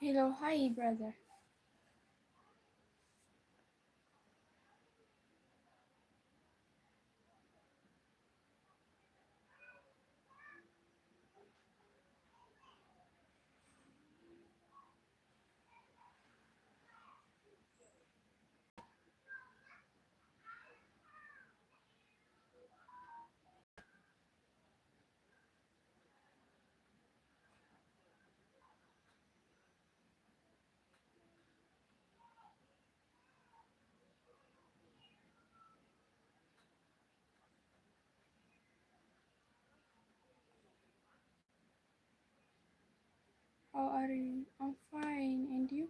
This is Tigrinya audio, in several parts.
Hello, hi, brother. How are you? I'm fine, and you?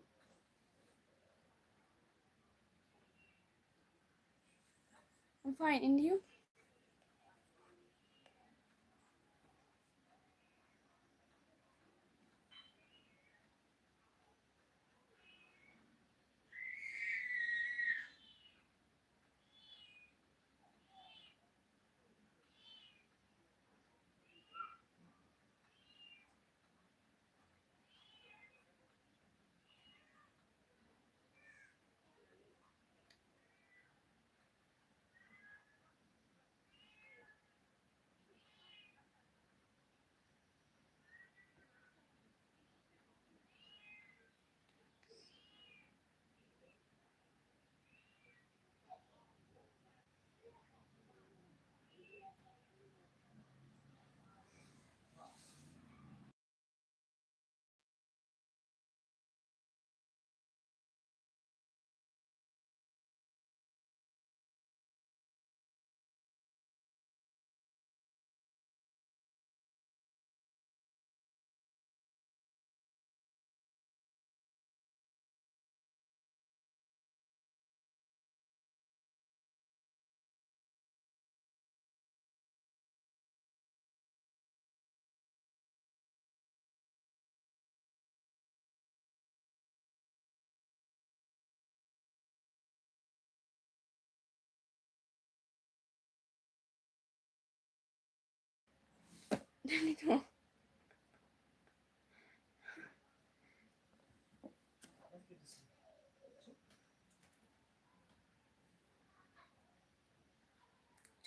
I'm fine, and you?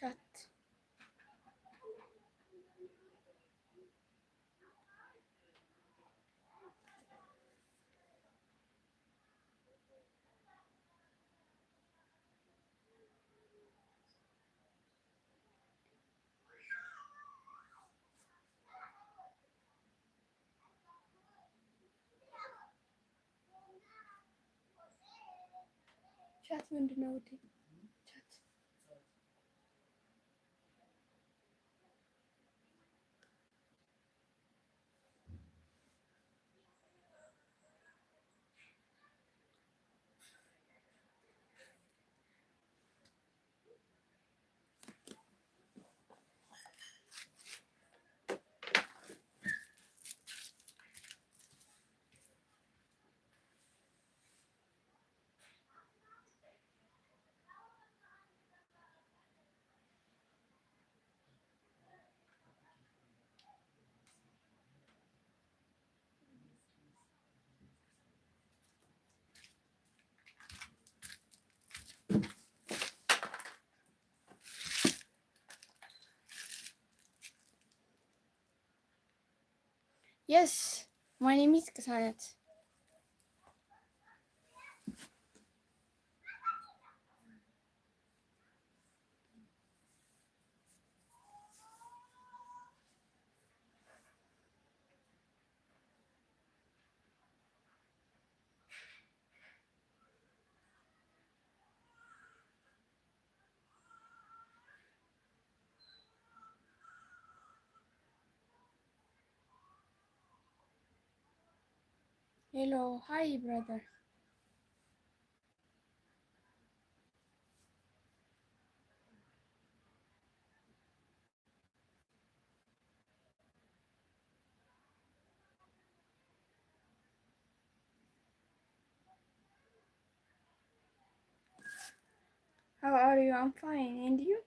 Chat. ቻት ምንድን ነው ውዴ? ቻት Yes, my name is Kasanet. Hello, hi, brother. How are you? I'm fine. And you?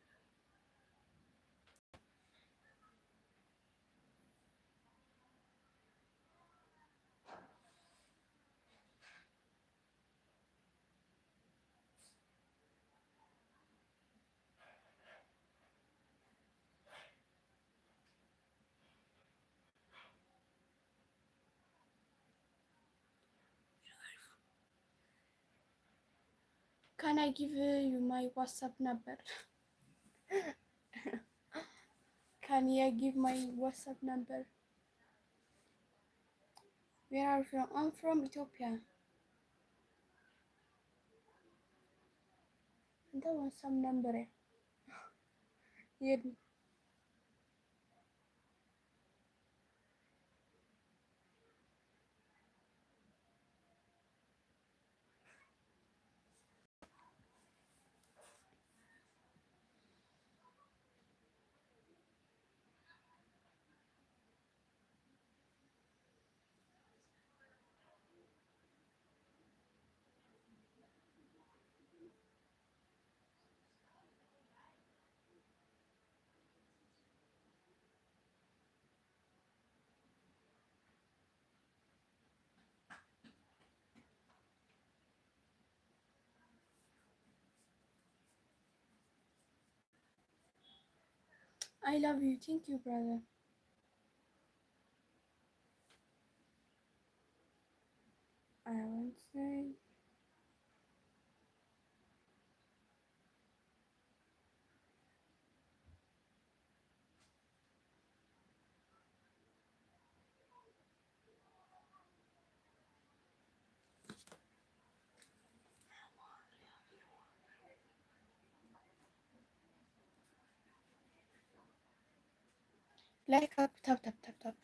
Can I give you my WhatsApp number? Can I give my WhatsApp number? Where are you from? I'm from Ethiopia. That was some number. Yeah. I love you. Thank you, brother. I want to say like up, tap, tap, tap, tap.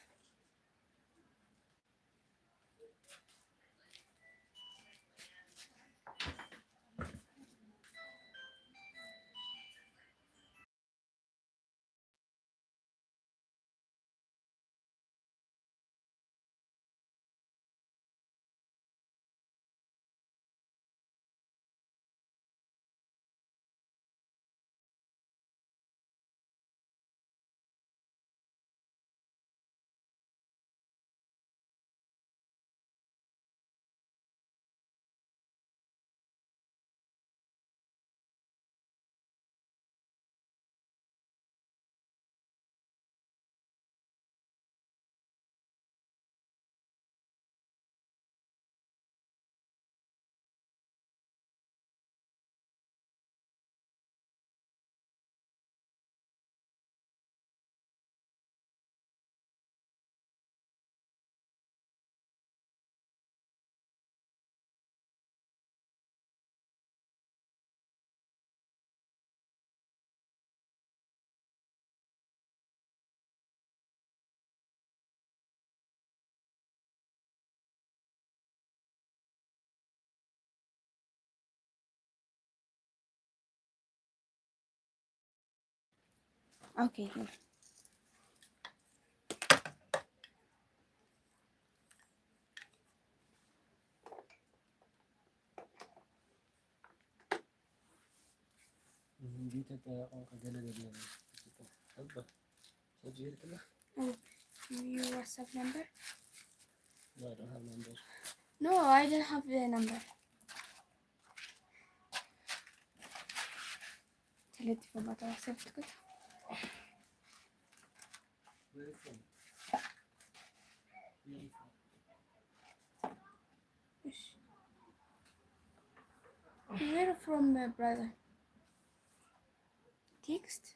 Okay, here. Oh, your WhatsApp number? No, I don't have number. No, I don't have a number. Tell it for what WhatsApp to go. Where from, uh, brother? Text?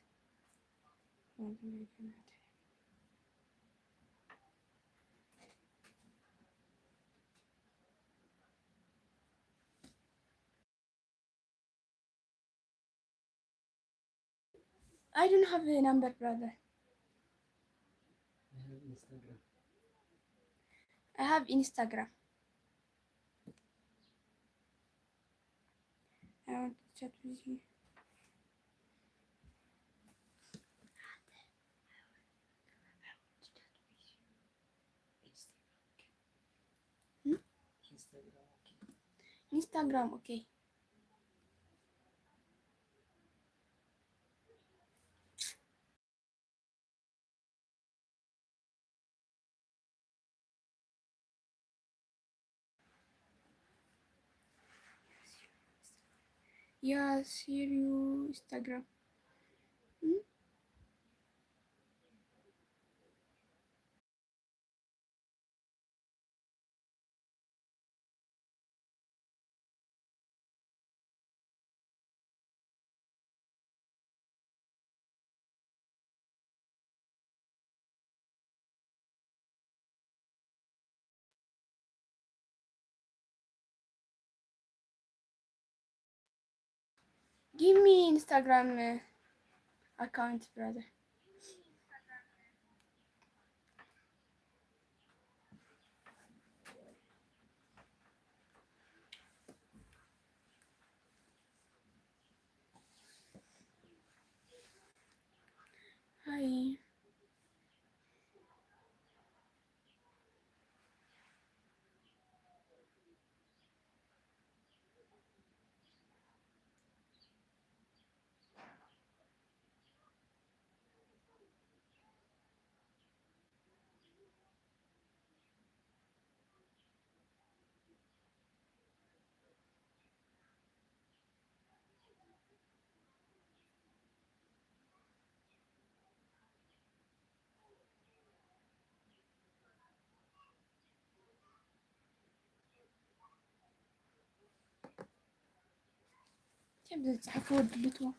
I don't have a number, brother. I have Instagram. I have Instagram. I want to chat with you. Hmm? Instagram, okay. Yes, here you Instagram. Hmm? Give me Instagram, uh, account, brother. Hi. ከም ዝጽሕፍዎ ድልትዎ።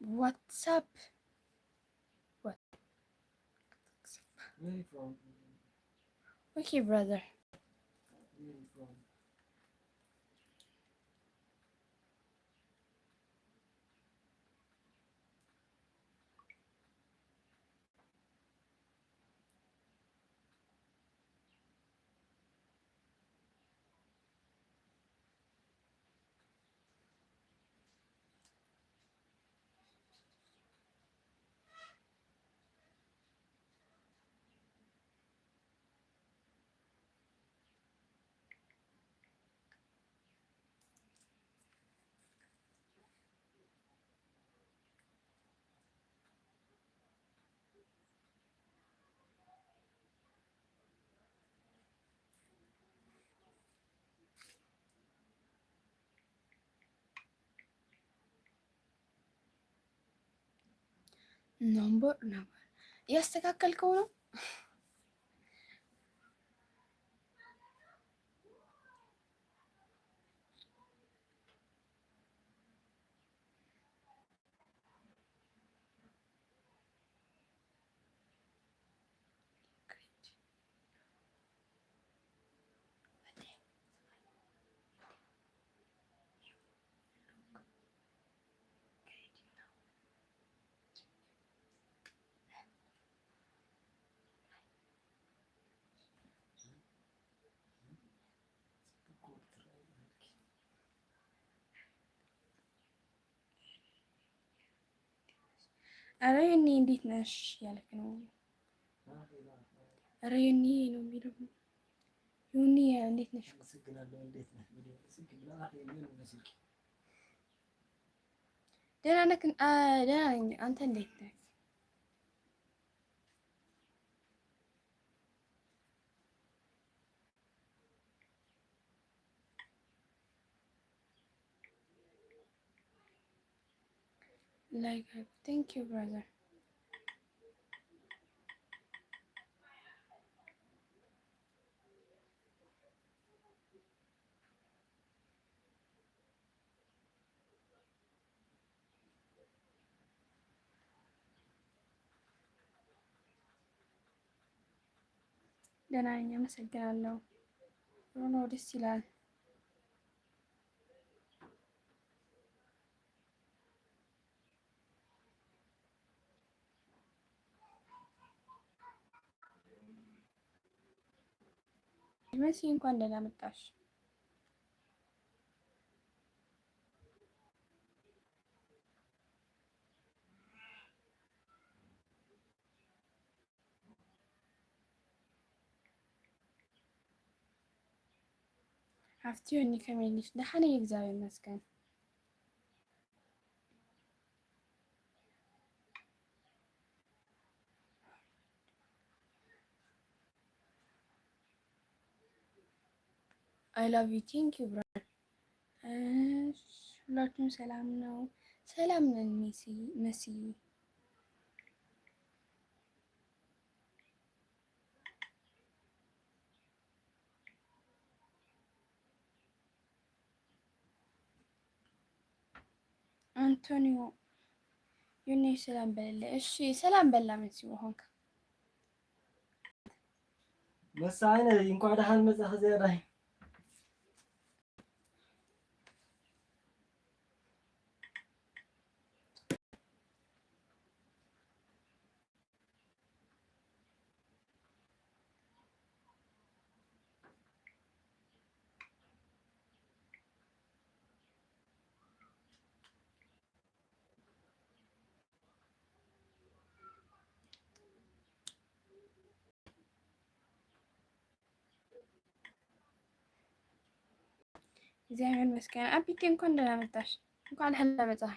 What's up? What? Where you from? Okay, brother. Where you from? ነምበር ነምበር እያስተካከልከው ነው። ኧረ ዮኒ እንዴት ነሽ እያለክ ነው። ኧረ ዮኒ ነው የሚለው። ዮኒ እንዴት ነሽ? ደህና ነክ? አ፣ ደህና ነኝ። አንተ እንዴት ነህ? Like, thank you, brother. ደህና ነኝ፣ አመሰግናለሁ። ሮኖ ደስ ይላል። መሲ እንኳን ደህና መጣሽ። ሓፍቲ ዮኒ ከመይ ነሽ? ደሓን እየ፣ እግዚኣብሔር ይመስገን። I love you, thank you, brother. እሺ፣ ሁላችሁም ሰላም ነው? ሰላም ነን ሜሲ፣ መሲ። ኣንቶኒዮ፣ ዮኒ ሰላም በለለ። እሺ፣ ሰላም በላ መሲዎ ኾንካ። መሳይነ፣ እንኳዕ ደሓን መጻኺ ዘራይ። እግዚኣብሔር ይመስገን። ኣቢቴ፣ እንኳን ደህና መጣሽ። እንኳን ደህና መጣሽ።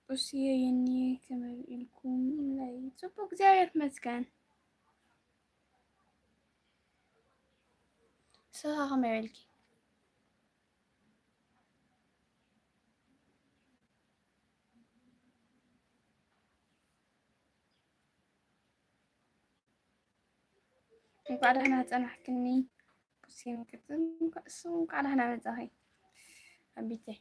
ኡስየ፣ የኒ፣ ከመይ ኢልኩም? ናይ ጽቡቅ፣ እግዚኣብሔር ይመስገን። ንስኻ ከመይ ኢልኪ? እንኳዕ ደህና ጸናሕክኒ። ኩሴን ቅጽል እንኳ-፣ እሱ እንኳዕ ደህና መጻኺ ኣቢተይ።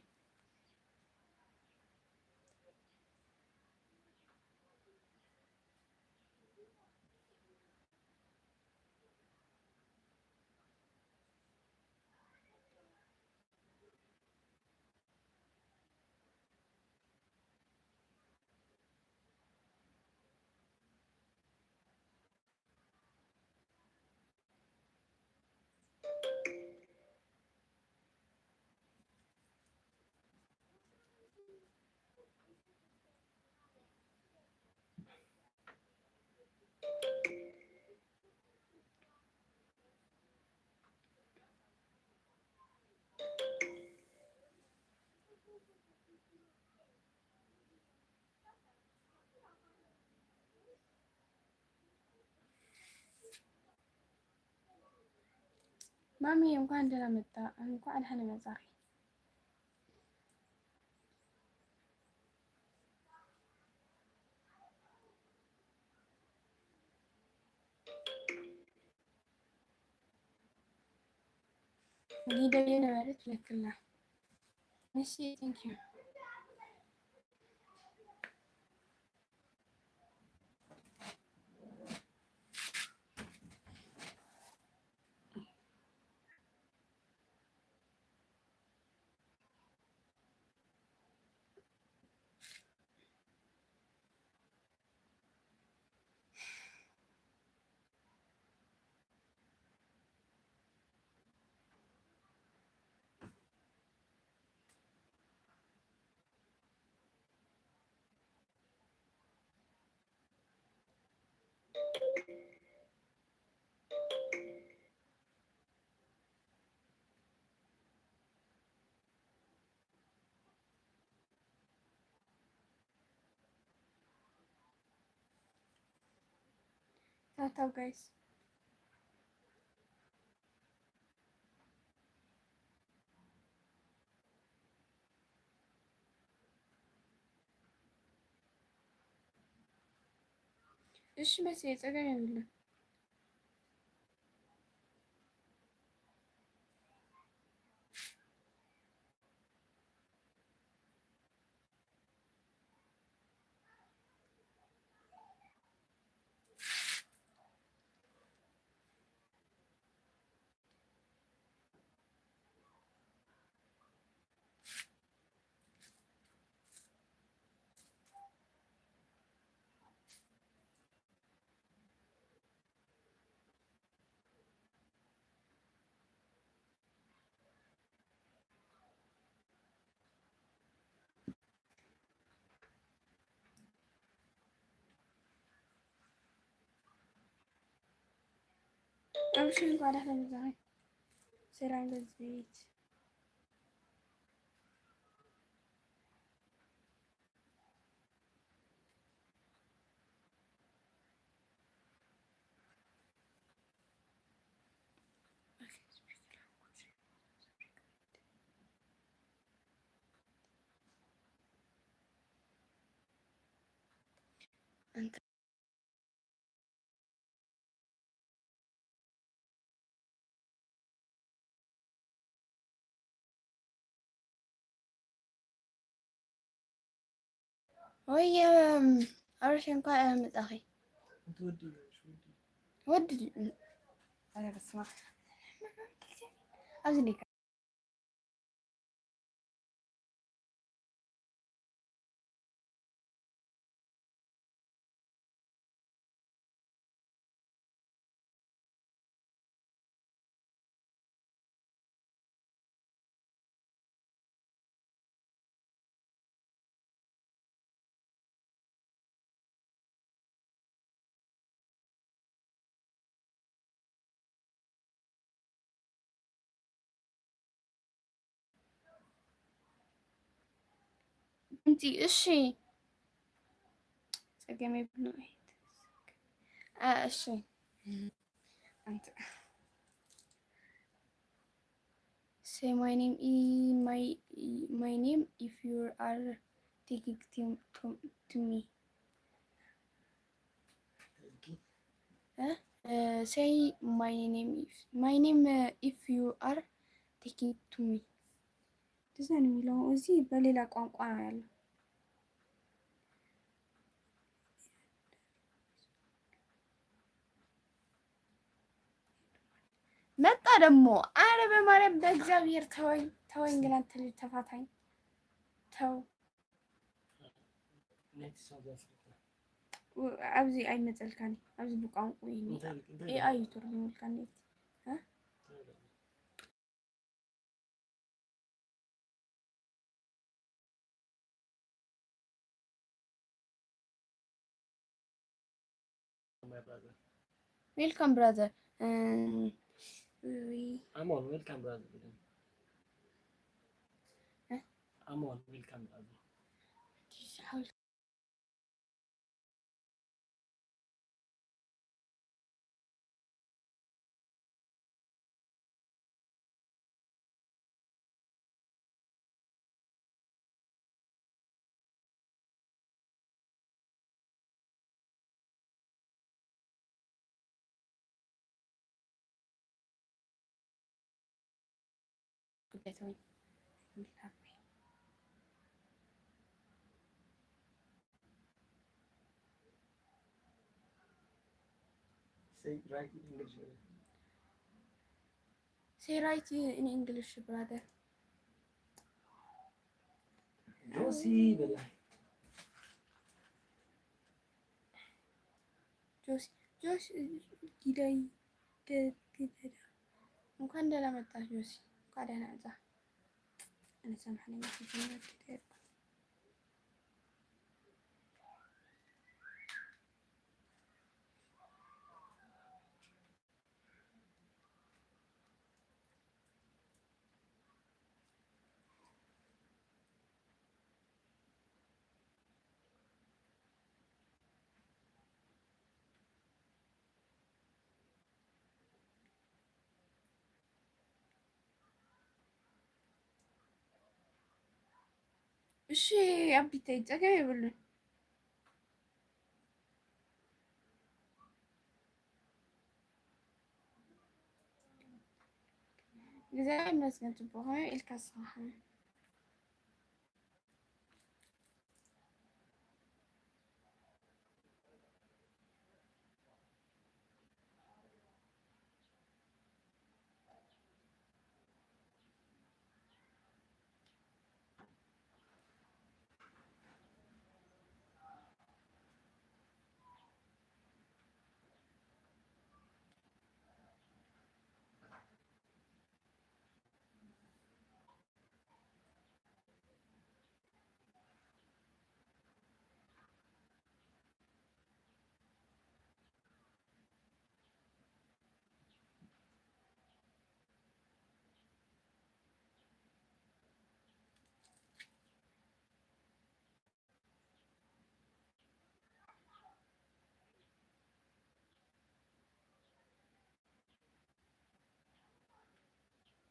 ማሚ፣ እንኳን ደህና መጣ፣ እንኳን ደህና መጣኺ። ሊደው የነበረች ለክላ። እሺ፣ thank you። ታብታብ ጋይስ። እሺ መሲ፣ ጸገም የብሉን። አብሽር፣ እንኳን ደህና መጣህ። ሰላም ለዚህ ቤት። ወይ ኣብርሽ እንኳን መጻኺ። ወዲ፣ ኧረ በስመ ኣብ። ኣብዚ እንዲካ። ድምፂ እሺ። ጸገም የብሉን። አ፣ እሺ። ኣንተ፣ say my name, my, my name if you are taking to, to, to me. Say my name if, my name, if you are taking to me. እንደዛ ነው የሚለው። እዚህ በሌላ ቋንቋ ነው ያለው። መጣ ደግሞ። አረ በማርያም በእግዚአብሔር ተወኝ፣ ተወኝ ግን አንተ ልጅ ተፋታኝ። ተው። ኣብዚ ኣይመፀልካኒ። ኣብዚ ብቋንቋ እዩ። እንታይ፣ እንታይ ኤኣይ ይተርጉመልካ። እ? My brother. Welcome, brother. Um, we I'm on. Welcome, brother. Huh? I'm on. Welcome, brother. ጉዳይ ተወኝ። Say right in English. Say right in English, brother. ጆሲ በላ። ጆሲ፣ ጆሲ፣ ጊዳይ፣ ገ-፣ ገ-፣ ገ-፣ እንኳን ደህና መጣህ ጆሲ። እንኳን ደህና መጣህ። እኔ ሰማህ ነኝ። እሺ ኣቢተይ፣ ጸገም የብሉን። እግዚኣብሔር ይመስገን፣ ጽቡቕ ኾነ ኢልካ ስራሕ።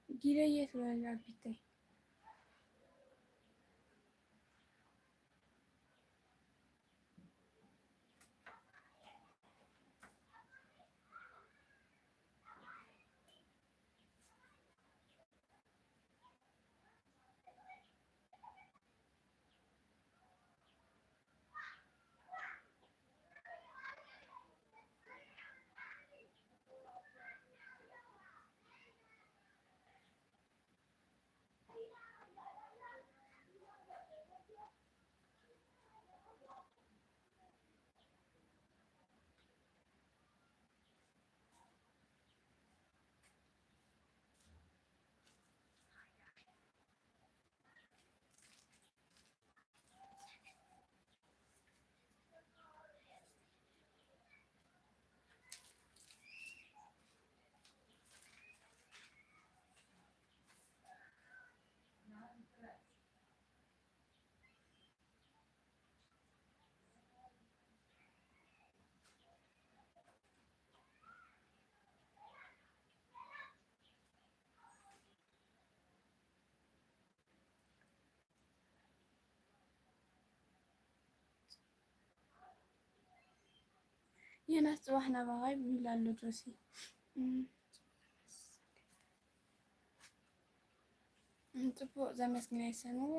ጊደየ ትበላ ቢተይ። የናስ ጽባሕ ናባኻ ይብል ኣሎ ጆሲ። እም፣ እም፣ ጽቡቕ ዘመስግን ኣይሰምዕ።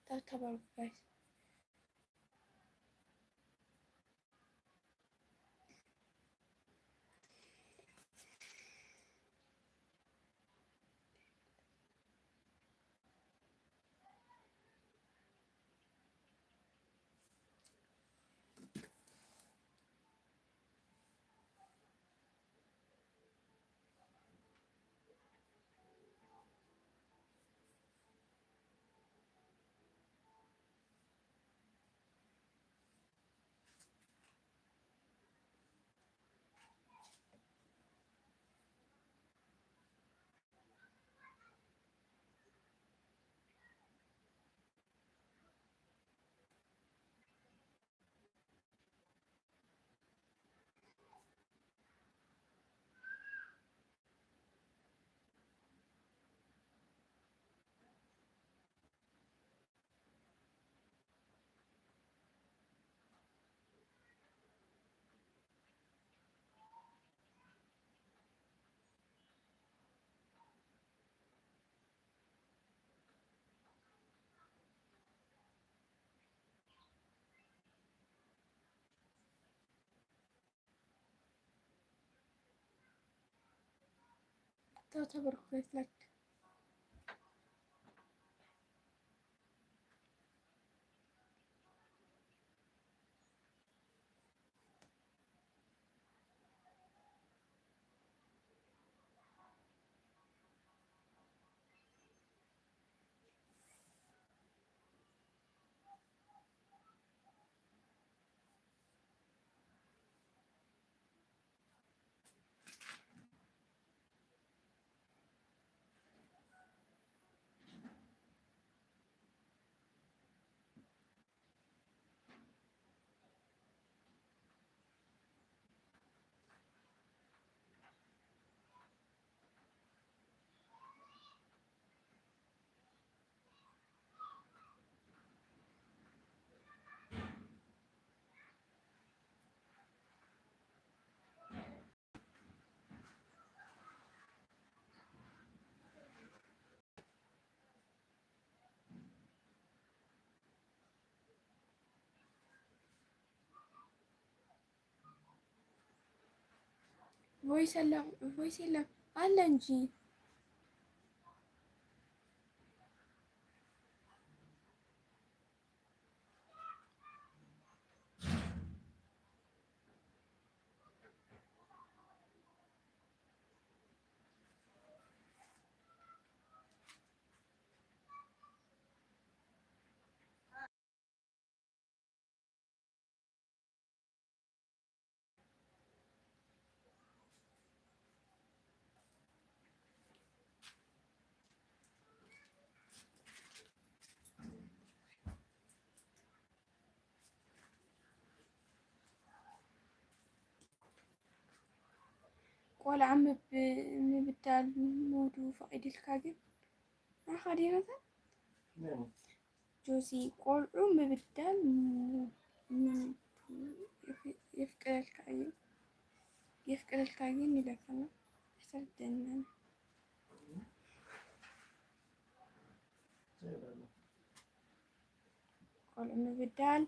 ታብታብ ኣርጉ ጋይስ። ተው ተበርኩ ላይክ። ቮይስ የለም፣ ቮይስ የለም አለ እንጂ። ቆልዓ ምብ-፣ ምብዳል ሙዱ ፈቒድልካ ግን ንዓኻ ድዩ ነታ? መን? ጆሲ፣ ቆልዑ ምብዳል ም-፣ ም-፣ የፍ-፣ የፍቅረልካ እዩ፣ የፍቅረልካ ግን ይለካ ነው። ተሰርደናል። ቆልዑ ምብዳል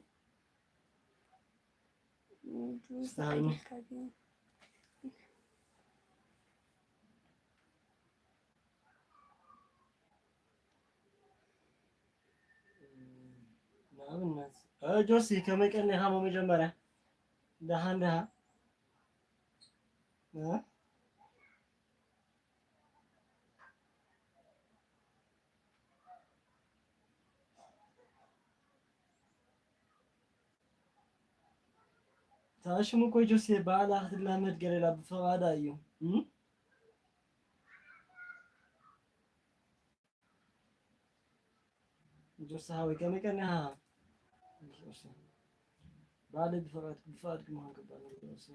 ንኣብነት፣ እ፣ ጆሲ፣ ከመይ ቀኒኻ? መጀመርያ ደሓን ደሓ? እ? እታ ሽሙ እኮ ጆሴ ባዕላ ክትላመድ ገለ ኢላ ብፍቓዳ እዩ። እም? ጆሴ ሓወይ ከመይ ቀኒኻ? ባዕለይ ብፍቓድ፣ ብፍቓድኪ ምዃን ክበሃል ጆሴ።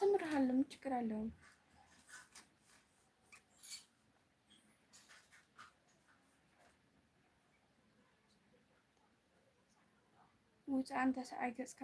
እምርሃለሁ፣ ምን ችግር አለው? ውፃ፣ አንተ ሰዓይ ገጽካ።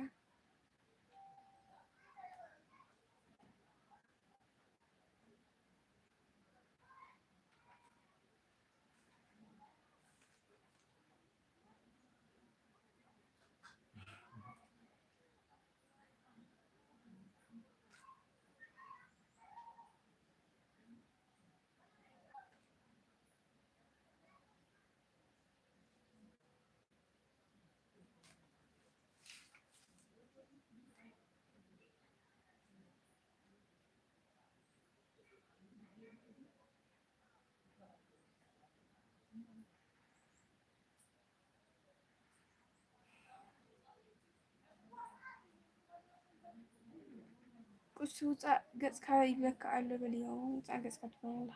ቁሱ ውፃእ ገፅካ ይብለካ ኣሎ በልዮ። ውፃእ ገፅካ ትበላላ።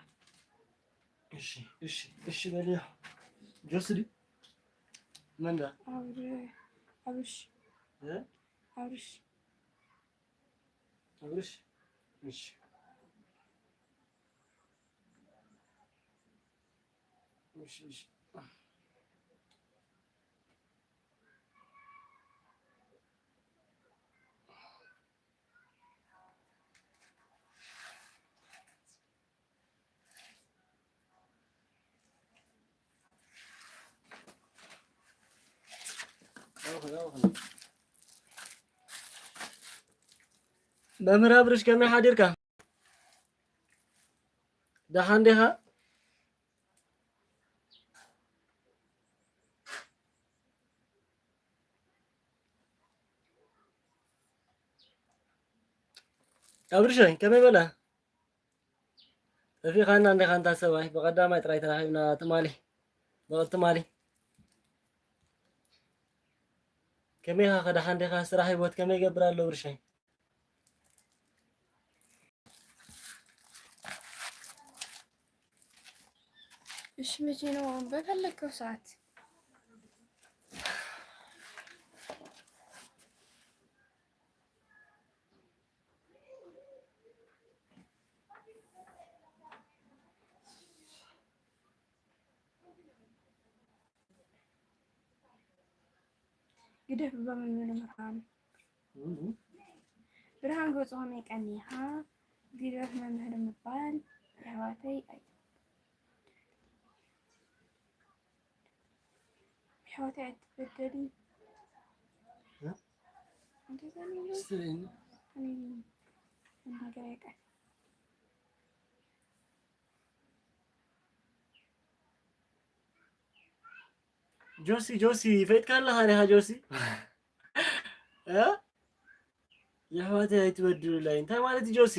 እሺ፣ እሺ፣ እሺ በልዮ። ጆሲ ድዩ? መን ዳ? ኣብር-፣ ኣብርሽ። እ? ኣብርሽ። ኣብርሽ? እሺ። እሺ፣ እሺ። መምህር ኣብርሽ ከመይ ሓዲርካ? ደሓን ዲኻ? ኣብርሸይ ከመይ በለ? ጠፊእኻና እንዲኻ እንታ ሰብኣይ፣ ብቐዳማይ ጥራይ ተራኺብና ትማሊ፣ ብቐ-፣ ትማሊ። ከመይ ኢኻ ከ ደሓን ዲኻ? ስራሕ ህይወት ከመይ ይገብር ኣሎ ብርሸይ? እሺ፣ መቼ ነው? በፈለግከው ሰዓት። ግደፍ ብመምህር ምዃን። እም። ብርሃን ገጹ ከመይ ቀኒኻ? ግደፍ መምህር ምባል የሕዋተይ ኣይ-፣ የሕዋተይ ኣይትበደሊ። እ? እንደዛ ነው። እስቲ በይኒ። እኔ መናገር ኣይቀር። ጆሲ፣ ጆሲ፣ ፈይጥካ ኣለኻ ዲኻ ጆሲ? እ? የሕዋተይ ኣይትበድሉለይ። እንታይ ማለት እዩ ጆሲ?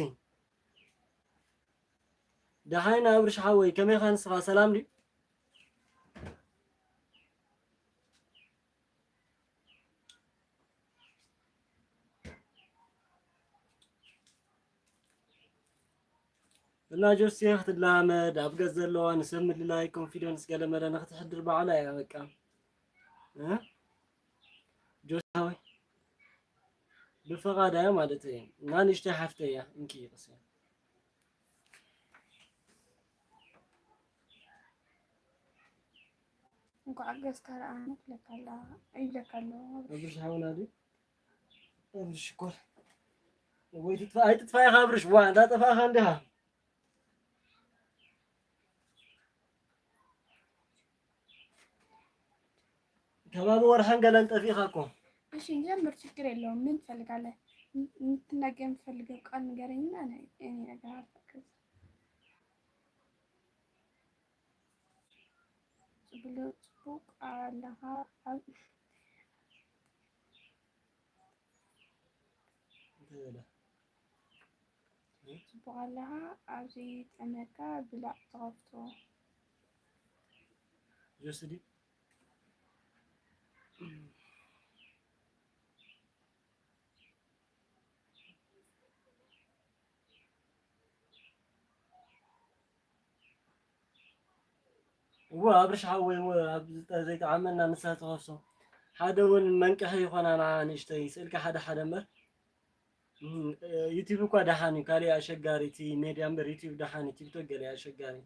ደሓን ኣብርሽ ሓወይ፣ ከመይ ኢኻ ንስኻ? ሰላም ድዩ? እና ጆሲ ክትላመድ ኣብ ገዝ ዘለዋ ንሰብ ምልላይ ኮንፊደንስ ገለመለ ንክትሕድር ባዕላ እያ በቃ። እ? ጆሲ ሓወይ ብፈቓዳ እያ ማለት እየ። እና ንእሽተይ ሓፍተይ እያ። እንኪ ይቕስያ። እንኳዕ ገዝካ ረኣና ትብለካ ኣላ፣ ይብለካ ኣሎ። ኣብርሽ ሓውና ድዩ? ኣብርሽ ሽኮር። ወይ ትጥፋ-፣ ኣይትጥፋ ኢኻ ኣብርሽ፣ ዋ፣ እንዳጠፋእኻ እንዲኻ። ከባቢ ወርሓን ገለን ጠፊእኻ እኮ። እሺ፣ ጀምር፣ ችግር የለውም። ምን ትፈልጋለህ? ምን፣ ምን ትናገር የምትፈልገው ቃል ንገረኝና፣ እኔ፣ እኔ እነግርሃለሁ። ከዛ ጽቡቅ፣ ጽቡቅ ኣለኻ ኣብ እንታይ በለ? ጽቡቅ ኣለኻ፣ ኣብዚ ጠመካ ብላዕ ተኸፍቶ። ጆሲ ድዩ? እወ፣ ኣብርሽ ሓወይ፣ እወ፣ ኣብ ዝጠ-፣ ዘይጠዓመና ንሳ ትኸፍሶ። ሓደ እውን መንቅሒ ይኾናና ንእሽተይ፣ ስእልካ ሓደ ሓደ እምበር። እም፣ እ፣ ዩቲዩብ እኳ ደሓን እዩ፣ ካልእ ኣሸጋሪ፣ እቲ ሜድያ እምበር ዩቲዩብ ደሓን እዩ፣ ቲክቶክ ገለ ኣሸጋሪ።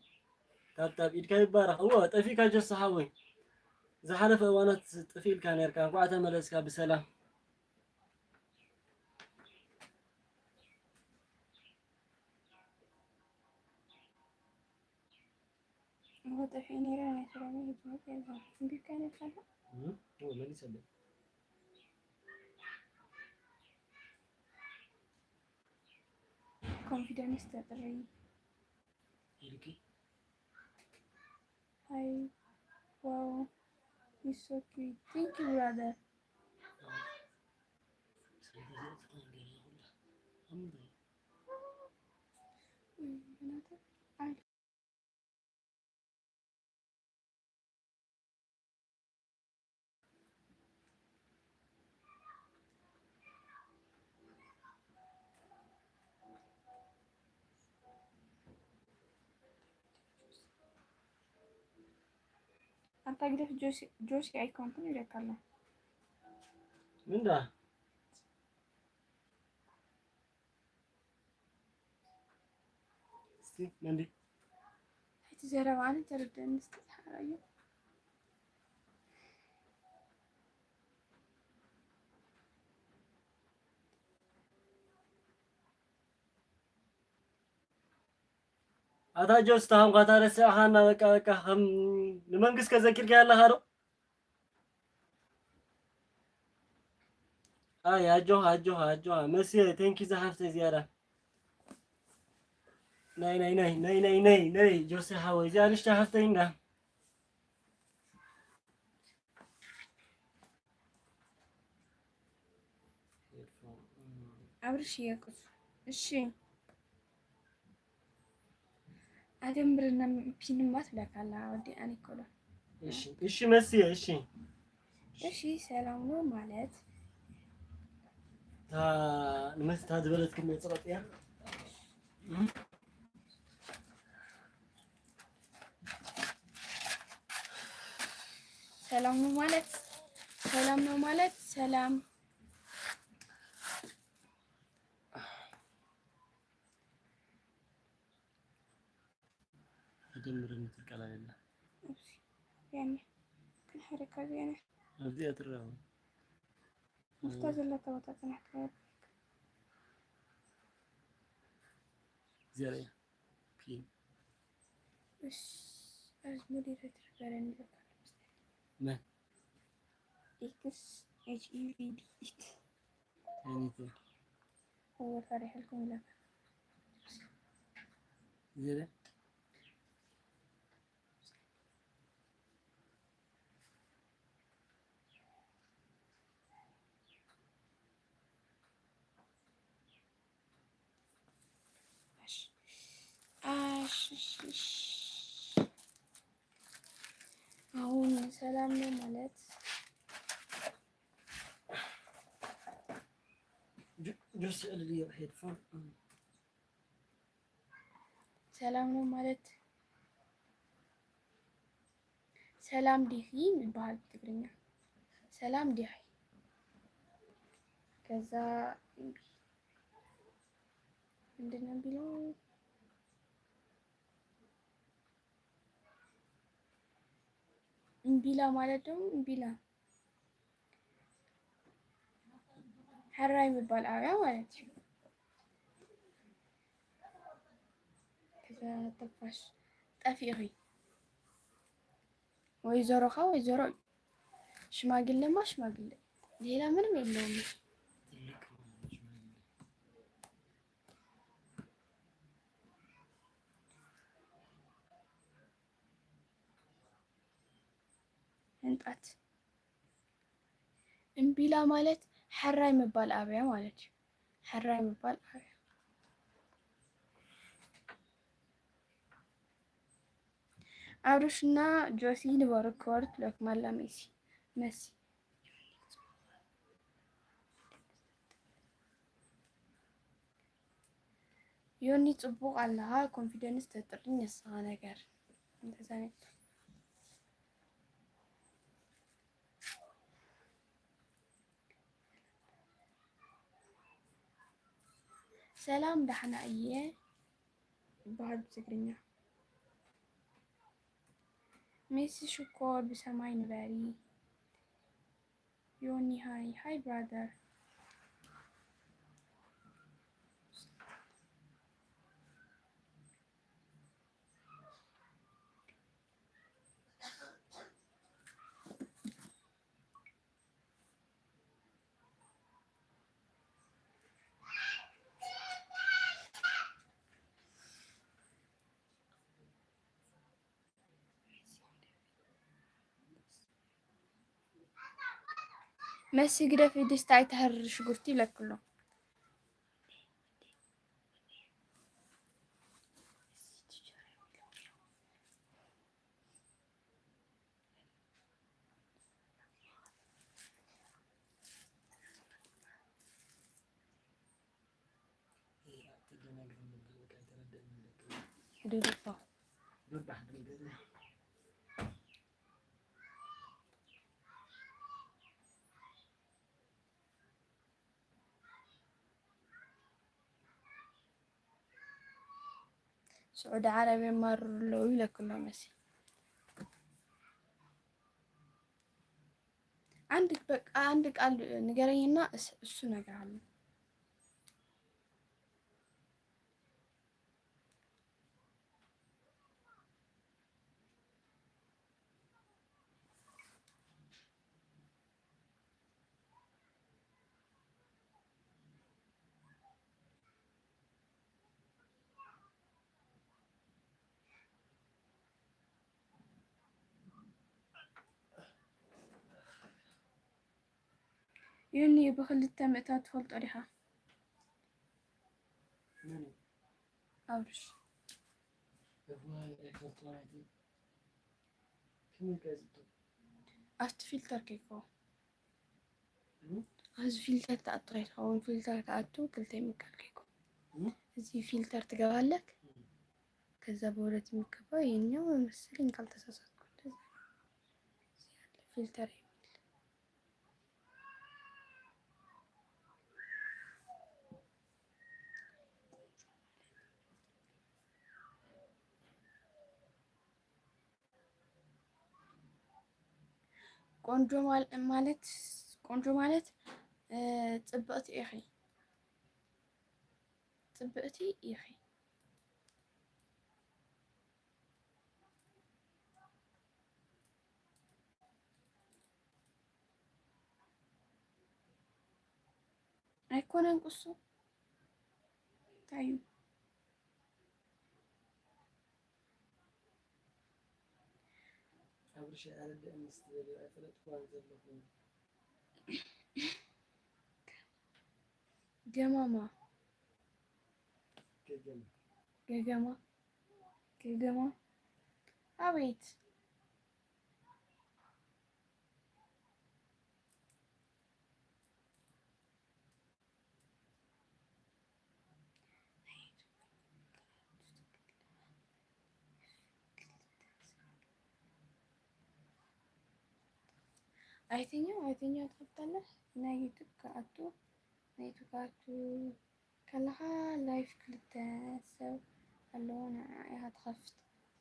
ታብታብ ኢድካ ይባረኽ። እወ፣ ጠፊእካ ጆሲ ሓወይ። ዝሓለፈ እዋናት ጥፍእ ኢልካ ነርካ፣ እንኳዕ ተመለስካ ብሰላም። እወ፣ ጠፊኤ ነይረ፣ ናይ ሰላም እዩ፣ ዝመጽእ የለን። እምቢ ኢልካ ነርካ ዶ? እም፣ እወ፣ መሊሰለይ። ኮንፊደንስ ተጥሪ። ኢልኪ? Hi. Wow. You're so cute. Thank you, brother. ስለዚህ ተናገሪ ሁላ። አምሪ። ውይ፣ በእናትህ። አይ። ኣንታ ግደፍ ጆሲ፣ ጆሲ ኣይኮንኩን ኢለካ ኣለኹ። ምንዳ? እስቲ መንዲ። እቲ ዘረባ ኣነ ተረደአኒ እስቲ ሓራዮ። ኣታ ጆስ፣ ታንኳ ታረስዕኻና፣ በቃ፣ በቃ፣ ከም ንመንግስት ከዘኪርካ ያለኻ ዶ? ኣይ፣ ኣጆኻ፣ ኣጆኻ፣ ኣጆኻ። መሲ፣ ቴንኪ ዝሓፍተይ ዝያዳ። ናይ፣ ናይ፣ ናይ፣ ናይ፣ ናይ፣ ናይ፣ ናይ፣ ጆሲ ሓወይ፣ እዚኣ ንሽቶ ሓፍተይ እንዳ። ኣብርሽ የቅሱ። እሺ። ኣደምርና ፒንማ ትብለካ ኣላ፣ ወዲ ኣኒኮላ። እሺ፣ እሺ፣ መስየ፣ እሺ። እሺ፣ ሰላም ነው ማለት። እታ ንመስታ ዝበለትኩም መጽረጥ እያ። ሰላም ነው ማለት፣ ሰላም ነው ማለት፣ ሰላም። ኣደምርኒ ትቀላል የለ። እሺ፣ ያኔ፣ ክንሕረካ ዚያነ። ኣብዚኣ ትረኣ። ምስታ ዘለካ ቦታ ጽናሕ ክረብ። እዚኣ ርኣ። ፒን። እሺ፣ ኣዝ ሞዴሬተር ገረኒ በቃ። መን? ኤክስ ኤች ኢ ቪ ዲ ኢት። ኣይነቱ። እወ፣ ፈሪሐልኩም ኢለካ። እዚኣ ርኣ። ኣሽሽሽ። አሁን ሰላም ነው ማለት። ጁ-፣ ጁስ ልልዮ ሄድፎን። ሰላም ነው ማለት ሰላም ዲኺ ይበሃል ብትግርኛ። ሰላም ዲኺ። ከዛ እምቢ-፣ ምንድን ነው የሚለው? እምቢላ ማለት ደግሞ እምቢላ። ሕራይ ምባል ኣብያ ማለት እዩ። ከዛ ጠፋሽ፣ ጠፊእኺ። ወይዘሮኻ ወይዘሮ እዩ። ሽማግሌማ ሽማግሌ። ሌላ ምንም የለውም። ህንጣት። እምቢላ ማለት ሕራይ ምባል ኣብያ ማለት እዩ። ሕራይ ምባል ኣብያ። ኣብርሽና ጆሲ ንበሩ ክወርድ ለክማላ ሜሲ፣ መሲ። ዮኒ ጽቡቕ ኣለኻ፣ ኮንፊደንስ ተጥሪ ንስኻ ነገር። እንተዛሚቱ። ሰላም፣ ዳሕና እየ ይበሃል ብትግርኛ። ሜሲ ሽኮር ብሰማይ ንበሪ። ዮኒ ሃይ፣ ሃይ ብራዘር። መሲ ግደፊ ድስቲ ኣይትሃርሪ ሽጉርቲ ይብለኪ ኣሎ። ስዑዲ ዓረብ የማርሩ ኣለዉ ይብለኪ ኣሎ መሲ። አንድ በቃ አንድ ቃል ንገረኝና እስ-፣ እሱ እነግርሃለሁ። ዮኒ፣ ብኽልተ ምእታው ትፈልጦ ዲኻ? መን እዩ? ኣብርሽ። እዋይ፣ ኣይፈልጦን ኣይትበል። ከመይ ገይረ ዝብሎ? ኣብቲ ፊልተር ከይኮ። እም? ኣብዚ ፊልተር ትኣቱ ከይትኸውን፣ ፊልተር ትኣቱ ክልተ ይምቀል ከይኮ። እም? እዚ ፊልተር ትገባለክ። እም። ከዛ በወረት የሚገባው ይሄኛው መሰለኝ ካልተሳሳትኩ። እንደዛ ነው። እዚህ ያለ ፊልተር የሚል ቆንጆ ማል-፣ ማለት፣ ቆንጆ ማለት፣ እ፣ ጽብቕቲ ኢኺ። ጽብቕቲ ኢኺ። ኣይኮነን ቅሱ። እንታይ እዩ? ኣብርሽ ኣረድእኒ እስቲ በልዮ፣ ኣይፈለጥክዋን ዘለኹ። ገማማ። ገገማ። ገገማ። ገገማ። ኣቤት። ኣይትኛው፣ ኣይትኛው ትኸፍታለህ? ናይ ዩቱብ ክኣቱ፣ ናይ ዩቱብ ክኣቱ ከለኻ ላይፍ ክልተ ሰብ ኣለዎ፣ ንዓ ኢኻ ትኸፍት።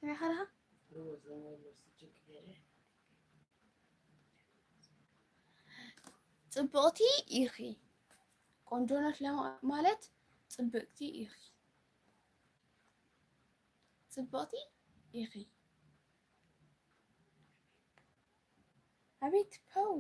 ሰሚዕኻ ዲኻ? ጽብቕቲ ኢኺ። ቆንጆ ነሽ ለማ-፣ ማለት ጽብቕቲ ኢኺ። ጽብቕቲ ኢኺ። ኣቤት ፐው።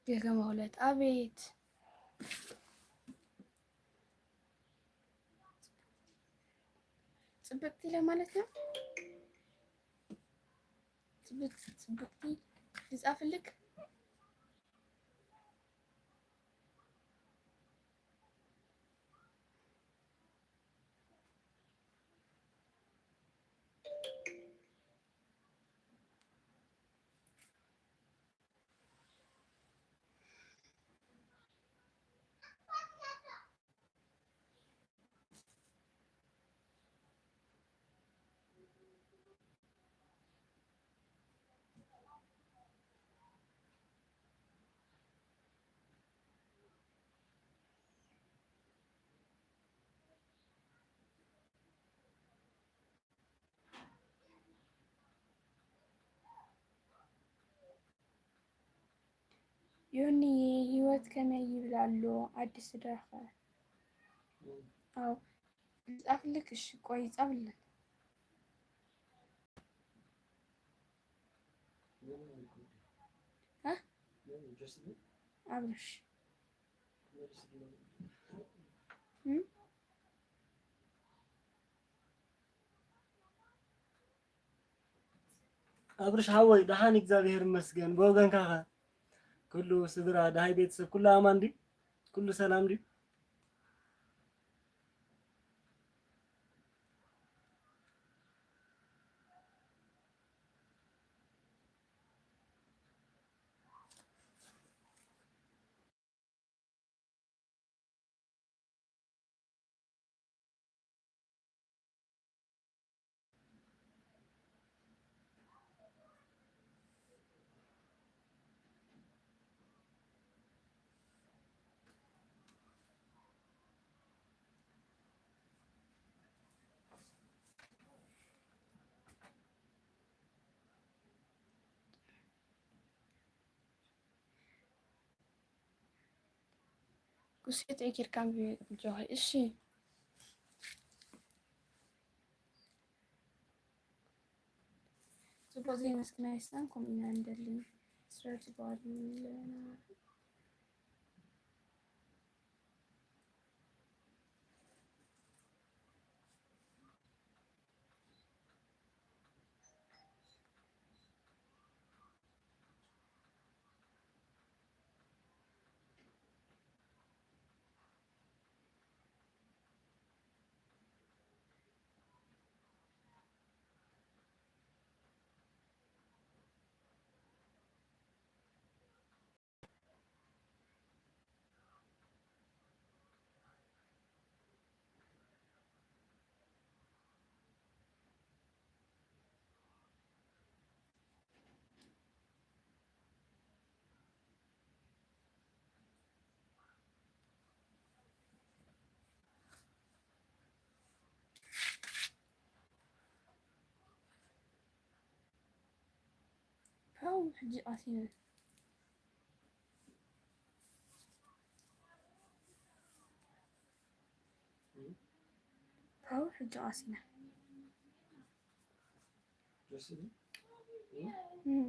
ገገማ ሁለት። ኣቤት። ጽብቅቲ ኢለ ማለት ነው። ጽብቅ-፣ ጽብቅቲ ይጻፍልክ። ዮኒ፣ ህይወት ከመይ ይብል ኣሎ? ኣዲስ ስድራኸ? ኣው፣ ጻፍልክ፣ እሺ፣ ቆይ፣ ጻፍልን። እ? ኣብርሽ። እም? ኣብርሽ ሓወይ፣ ደሓን እግዚኣብሔር ይመስገን። ብወገንካ ኸ? ኩሉ ስድራ፣ ደሃይ ቤተሰብ፣ ኩሉ ኣማን ድዩ? ኩሉ ሰላም ድዩ? ጉሴት እግርካም ጆኸ፣ እሺ። ጽቡቕ ዜና እስኪ ናይ ሰላም ከምኡ ኢና ንደሊ። ስራሕ ጽቡቕ ኣለና። ፓው፣ ሕጂ ኣሲነ። ፓው፣ ሕጂ ኣሲነ። እም።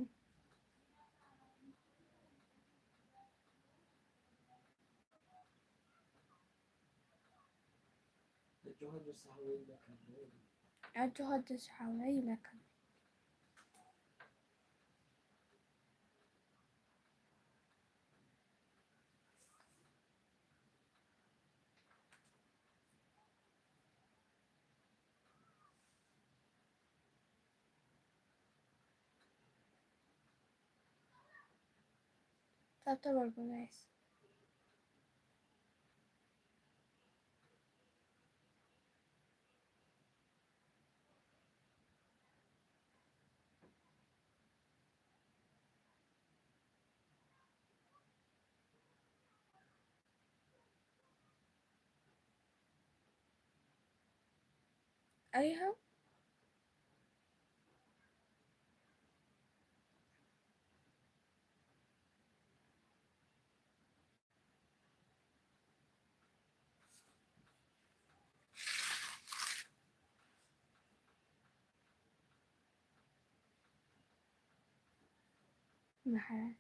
ኣጆኻ ጆሲ ሓወይ ይብለካ ኣሎ። ኣጆኻ ጆሲ ሓወይ ይብለካ ኣሎ። ታብታብ ኣርጉ ጋይስ። ኣይሃ መሓ-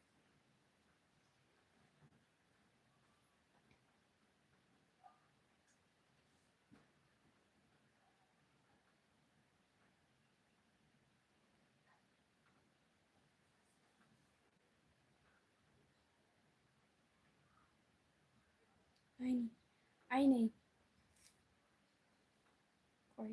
ዓይኒ ዓይነይ ቆይ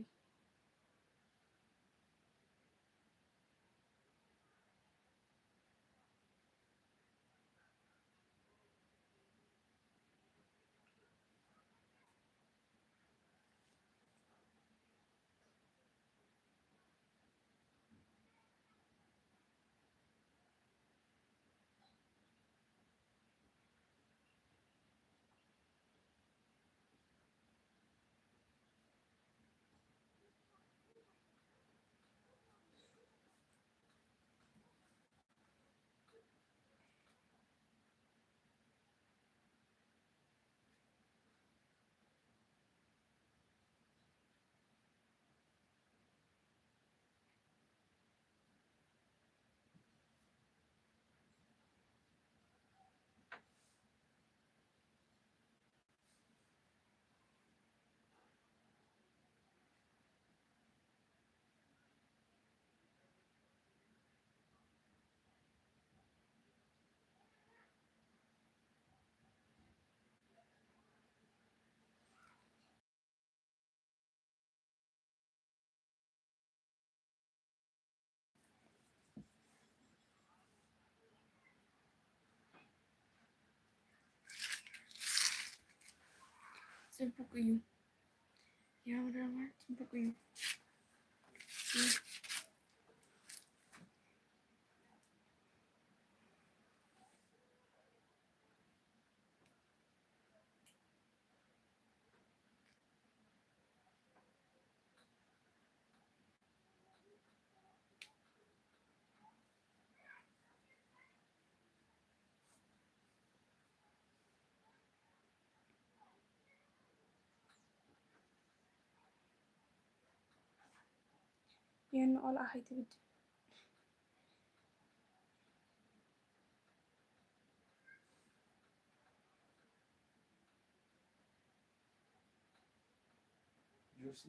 ጽቡቅ እዩ። ያው ደግሞ ጽቡቅ እዩ። የንቆልዓ ከይትብድል። ጆሲ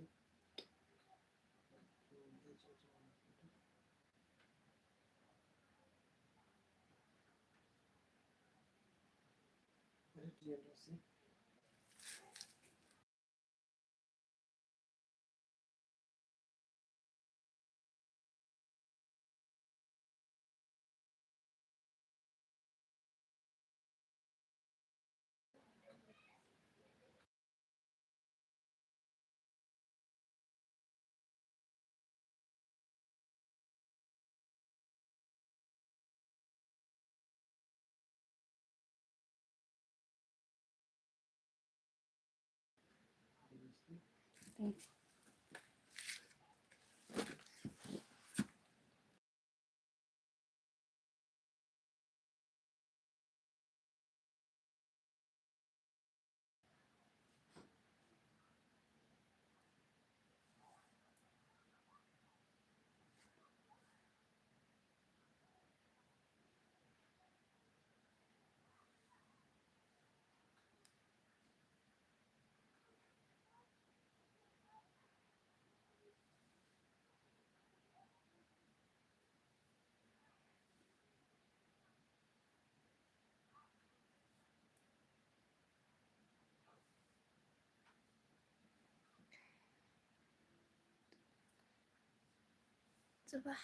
ጽባሕ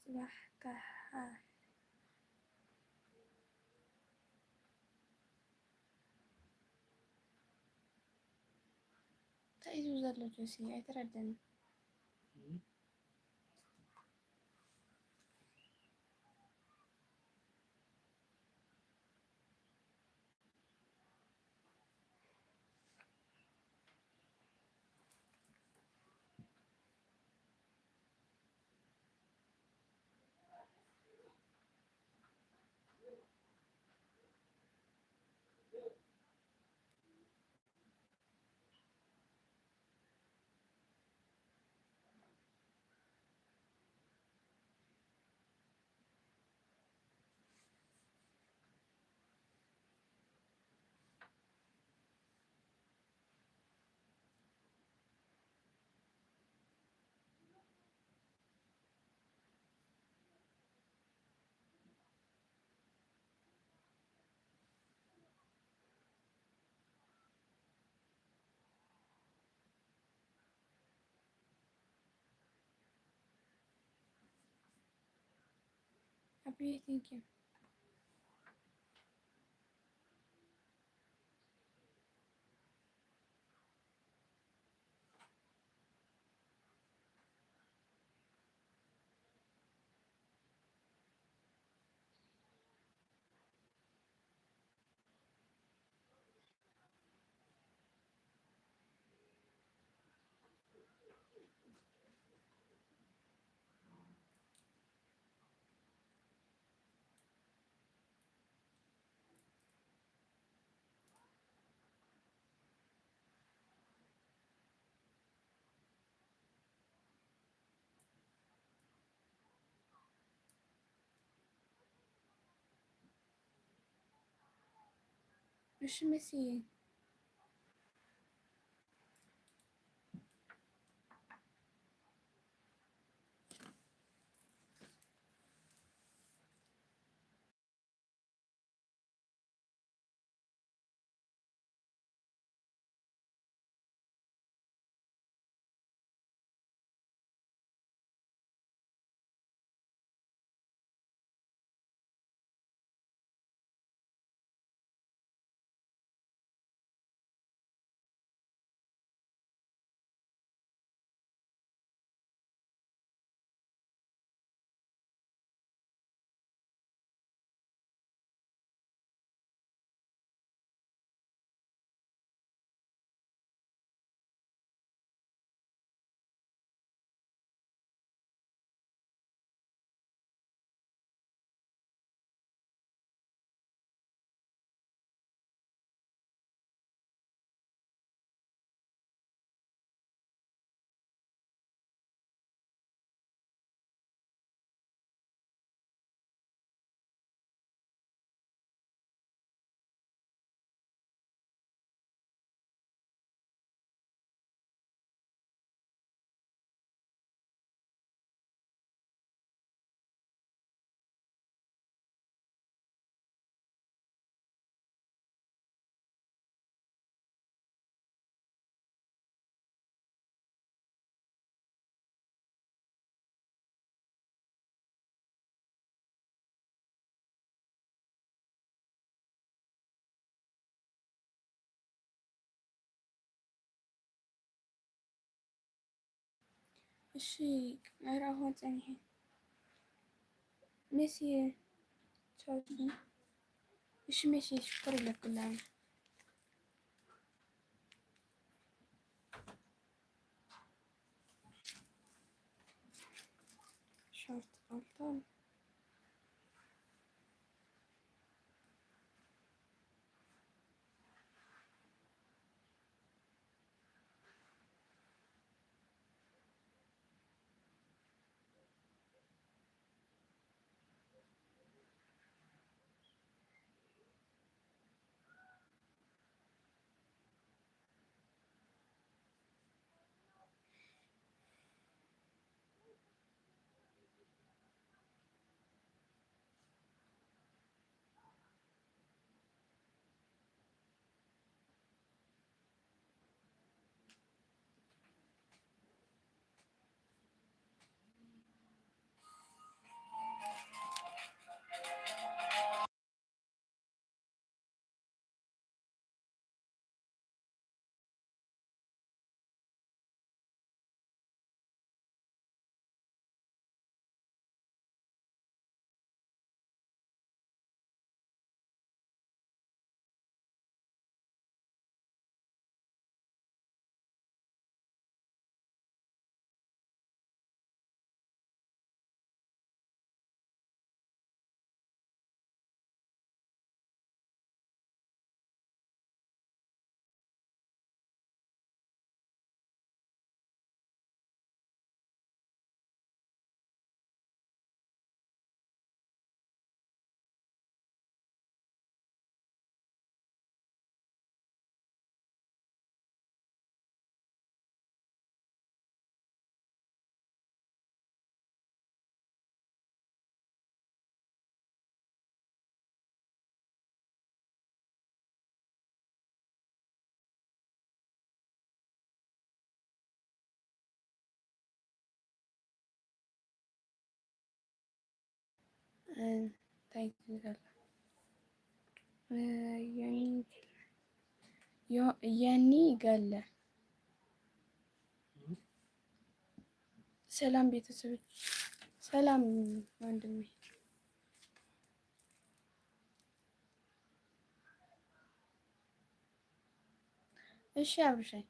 ጽባሕ ካሓ እንታይ እዩ ዘሎ ጆሲ? ኣይተረደንን። Happy, thank you. እሺ መሲ። እሺ፣ ኣይረኣኹን ጸኒሐ። መሲ፣ ቻው። እሺ መሲ፣ ሽኮር ይብለኩላ። ሾርት ቃልታን እንታይ ትብል ኣላ? እ፣ የኒ፣ ዮ-፣ የኒ ገለ። ሰላም ቤተሰብ፣ ሰላም ወንድሜ። እሺ አብርሻይ።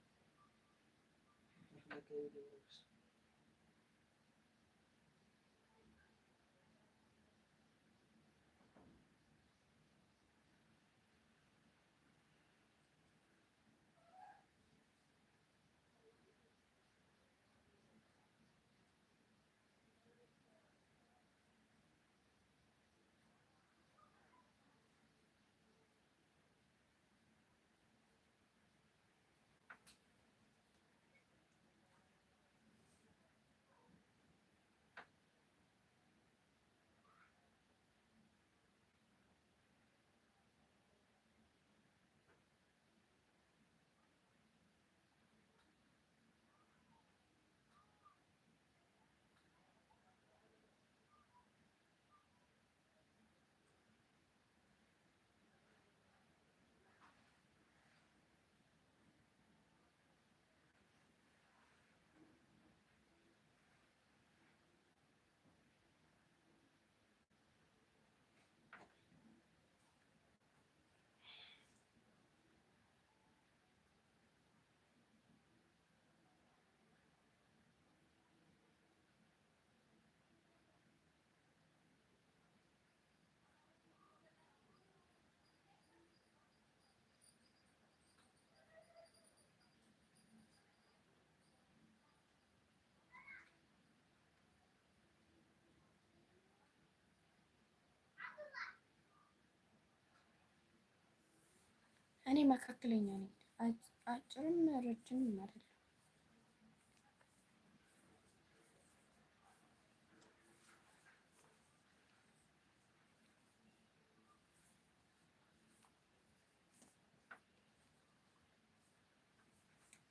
እኔ መካከለኛ ነኝ። አጭ-፣ አጭርም ረጅምም አይደለም።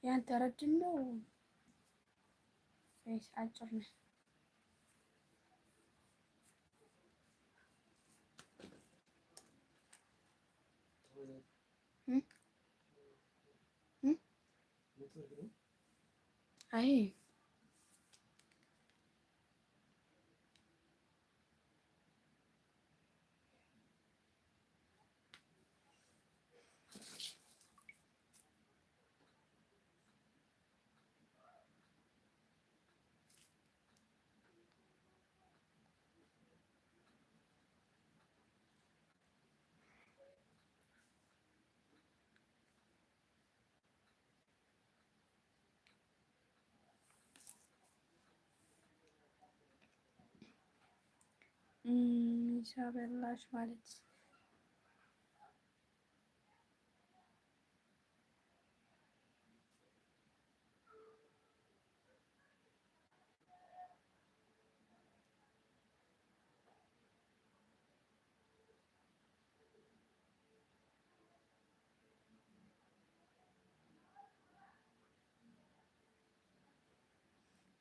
ያንተ ረጅም ነው ወይስ አጭር ነው? እም? እም? አይ እም፣ ኢሳቤላሽ ማለት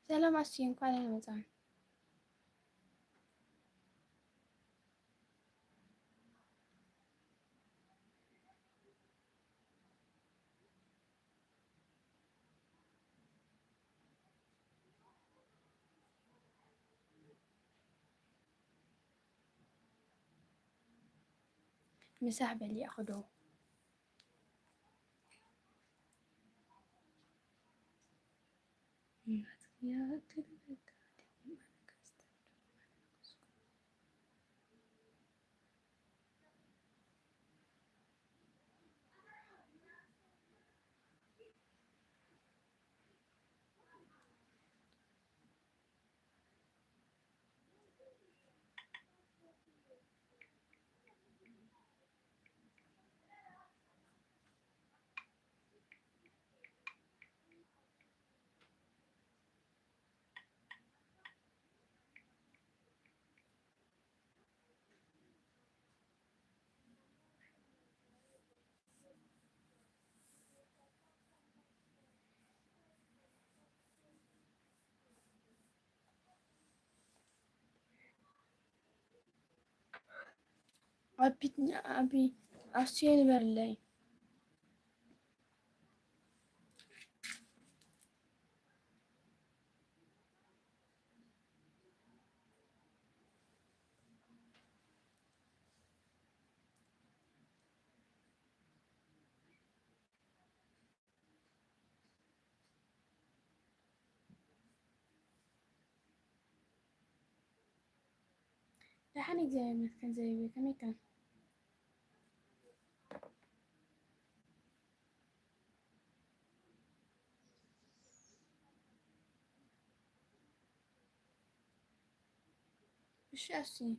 ሰላም ኣስዬ፣ እንኳን ደህና መጻን። ምሳሕ በሊዕኺ ዶ? ኣቢ ኣቢ ኣስዮ ንበርለይ። ደሓን እግዚኣብሔር ይመስገን። ዘይቤ ከመይ ከን? እሺ ኣስዩ።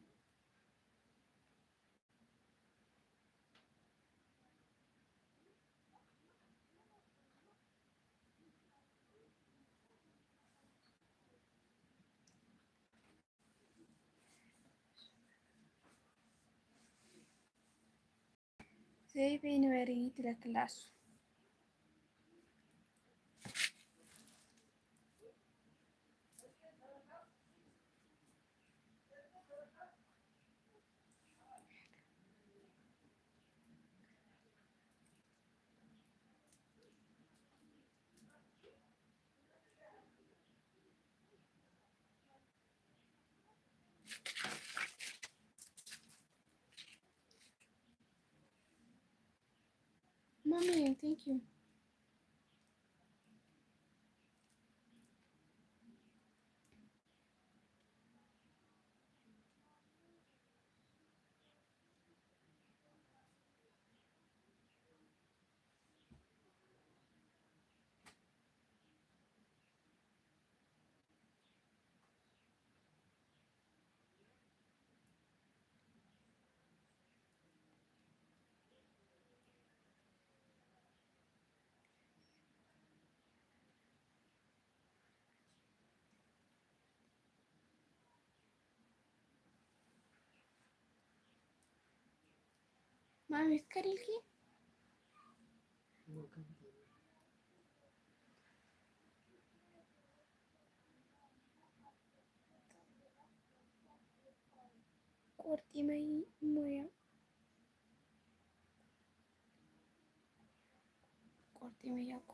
ዘይበይ ንበሪ ትለክላሱ። Mommy, thank you. ማሚ፣ ትከዲ ኢልኪ? ቆርጢመይ እሞያ። ቆርጢመያ እኮ።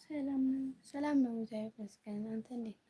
ሰላም ነው፣ ሰላም ነው፣ እግዚአብሔር ይመስገን። አንተ እንዴት ነህ?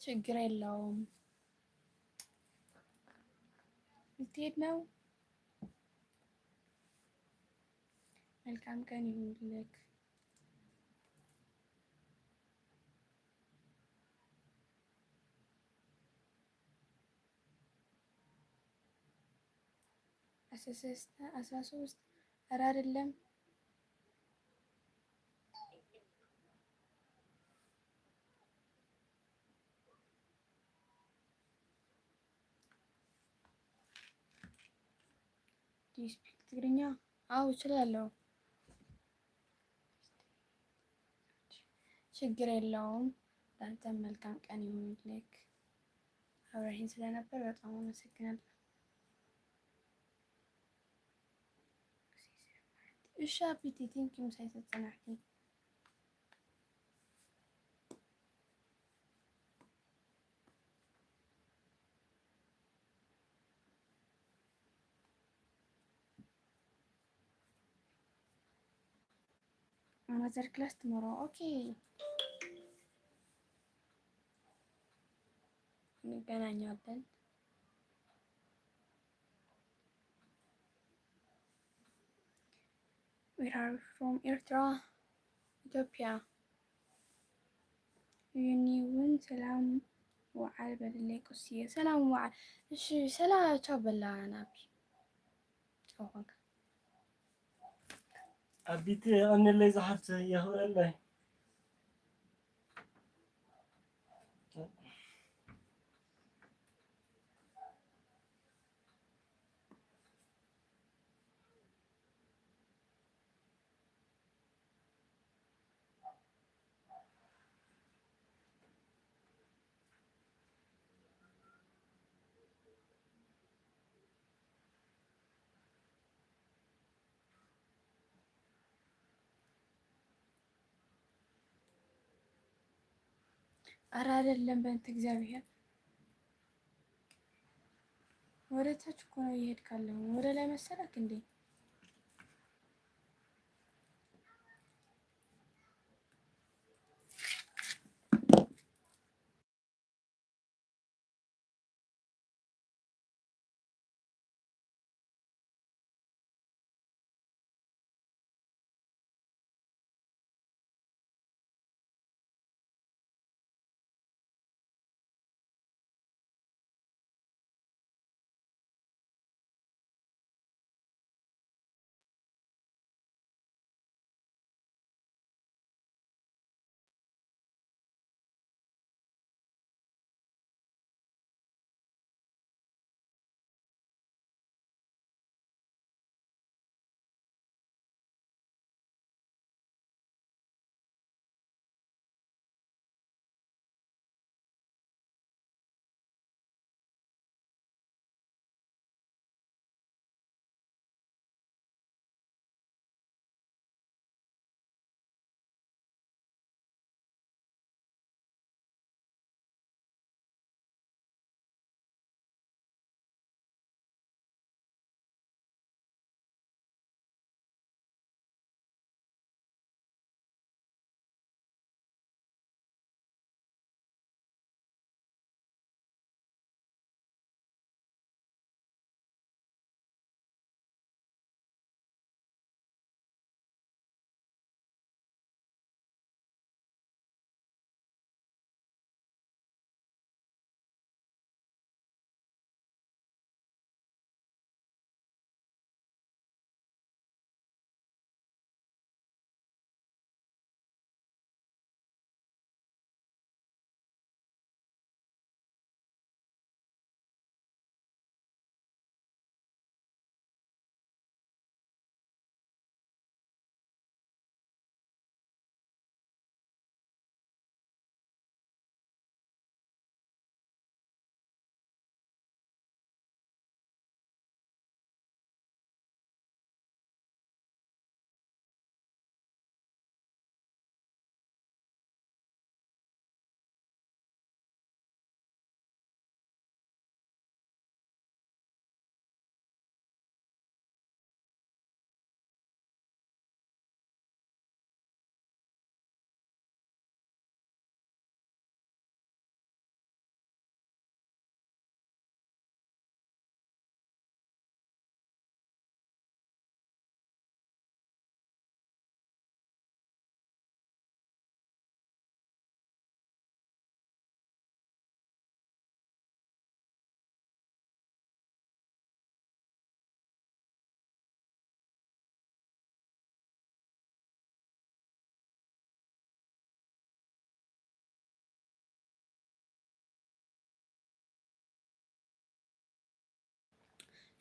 ችግር የለውም። ልትሄድ ነው? መልካም ቀን ይሁንልክ። አስራ ሶስት፣ አስራ ሶስት፣ ኧረ አይደለም። Do you speak ትግርኛ? አዎ እችላለሁ። ችግር የለውም። እናንተም መልካም ቀን ይሁንልክ። አብረኸኝ ስለነበር በጣም አመሰግናለሁ። እሺ አቢቲ፣ ቴንኪ ምሳይ ተጸናሕኪ። Another class tomorrow. Okay. እንገናኛለን። Where are you from? ኤርትራ፣ ኢትዮጵያ። ዩኒ እውን ሰላም ወዓል በልለይ ቁስየ። ሰላም ወዓል። እሺ፣ ሰላም ቻው በላ ናቢ። ቻው ኮንካ። ኣቢቲ የቐንለይ ዝሓፍት የኽብረለይ። ኧረ አይደለም፣ በእንተ እግዚአብሔር ወደ ታች እኮ ነው እየሄድክ ያለው። ወደ ላይ መሰለክ እንዴ?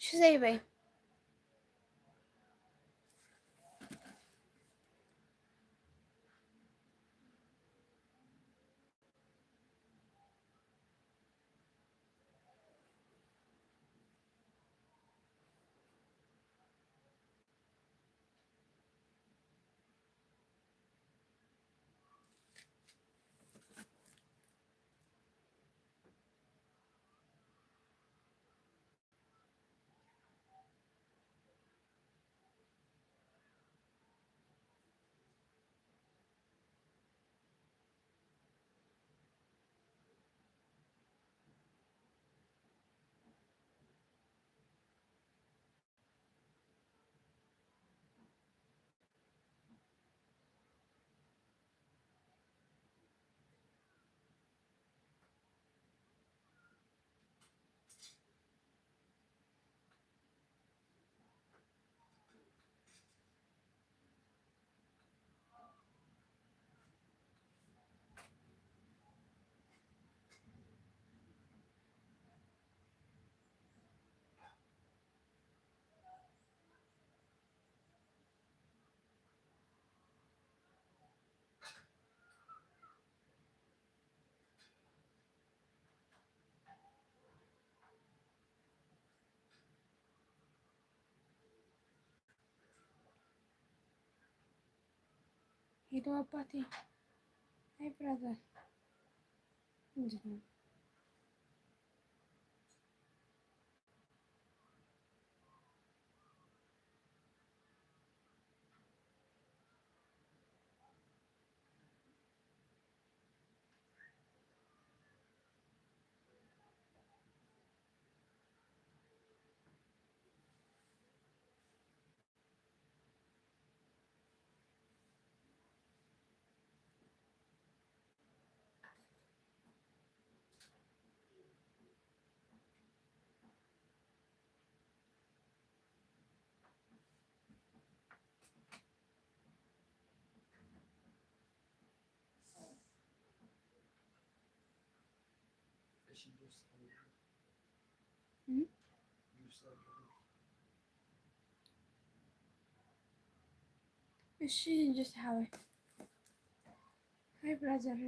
ሽዘይበይ ሄሎ ኣባቴ። ሃይ ብራዘር። ምንድን ነው? እም? እሺ ጅስ ሓወይ። ሃይ ብራዘር።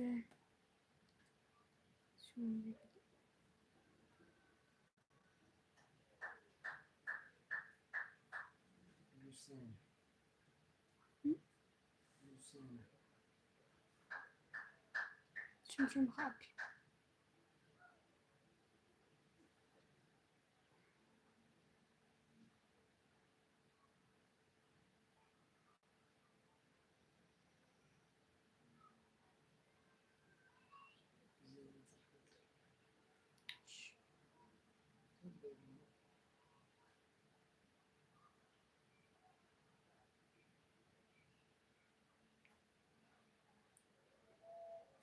ሽምሽም ከኣቢ።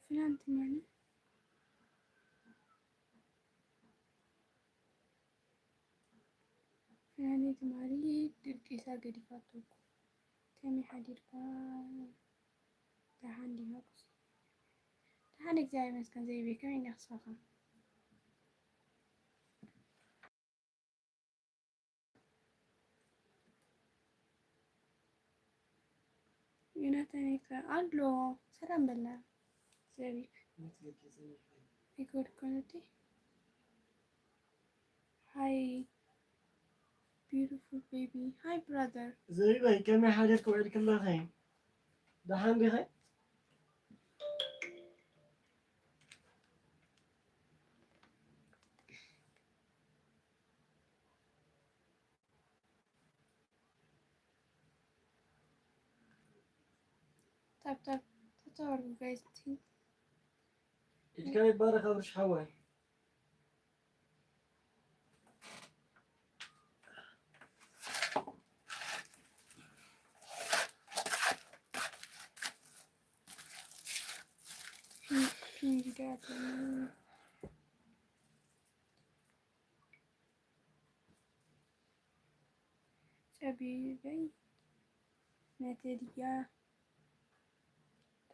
ፍናን ትማሊ ፍናን ትማሊ ድቂሳ ገዲፋቶ እኮ። ከመይ ሓዲርካ? ደሓን ዲኻ? ደሓን እግዚኣብሔር ይመስገን። ዘይቤ ከመይ እንዲኻ ንስኻ? ዮናታን ይከ ኣሎ። ሰላም በላ ዘቢብ። ኣይኮድኮነቲ። ሃይ ቢዩቲፉል ቤቢ። ሃይ ብራዘር። ዘቢበይ ከመይ ሓዲርኪ ውዒልኪ ኣለኺ? ደሓን ዲኺ? ታፕ ታፕ ታፕ ታፕ ኣድርጉ ጋይስ። ኢድካ ይባረክ ኣብርሽ ሓወይ። ጸቢበይ ነተድያ ታ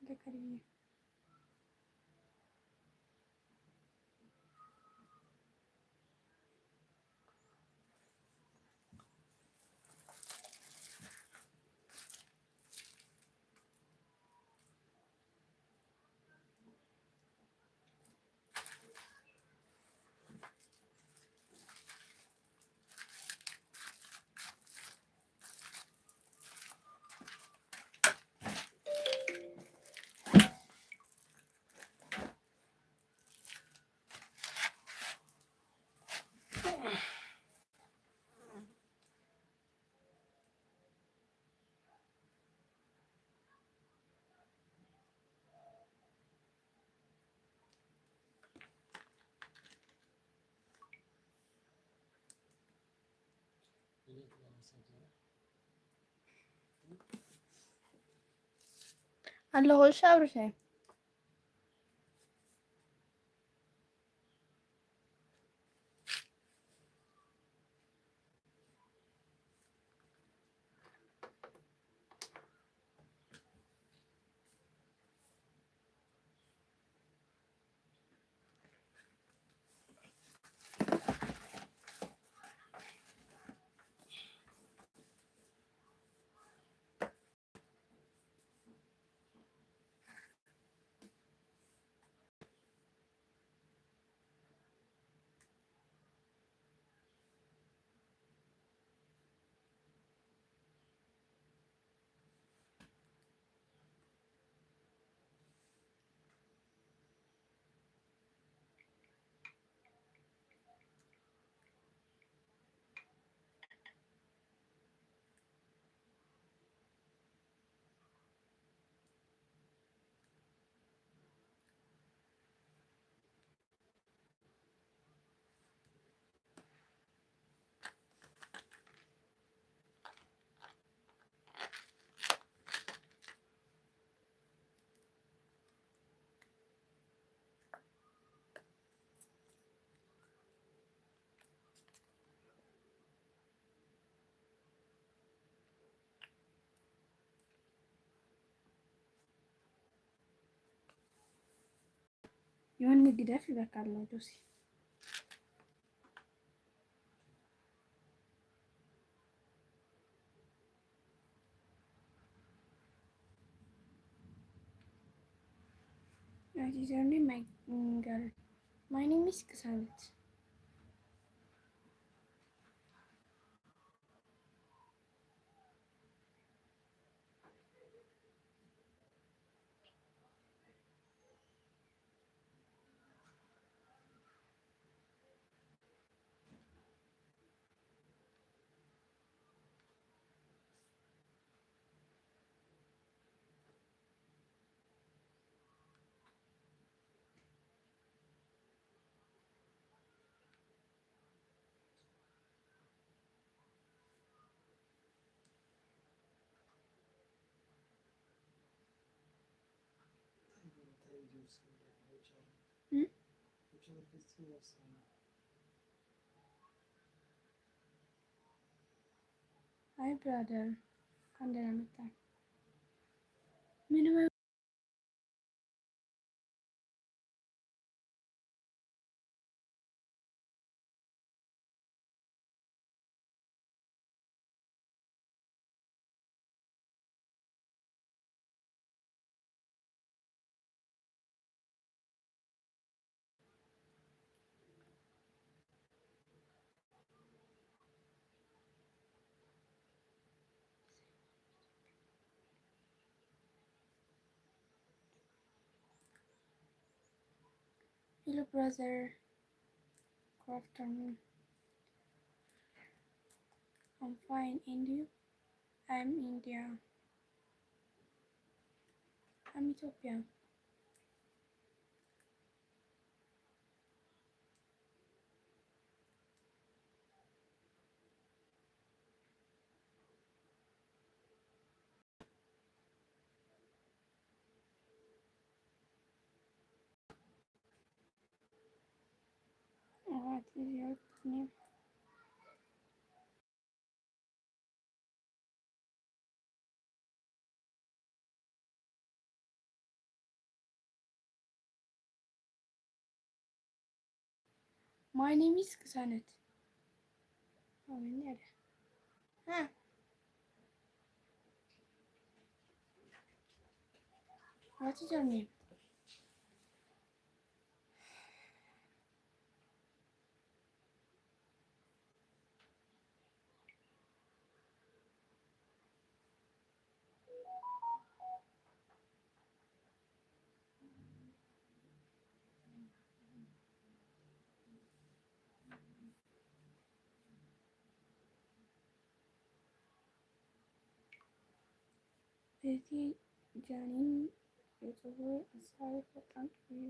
ለከድየ። ኣለኹ። እሺ ኣብርሸይ። ዮኒ ግደፍ ይበካ ኣሎ ጆሲ። What is your name, my girl? My name is Kisanet. Hi brother, እንኳን ደህና መጣህ። ምንም Hello brother, good afternoon. I'm fine, and you? I'm India. I'm Ethiopia. What is your name? My name is Kisanet. Oh, my name. Huh. What is your name? እቲ ጃኒን የጽውር ኣሳሪ ፈጣን እዩ።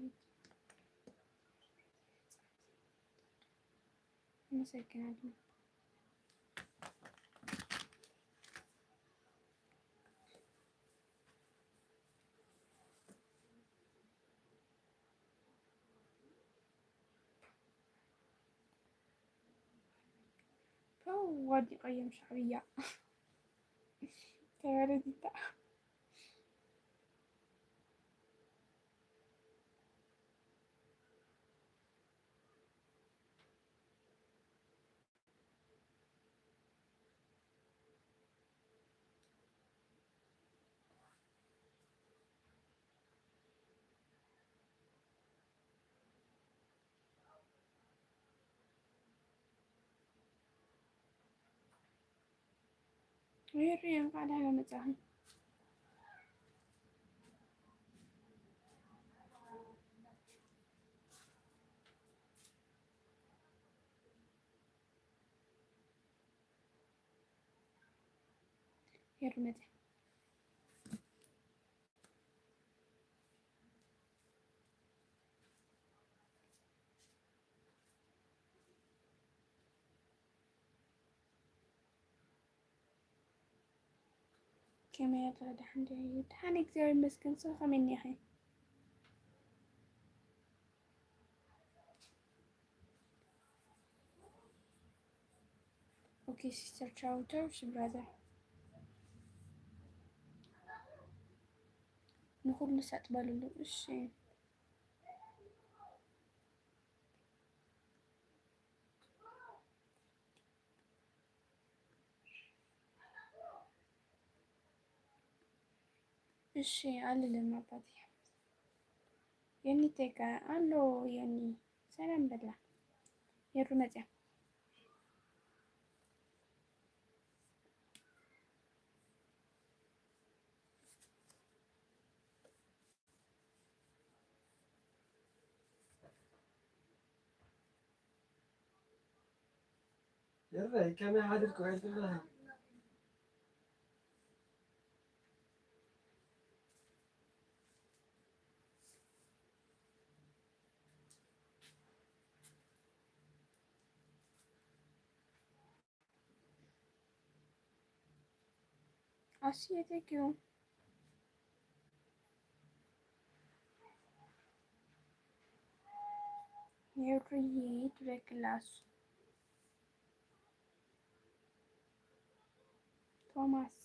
ኣመሰግናለሁ። ፖው፣ ወዲቐዮም ሻዕብያ። ተበረዲታ። ሪሪ፣ እንኳዕ ደህና መጻኺ። ሄሩ መጸ። ከመይ ኣላ? ደሓን ዲኺ? ደሓን፣ እግዚኣብሔር ይመስገን። ንስኺ ከመይ እኒኺ? ኦኬ ሲስተር፣ ቻው ቻው። እሺ ብራዘር፣ ንኹሉ ሰጥ በልሉ። እሺ። እሺ፣ ኣልልም ኣባቴ። የኒ ቴጋ ኣሎ፣ የኒ ሰላም በላ። የሩ መጽያ። የረይ፣ ከመይ ሓድርኩ? ዕድል ኣስየ፣ thank you። የሩዬ፣ ትበክላስ ቶማስ።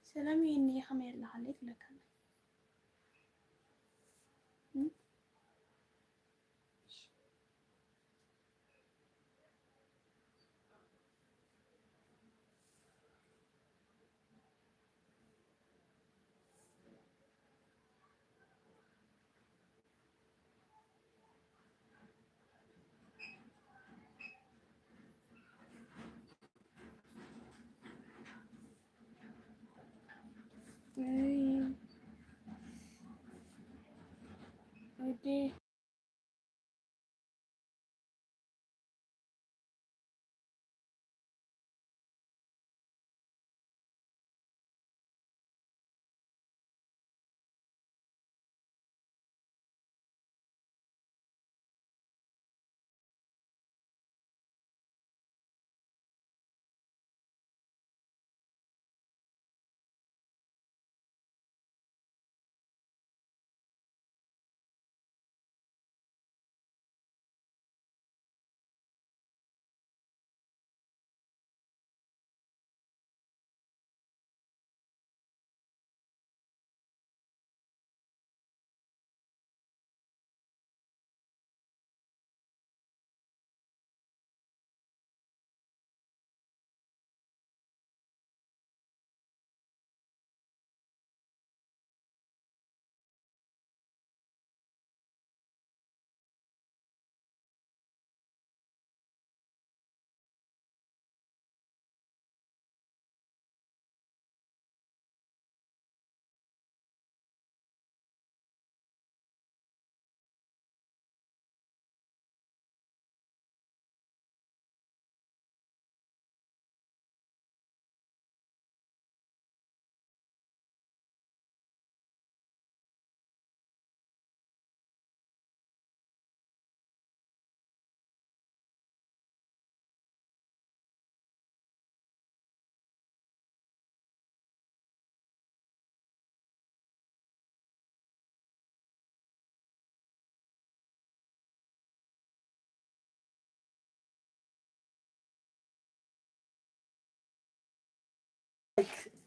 ሰላም ይኒ፣ ከመይ ኣለኻ? እንዴት ኣለካ? እም? እይ። ወዲ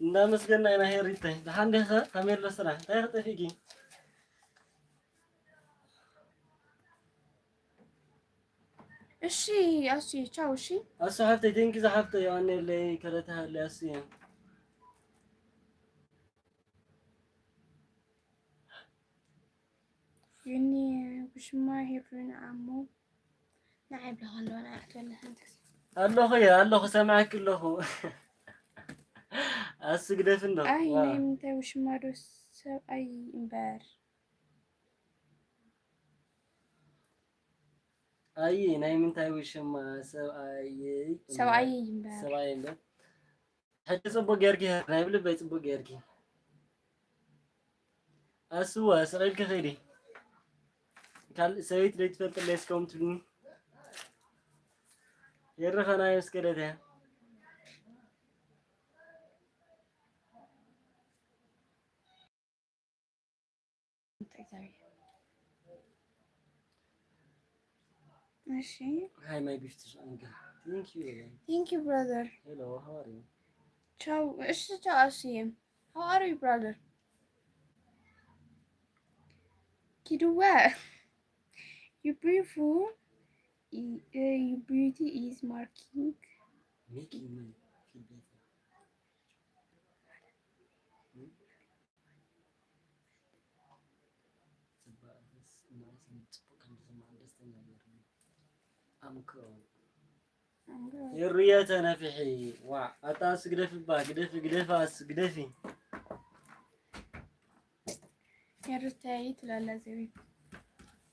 እናመስገና ኢና። ሄሪተይ፣ ደሓን ዲኻ? ከመይ ኣሎ ስራሕ? እንታይ ክጠፊእኪ? እሺ ኣስዬ፣ ቻው። እሺ ኣሱ ሓፍተይ፣ ቴንኪ ዝሓፍተይ፣ የቐንየለይ፣ ከረታሃለይ ኣስዬ። ዩኒ፣ ብሽማ ሄብሪን ኣሞ ንዓይ ብለኻ ኣለዋ፣ ንዓይ ክትበልዕ ሓንቲ ግዜ። ኣለኹ እየ፣ ኣለኹ፣ ሰማዕኪ ኣለኹ። ኣሱ ግደፍን ዶ? ኣይ፣ ዋ። ናይ ምንታይ ውሽማ ዶ ሰብኣይ እምበር። ኣይ፣ ናይ ምንታይ ውሽማ ሰብኣይ? ሰብኣይ እምበር። ሰብኣይ እምበር። ሕጂ ጽቡቅ ጌርኪ፣ ናይ ብልበይ ጽቡቅ ጌርኪ። ኣስወ፣ ስቕ ኢልኪ ኺዲ። ካልእ ሰበይቲ ዘይትፈልጥለይ እስከ ትብልኒ። የርኸናዮ እስከ ደተ። እሺ። Hi, my beautiful angel. Thank you. Thank you, brother. Hello, how are you? ቻው። እሺ፣ ቻው ኣስዬ። How are you, brother? ኪድዋ። You beautiful. I- uh, your beauty is marking. Making me feel better. Hmm? ጽባቐስ እናስ ጽቡቅ ከም ዝስማዕ ደስተኛ ገይሩኒ። ኣምክሮ። ኣምክሮ። የሩየ ተነፊሒ። ዋ፣ ኣታ ኣስ ግደፊ ባ፣ ግደፊ፣ ግደፊ፣ ኣስ ግደፊ። የሩተይ ትላላ ዘቢብ።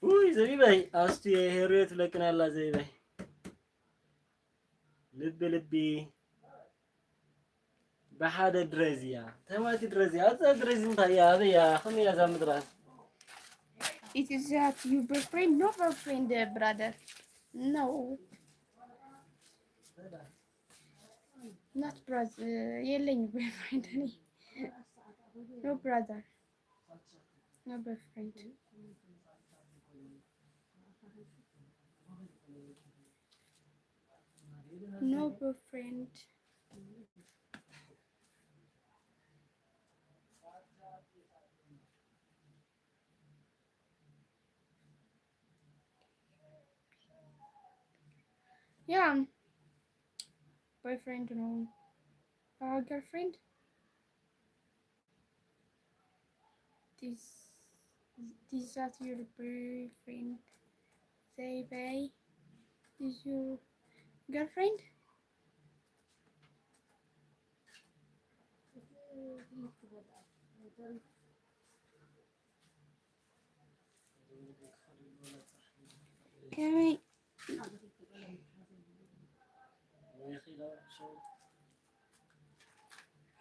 ውይ፣ ዘቢበይ፣ ኣስቱየ፣ ሄሩየ ትብለክን ኣላ ዘቢበይ። ልቢ፣ ልቢ። ብሓደ ድረዝያ። ተማቲ ድረዝያ። ኣዛ ድረዝ እንታይ እያ? ኣበይ እያ? ከመይ እያ እዛ ምድራዝ? It is that your boyfriend? No boyfriend, uh, brother. No. Not brother. የለኝ boyfriend እኔ። No brother. No boyfriend. No boyfriend. Yeah. Boyfriend, no. Uh, girlfriend? This, this is your boyfriend. Say bye. This your girlfriend? ከመይ?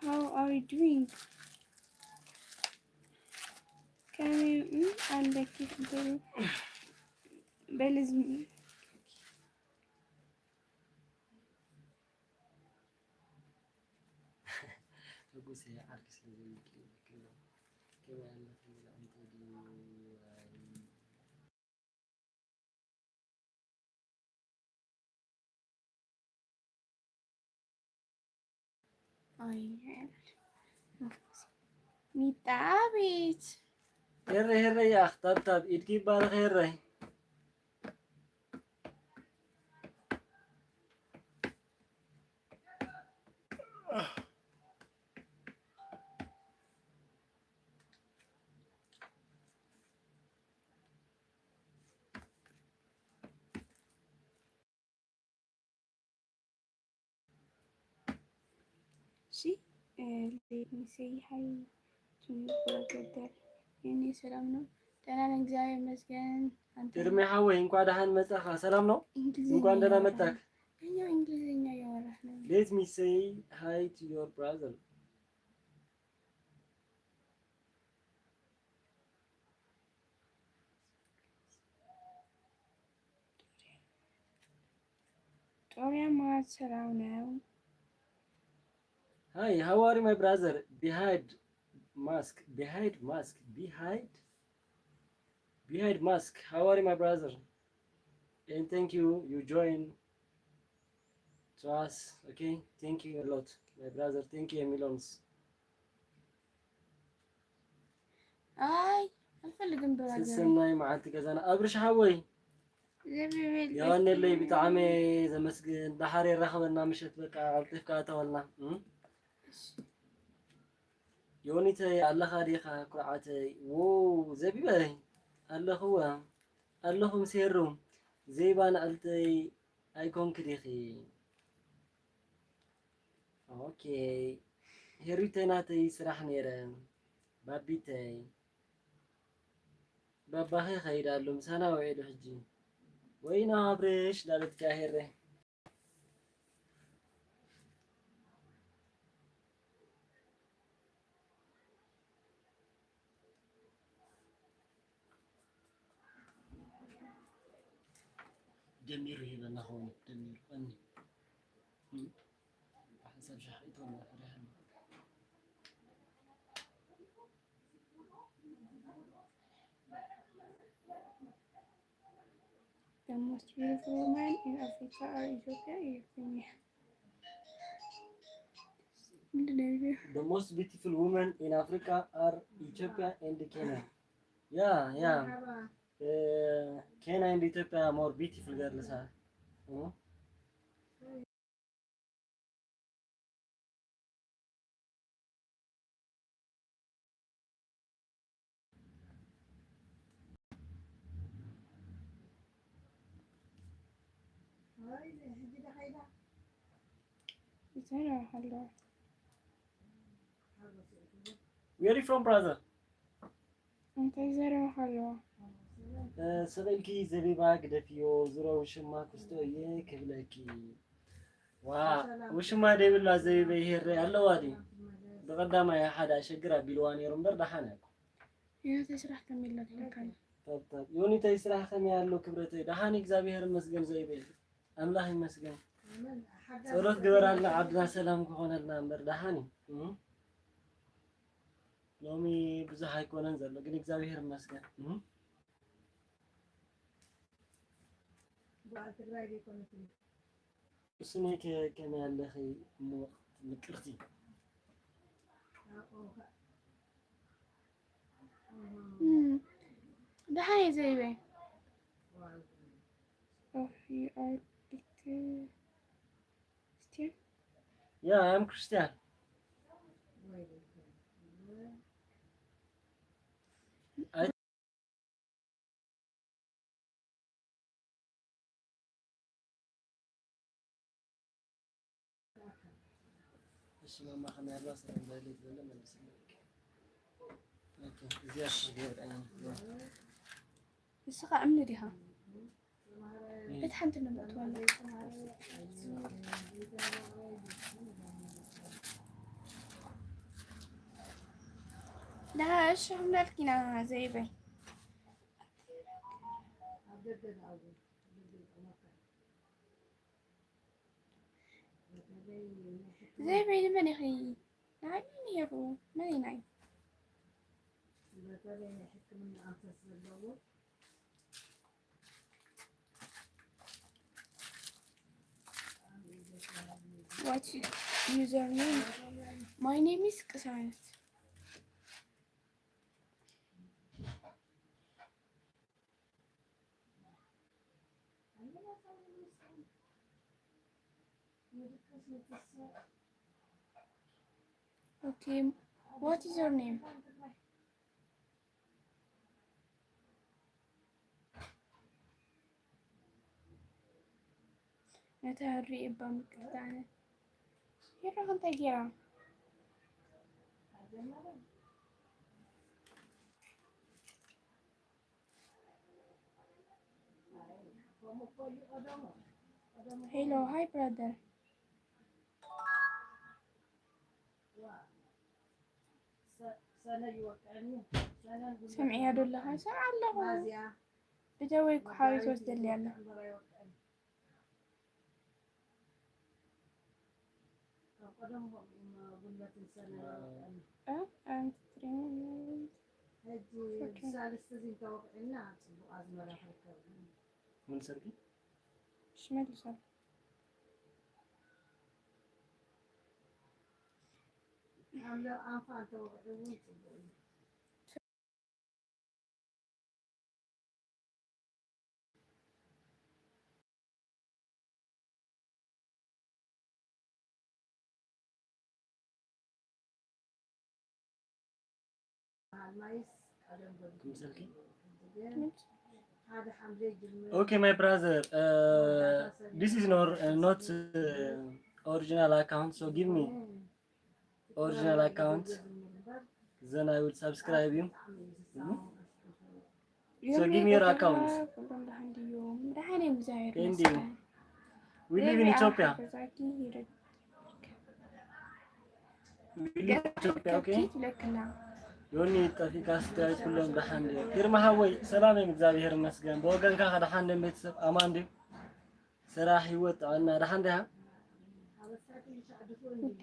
How are you doing? ከመይ፣ እም፣ ኣለኪ? በል፣ በል፣ ዝም-፣ ንጉሴ ዓርኪ ስለ ዘይብልኪ ልክና ከመይ ኣለኺ? ኣንተ ድዩ? ኣይ፣ ሚጣ ቤት። ሄረይ፣ ሄረይ፣ ኣኽ፣ ታብታብ፣ ኢድኪ ይባረኽ፣ ሄረይ። እሺ፣ እ፣ let me say hi to your brother. የኔ ሰላም ነው? ደህና ነኝ፣ እግዚአብሔር ይመስገን። አንተ? ግርሜ ሓወይ፣ እንኳን ደህና መጣህ። ሰላም ነው? እንግሊዝኛ እንኳን ደህና እያወራህ መጣህ። ነው? እኛ እንግሊዝኛ እያወራህ ነው። Let me say hi to your brother. ጦሪያ ማለት ሰላም ነው። Hi, how are you, my brother? Behind mask, behind mask, behind, behind mask. How are you, my brother? And thank you, you join to us. Okay, thank you a lot, my brother. Thank you a millions. ኣይ፣ ኣልፈልግም ብራዘር። ሰሰናይ መዓልቲ ገዛና። ኣብርሽ ሓወይ፣ ዘቢበይ የቐንየለይ፣ ብጣዕሚ ዘመስግን። ደሓር የራኽበና ምሸት፣ በቃ ቀልጢፍካ እተወልና። እም? ዮኒተይ ኣለኻ ዲኻ ኩርዓተይ? ዎ፣ ዘቢበይ ኣለኽዋ፣ ኣለኹ ምስ ሄሩ። ዘይባ ንዕልተይ ኣይኮንክ ዲኺ? ኦኬ፣ ሄሪተይ ናተይ ስራሕ ነይረ። ባቢተይ፣ ባባኺ ይኸይድ ኣሎ፣ ምሳና ውዒሉ ሕጂ። ወይና ኣብርሽ ላለትካ ሄረ። ደሚሩ ሂበና ኸውን፣ ደሚሩ፣ ቀኒ። እም። ሓንሳብ ሻሕ ኢትወና፣ ፈሪሓ። The most beautiful woman in Africa are Ethiopia and Kenya. ምንድን ነው የሚለው? The most beautiful women in Africa are Ethiopia and Kenya. Yeah, yeah. Uh, Kenya and Ethiopia are more beautiful girls, huh? Hmm? ይዘረባ ከለዋ። Where you from, brother? እንታይ ይዘረባ ከለዋ? ስቕ ኢልኪ ዘቢባ ግደፍዮ፣ ዙረ ውሽማ ክስቶ እየ ክብለኪ። ዋ፣ ውሽማ ደይብላ ዘቢበ ይሄረ ኣለዋ ድዩ? ብቐዳማይ ሓደ ኣሸግር ኣቢልዋ ነይሩ እምበር ደሓን እያ እኮ። ህይወተይ ስራሕ ከመይ ኣሎ ትብለካ? ታብታብ ዮኒተይ፣ ስራሕ ከመይ ኣሎ ክብረተይ? ደሓን እግዚኣብሔር ይመስገን ዘይበይ። ኣምላኽ ይመስገን። ጸሎት ግበራልና ዓድና ሰላም ክኾነልና እምበር ደሓን እዩ። እም? ሎሚ ብዙሕ ኣይኮነን ዘሎ ግን እግዚኣብሔር ይመስገን። እም? በዓል ትግራይ ዘይኮነት ስመይ ከ-፣ ከመይ ኣለኺ እሞ ምቅርቲ? እም፣ ደሓን እየ ዘይበይ። Oh, you are Christian? Yeah, I'm Christian. እሺ ማማ፣ ከመይ ኣላ? ሰላም በሊ ዝበለ መልስልኝ። ኦኬ፣ እዚኣ እኮ ገይረ። ንስኻ እምኒ ዲኻ? በቲ ሓንቲ እምኒ ምእትዋላ። ደሃ እሺ፣ ክምለልኪና ዘይበይ። ዘይበይ ንመን ኢኺ? ንዓይ ነይሩ፣ መን እዩ ናይ? What's your username? My name is ቅሳነት። Okay, what is your name? ነታ ህሪ እባ ምክልታነ ሄራኽ እንታይ ጌራ? Hello, hi brother. ሰምዕያ ዶ ኣለኻ? ሰምዓ ኣለኹ። ብደወይ እኮ ሓወይ ትወስደለይ ኣላ። እ? ኣንቲ ትሪኒ። ሕጂ ሳልስቲ እዚ እንተወቂዕና ኣብ ፅቡቅ ኣዝመራ ክርከብ እዩ። ምን ሰርጊ? ሽመልሳል። ኣብ ለ-፣ ኣንፋ እንተወቂዑ እውን ፅቡቅ እዩ። Okay, my brother, uh, this is not, uh, not, uh, original account, so give me original account, then I will subscribe you. Mhm. So give me your account. ኩሎም ደሓን ድዮም? ደሓን እዮም፣ እግዚኣብሔር Thank you. ይመስገን። We live in Ethiopia. ገዛኪ ይረድ- We live in Ethiopia, okay? ትብለክና። ዮኒ ጠፊካ ስታይ ኩሎም ደሓን ድዮም? ፊርማ ሓወይ ሰላም እዮም፣ እግዚኣብሔር ይመስገን። ብወገንካ ከ ደሓን ድዮም? ቤተሰብ ኣማን ድዩ? ስራሕ፣ ህይወት፣ ጥዕና ደሓን ድያ? ውዲ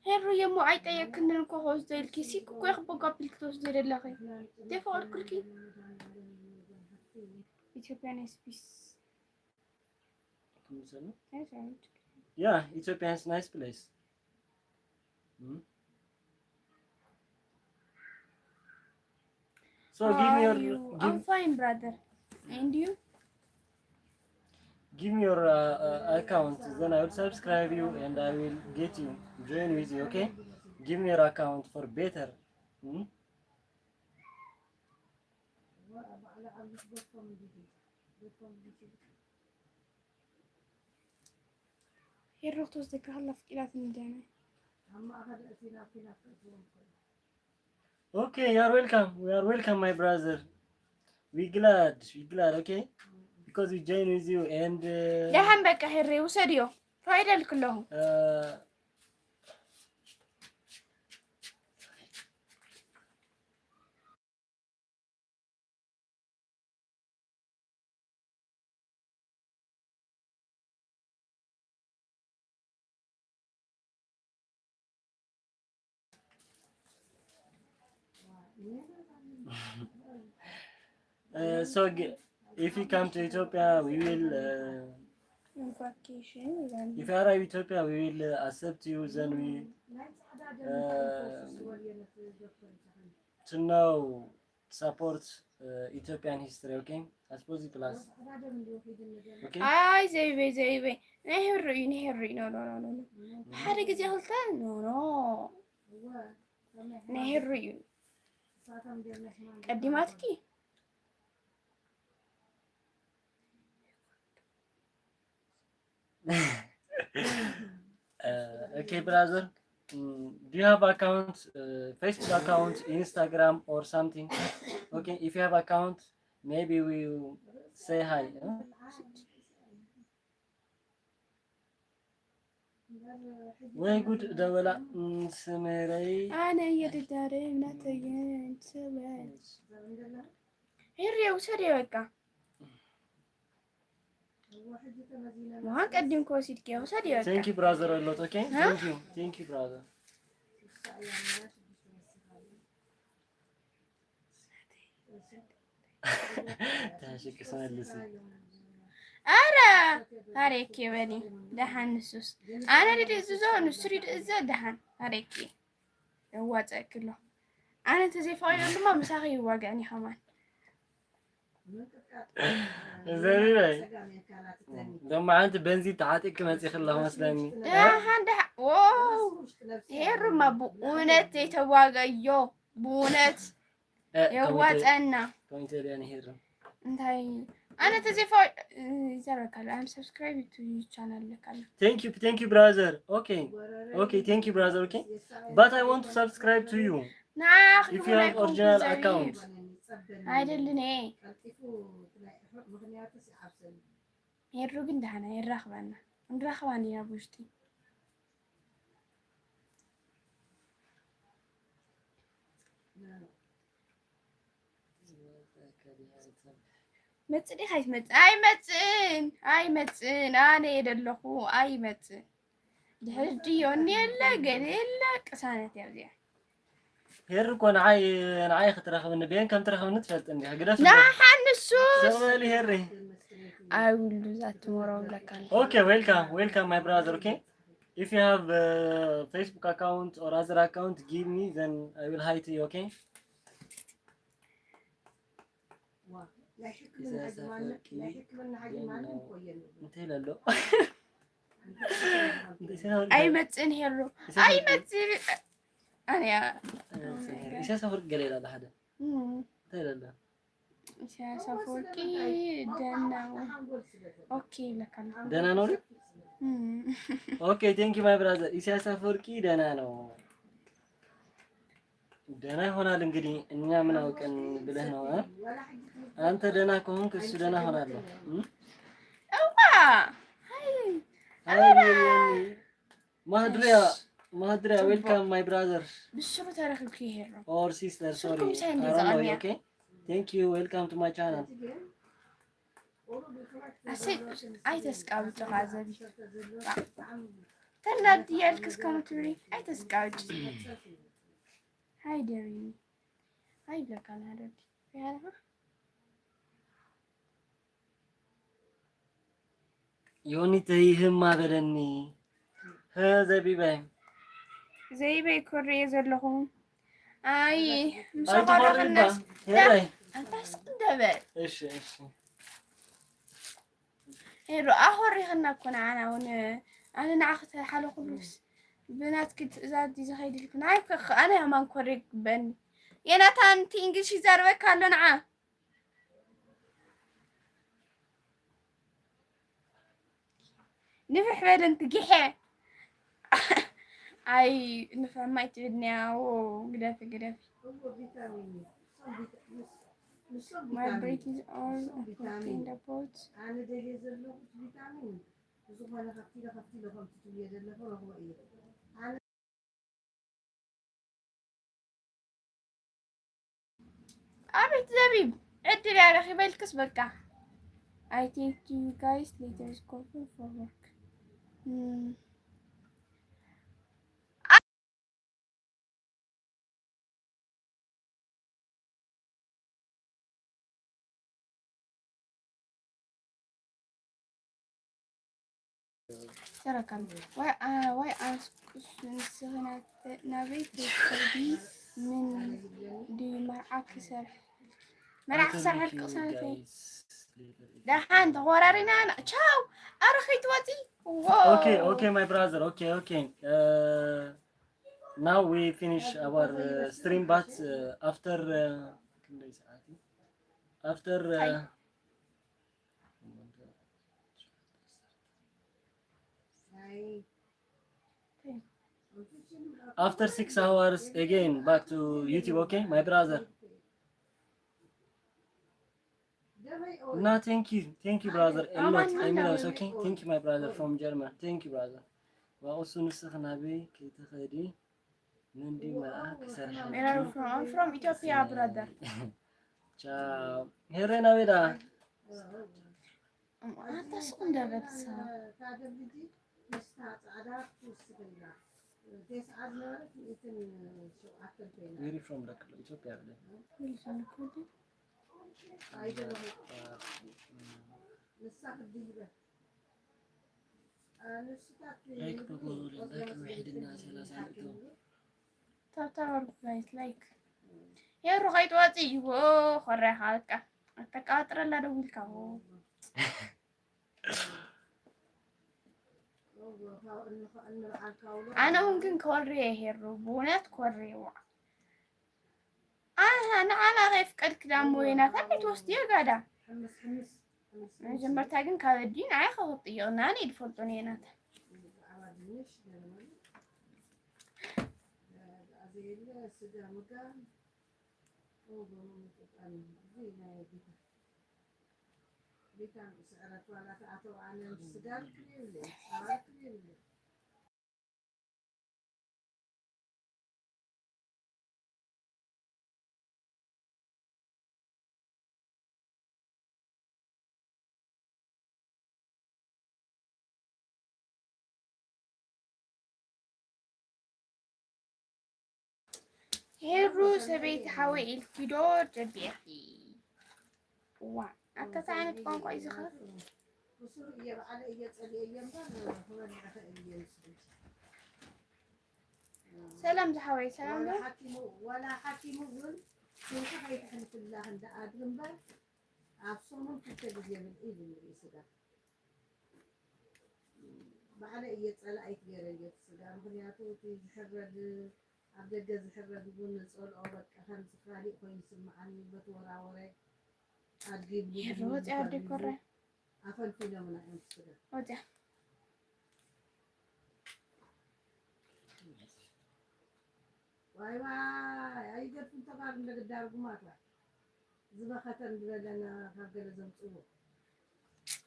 ሄሩየ እሞ ኣይጠየቅክንን እኮ ክወስዶ ኢልኪ፣ ሲክ እኮ ኢኺ በጎ ኣቢልኪ ትወስዶ ዘለኺ። ዘይፈቐድኩልኪ። ኢትዮጵያ ናይ ስፒስ። Yeah, Ethiopia is nice place. Hmm? So give me your, I'm give, fine, brother. And you? Give me your, uh, uh, account, then I will subscribe you and I will get you, join with you, okay? Give me your account for better. Hmm? ሄሮክ ተወስደካ ከላ ፍቂዳትኒ ደህና። Okay, you are welcome. We are welcome, my brother. We glad, we glad, okay? Because we join with you and, uh, ደሓን በቃ ሄሬ ውሰድዮ። ፋይዳ ልክለኹ። Uh, Uh, so g- if you come to Ethiopia, we will. Uh, Vacation ይላል። If you arrive Ethiopia, we will uh, accept you. Then we uh, to know support uh, Ethiopian history. Okay, I suppose it plus. Okay. ኣይ ዘይበይ ዘይበይ ናይ ህሩ እዩ ናይ ህሩ እዩ ኖ ኖ ኖ ኖ ሓደ ግዜ ክልተ ኖ ኖ ናይ ህሩ እዩ ቀዲማትኪ Uh, okay, brother. Mm, do you have account, uh, Facebook account, Instagram, or something? Okay, if you have account, maybe we will say hi. Huh? ወይ ጉድ ደበላ ስመረይ ኣነ እየ ድዳረ እናተየን ስበል ሄሪ ውሰድ በቃ ውሃ ቀዲም ከወሲድክ ውሰድ በቃ Thank you brother a lot. Okay, thank you, thank you brother. ተሽቅስ መልሲ ኣረ ኣሬኪ በሊ ደሓን ንሱስ ኣነ ድድእዝዞ ንሱ ድድእዘ ደሓን ኣሬኪ የዋፀእኪ ኣሎ ኣነ እንተዘይፈቒዶም ድማ ምሳኺ ይዋጋእኒ ከማን ዘቢበይ ደሞ ሓንቲ በንዚን ተዓጢቅኪ መፂኺ ኣለኹ መስለኒ ደሓን ደሓን ሄሩማ ብእውነት ዘይተዋጋዮ ብእውነት የዋፀና ኮሚቴ ሪያ ንሄር እንታይ ኣነ ተዜፋ ይዘረካሉ ኣም ሰብስክራይብ ቱ ቻናል ለካሉ Thank you, thank you, brother. Okay, okay, thank you, brother. Okay, but I want to subscribe to you. ናኽ If you have original account. ኣይደልን ሄሩ ግን ደህና የራኽበና ንራኽባ ኢና ብውሽጢ መጽእ ዲኻ ኣይትመጽእ ኣይመጽእን ኣይመጽእን ኣነ እየ ደለኹ ኣይመጽእን ድሕሪ ድዮ እኒ የለ ገለ የለ ቅሳነት እያ እዚኣ ሄሪ እኮ ንዓይ ንዓይ ክትረኽብኒ ቤን ከም ትረኽብኒ ትፈልጥ እንዲኻ ግደፍ ናሓንሱ ሰበሊ ሄሪ I will do that tomorrow ብለካ ኣለኹ Okay, welcome, welcome, my brother. Okay, if you have a Facebook account or other account, give me, then I will hide you. Okay. እንታይ ኢለ ኣሎ ኣይመፅእን ሄሉ ኣይመፅእ ኣንያ ኢሳያስ ኣፈወርቂ ገለ ኢላ ሓደ እንታይ ኢለ ኣሎ ኢሳያስ ኣፈወርቂ ደና ኦኬ ይብለካ ኣሎ ደህና ነው ድዩ? Okay, thank you, my brother. ኢሳያስ አፈወርቂ ደህና ነው። ደህና ይሆናል እንግዲህ እኛ ምን አውቀን ብለህ ነው እ? አንተ ደህና ከሆንክ እሱ ደህና ሆናለሁ። እ? እዋ አይ ማህድሪያ ማህድሪያ welcome my brother ብስሩ ተረክብኪ ይሄር ነው or sister, sorry. ስልኩም ሳይ I don't know. እንደዛ Okay, thank you, welcome to my channel. ኣሰይ ኣይተስቃብጭ ኻዘቢ ተናድ ያልክስ ከምትብሊ ኣይተስቃብጭ ሃይ ደሪኒ ኣይብለካ ናደዲ ያለኻ ዮኒ ተይህማ በለኒ። ሀ ዘቢበ ዘይበይ ኮርየ ዘለኹ ኣይ ኣይትኾርባ ምሳኻረኽናስ ሄረይ ኣንታስ እንደበል እሺ እሺ ሄሮ ኣኾሪኽና እኮ ንዓና እውን ኣነ ንዓኺ ተሓለኹሉስ ብናትኪ ትእዛዝ ድዩ ዝኸይድ ኢልኩ ንዓይ እኮ ኣነ ኣማን ኮሪ ይግበኒ ዮናታን እቲ እንግሊሽ ይዛረበካ ኣሎ ንዓ ንፍሕ በል እንት ጊሐ። ኣይ ንፍሕ ማይ ትብድንያ። ዎ፣ ግደፊ፣ ግደፊ። እዎ፣ ቪታሚን እዩ። እሶም ቪታ-፣ ምስ-፣ ንሶም My ቪታሚን breath እዩ። Is all እሶም ቪታሚን affecting እዩ። The boat. ኣነ ደልየ ዘለኹ ቪታሚን እዩ። ብዝኾነ ከፍቲለ፣ ከፍቲለ ከምቲ ትብልዮ ዘለኹ ረኽቦ እየ። ኣነ ኣቤት ዘቢብ፣ ዕድል እያ ረኺበልክስ በቃ። I take you guys later is called for work. Mm. ተረከም። ዋይ፣ ኣ-፣ ዋይ ኣስኩስ ንስኺ ናተ-፣ ናበይ ትኸዲ? ምን ድዩ መርዓ ክሰርሕ? መርዓ ክሰርሐልኪ ቅሳነተይ። ደሓን ተኾራሪና ኢና። ቻው። ኣረ ከይትወፂ። ዎ። Okay, okay, my brother. Okay, okay. Uh, now we finish our, uh, stream, but, uh, after, uh, ክንደይ ሰዓት እዩ? After, uh, Hi. After six hours again, back to YouTube, okay, my brother? No, thank you, thank you, brother. A lot, I mean, it's okay. Thank you, my brother from German. Thank you, brother. ዋእሱ ንስኺ ናበይ ከይትኸዲ? ምንዲ መርዓ ክሰርሐልኪ? Where are you from? I'm from Ethiopia, brother. ቻው። ሄሬ ናበይ ደኣ? ኣታ ስቕ እንደ በል ሰብ። Where you from? ደቂ ኢትዮጵያ ብለ። ላይክ በጎ ለላይክ ውሕድና ሰላሳ ነጥቢ። ታብታብ ኣርጉ ጋይስ፣ ላይክ። ሄሩ ከይትወፂ እዎ፣ ኮሪያኻ በቃ። ኣተቃባጥረላ ደዊልካ እዎ። ኣነ እውን ግን ኮርየ ሄሩ፣ ብእውነት ኮርየ፣ ዋ። ኣሃ፣ ንዓና ከይፍቀድኪ ዳሞ ወይናት ኣበይ ትወስድዮ ጋዳ? መጀመርታ ግን ካብ ኣዲን ኣይ ከውጥዮ፣ ናኒ ድፈልጦ ነይናታ። ሄሩ ሰበይቲ ሓወይ ኢልኪ ዶ ጀቢርኪ? ዋ፣ ኣታ እንታይ ዓይነት ቋንቋ እዩ ዝኸ? ብስሩ እየ፣ ባዕለ እየ ጸሊኤ እየ እምበር ክበልዕ እኽእል እየ ንሱ። ሰላም ዝሓወይ፣ ሰላም ዶ? ዋላ ሓኪሙ፣ ዋላ ሓኪሙ እውን ስንኪ ከይተሕልፍላ ክንዲ ኣድሪ እምበር ኣብ ሰሙን ክልተ ግዜ ብልዒ ይብል ንርኢ ስጋ። ባዕለ እየ ጸላኢት ገይረ እየ እቲ ስጋ። ምኽንያቱ እቲ ዝሕረድ፣ ኣብ ደገ ዝሕረድ እውን ጸልኦ በቃ ከምዚ ካሊእ ኮይኑ ይስምዓኒ። በቲ ወራወረ ኣድጊ ይብሉ፣ ይሄ ሮጥ ያድግ ይብሉ። ኮረ። ኣፈልፊሎምና እዮም ስጋ። ወዲያ። ዋይ ዋይ፣ ኣይገድፍን ተጋሩ እንደግዳ ርጉማት ዋይ። ዝበኸተን ዝበለና ካብ ገለ ዘምጽዎ።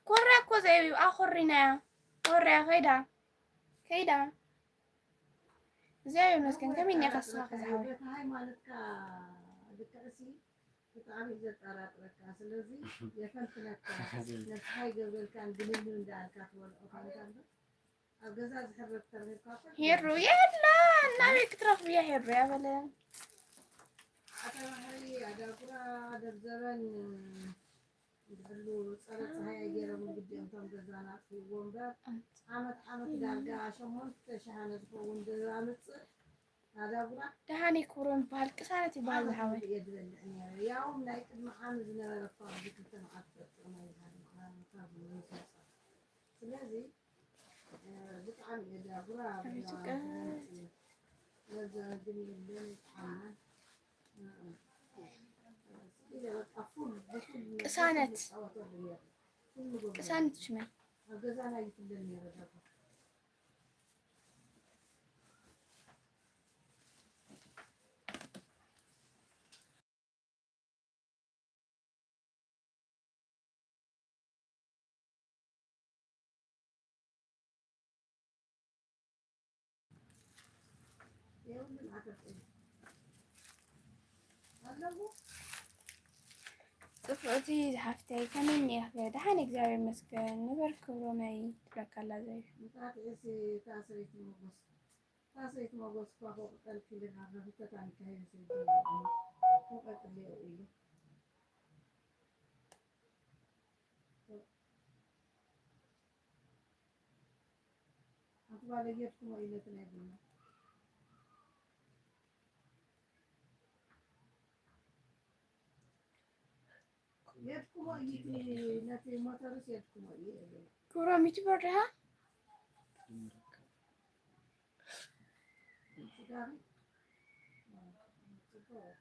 ኮርያ እኮ ዘይብዩ፣ ኣኾሪናያ። ኮርያ ከይዳ። ከይዳ። እግዚኣብሔር ይመስገን፣ ከመይ እኒኻ ንስኻ ከ ዝሓወይ? በቲ ሃይማኖትካ ልክዕሲ ብጣዕሚ እዩ ዘጠራጥረካ። ስለዚ የፈንፍነካ፣ ነብስኻ ይገብረልካን ግልል እንዳልካ ትበልዖ ኮንካ እምበር፣ ኣብ ገዛ ዝሕረድ ተረኺብካ እኮ ሄሩ የላ፣ ናበይ ክትረኽብያ ሄሩ ያበለ። ኣታ ባሕሪ፣ ኣዳጉራ፣ ደብዘበን፣ ዝሕሉ ጸረ ጸሃይ ገይሮም ግዲኦም እቶም ገዛና ኣጥፍእዎ እምበር፣ ዓመት ዓመት ዳርጋ ሸሞንተ ሽሕ ኣነ ዝኸውን ድር ኣምጽእ፣ ኣዳጉራ። ደሃን ይክብሮም ይበሃል፣ ቅሳነት ይበሃል ዝሓወይ። እየ ዝበልዕ ነይረ። ያውም ናይ ቅድሚ ዓሚ ዝነበረ እኳ ኣብዚ ክልተ መዓልቲ ጠጥዑ ናይ ዝሃለ ካብ ምስ መጻ። ስለዚ፣ እ፣ ብጣዕሚ እየ ኣዳጉራ ኣቤት ብላ ፍቅር። ነዛ ግን የለን ይጥዓማ። እ፣ እ። ኢለ በቃ ፉል፣ ብፉል ቅሳነት። ንጻወተሉ ነይሩ። ኩሉ ጎበዝ። ቅሳነት ሽመይ። ኣብ ገዛና ይፍለል ነይረ ዳቦ። የብሉን ዓተር ኣለዎ። ጽፍዕቲ ዝሓፍተይ ከመይ እኒኣኺ? ደሓን እግዚኣብሔር ይመስገን። ንበር ክብሮመይ ትብለካ ኣላ ዘይ። እንታት እሲ እታ ሰበይቲ ሞጎስ፣ እታ ሰበይቲ ሞጎስ እኳ ክቕጠል ክልል ኣሎ፣ ህተት ኣንካሂዱ ሰይዱ ክቐጥል እዩ ኢሉ። ሓንቲ ጓል የድክሞ ኢለ እቲ ናይ ቡና። የድክሞ እዩ እቲ ነቲ ሞተርስ የድክሞ እዩ። ክብሮም ዩቱበር ዲኻ? ስጋቢ? ጽቡቅ።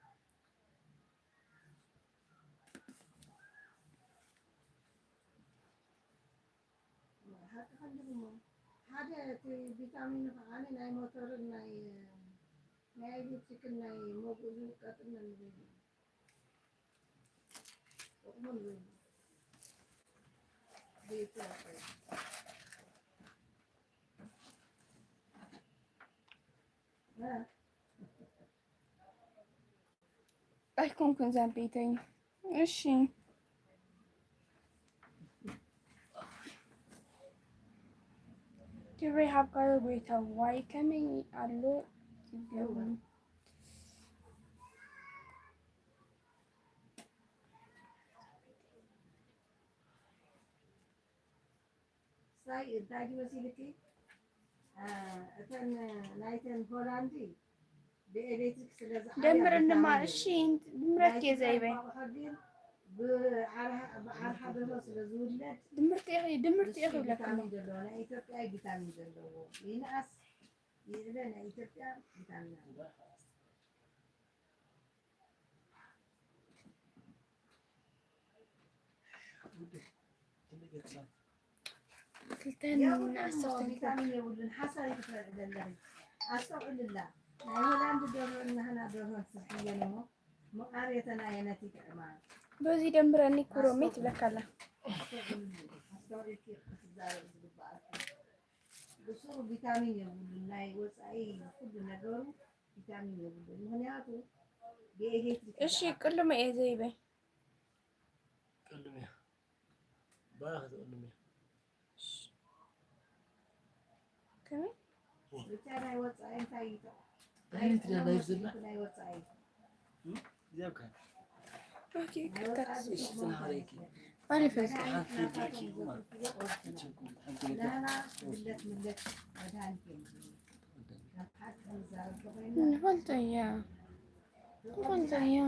ሓቂ ፈልግ እሞ ሓደ እቲ ቪታሚን ከዓኒ ናይ ሞተርን ናይ ናይ ኤሌክትሪክን ናይ መብኡ ዝውቀጥን ነንበይኑ ጥቕሙን ዘይብሉ። ቤቱ ያቆይ። እ? ኣይኮንኩን ዛቤተይ። እሺ። ክብሪ ሃብካ ጎይታ ዋይ ከመይ ኣሎ ይገርም። ሳይ እንታይ ድዩ መሲልኪ? እ፣ እተን ናይተን ሆላንዲ ብኤሌክትሪክ ስለ ዝዓያ ደምርንማ ቪታሚን እሺ። ድምረት ናይ ኬ ቪታሚን ዘይበይ እንቋቑሖ ግን ብዓርሃ፣ ብዓርሃ ደርሆ ስለ ዝውለድ ድምርቲ ኢኺ፣ ድምርቲ ንሱ ኢኺ እዩ ይብለካ። ቪታሚን ዘለዎ፣ ናይ ኢትዮጵያ እዩ ቪታሚን ዘለዎ። ይንኣስ ይዕበ ናይ ኢትዮጵያ ቪታሚን ኣለዎ። ክልተን የብሉን እሞ ዓሰርተን ቪታሚን የብሉን። ሓሳብ ይትፈርድ ዘለኺ። ኣስተውዕልላ። ናይ ሆላንድ ደርሆ እናህና ደርሆ ትስርሕየን እሞ ምቓር የተናየነት ይጥዕማ። በዚ ደምረኒ ኩሮሜ ትብለካ ኣላ። ኣስተውዕልሉ። ኣስተውዒልኪ ክትዛረቢ ዝግበኣኪ። ብሱሩ ቪታሚን የብሉን። ናይ ወጻኢ ኩሉ ነገሩ ቪታሚን የብሉን። ምኽንያቱ ብኤሌክትሪክ እሺ፣ ዝኣ- ቅልሙ እየ ዘይበይ። ቅልሙ እያ። ባህ ትቕልሙ እያ። ከመይ? ብቻ ናይ ወጻኢ እንታይ ይጠ-፣ እንታይ ይትዳ ላይፍ ዘላ? ናይ ወጻኢ። እም? እዚኣ እኮ እያ። ኦኬ፣ ይቅርታ። እሺ፣ ጽናሕ በይኪ። ኣሪፍ እዩ። ሓንቲ በይኪ፣ ኡማ። ናና፣ ምለት፣ ምለት፣ መድሃኒት የምግብ። ንፈልጦ እያ። ንፈልጦ እያ።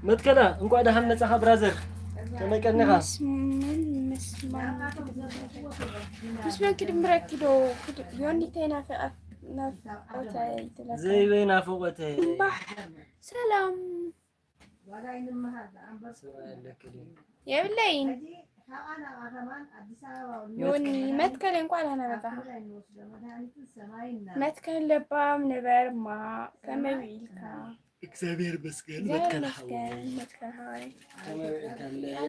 መትከላ፣ እንኳዕ ደሓን መጻኻ ብራዘር። ከመይ ቀኒኻ? ምስ መን፣ ምስ ማን ክድምረኪ? ምስ መን ክድምረኪ ዶ? ክድ-፣ ዮኒ ተይ ናፊቓ-፣ ናፍቆተይ ትለካ። ዘይበይ ናፍቆተይ። እምባሕ፣ ሰላም። ሰብኣይ ኣለኪ ድዩ? የብለይን። ዮኒ፣ መትከል እንኳዕ ደህና መጣ። መትከል ለባም ንበርማ፣ ከመይ ውዒልካ? እግዚኣብሔር ይመስገን። እግዚኣብሔር መትከል ይመስገን፣ ሓወይ። መትከል ሓወይ። ከመይ ውዒልካ?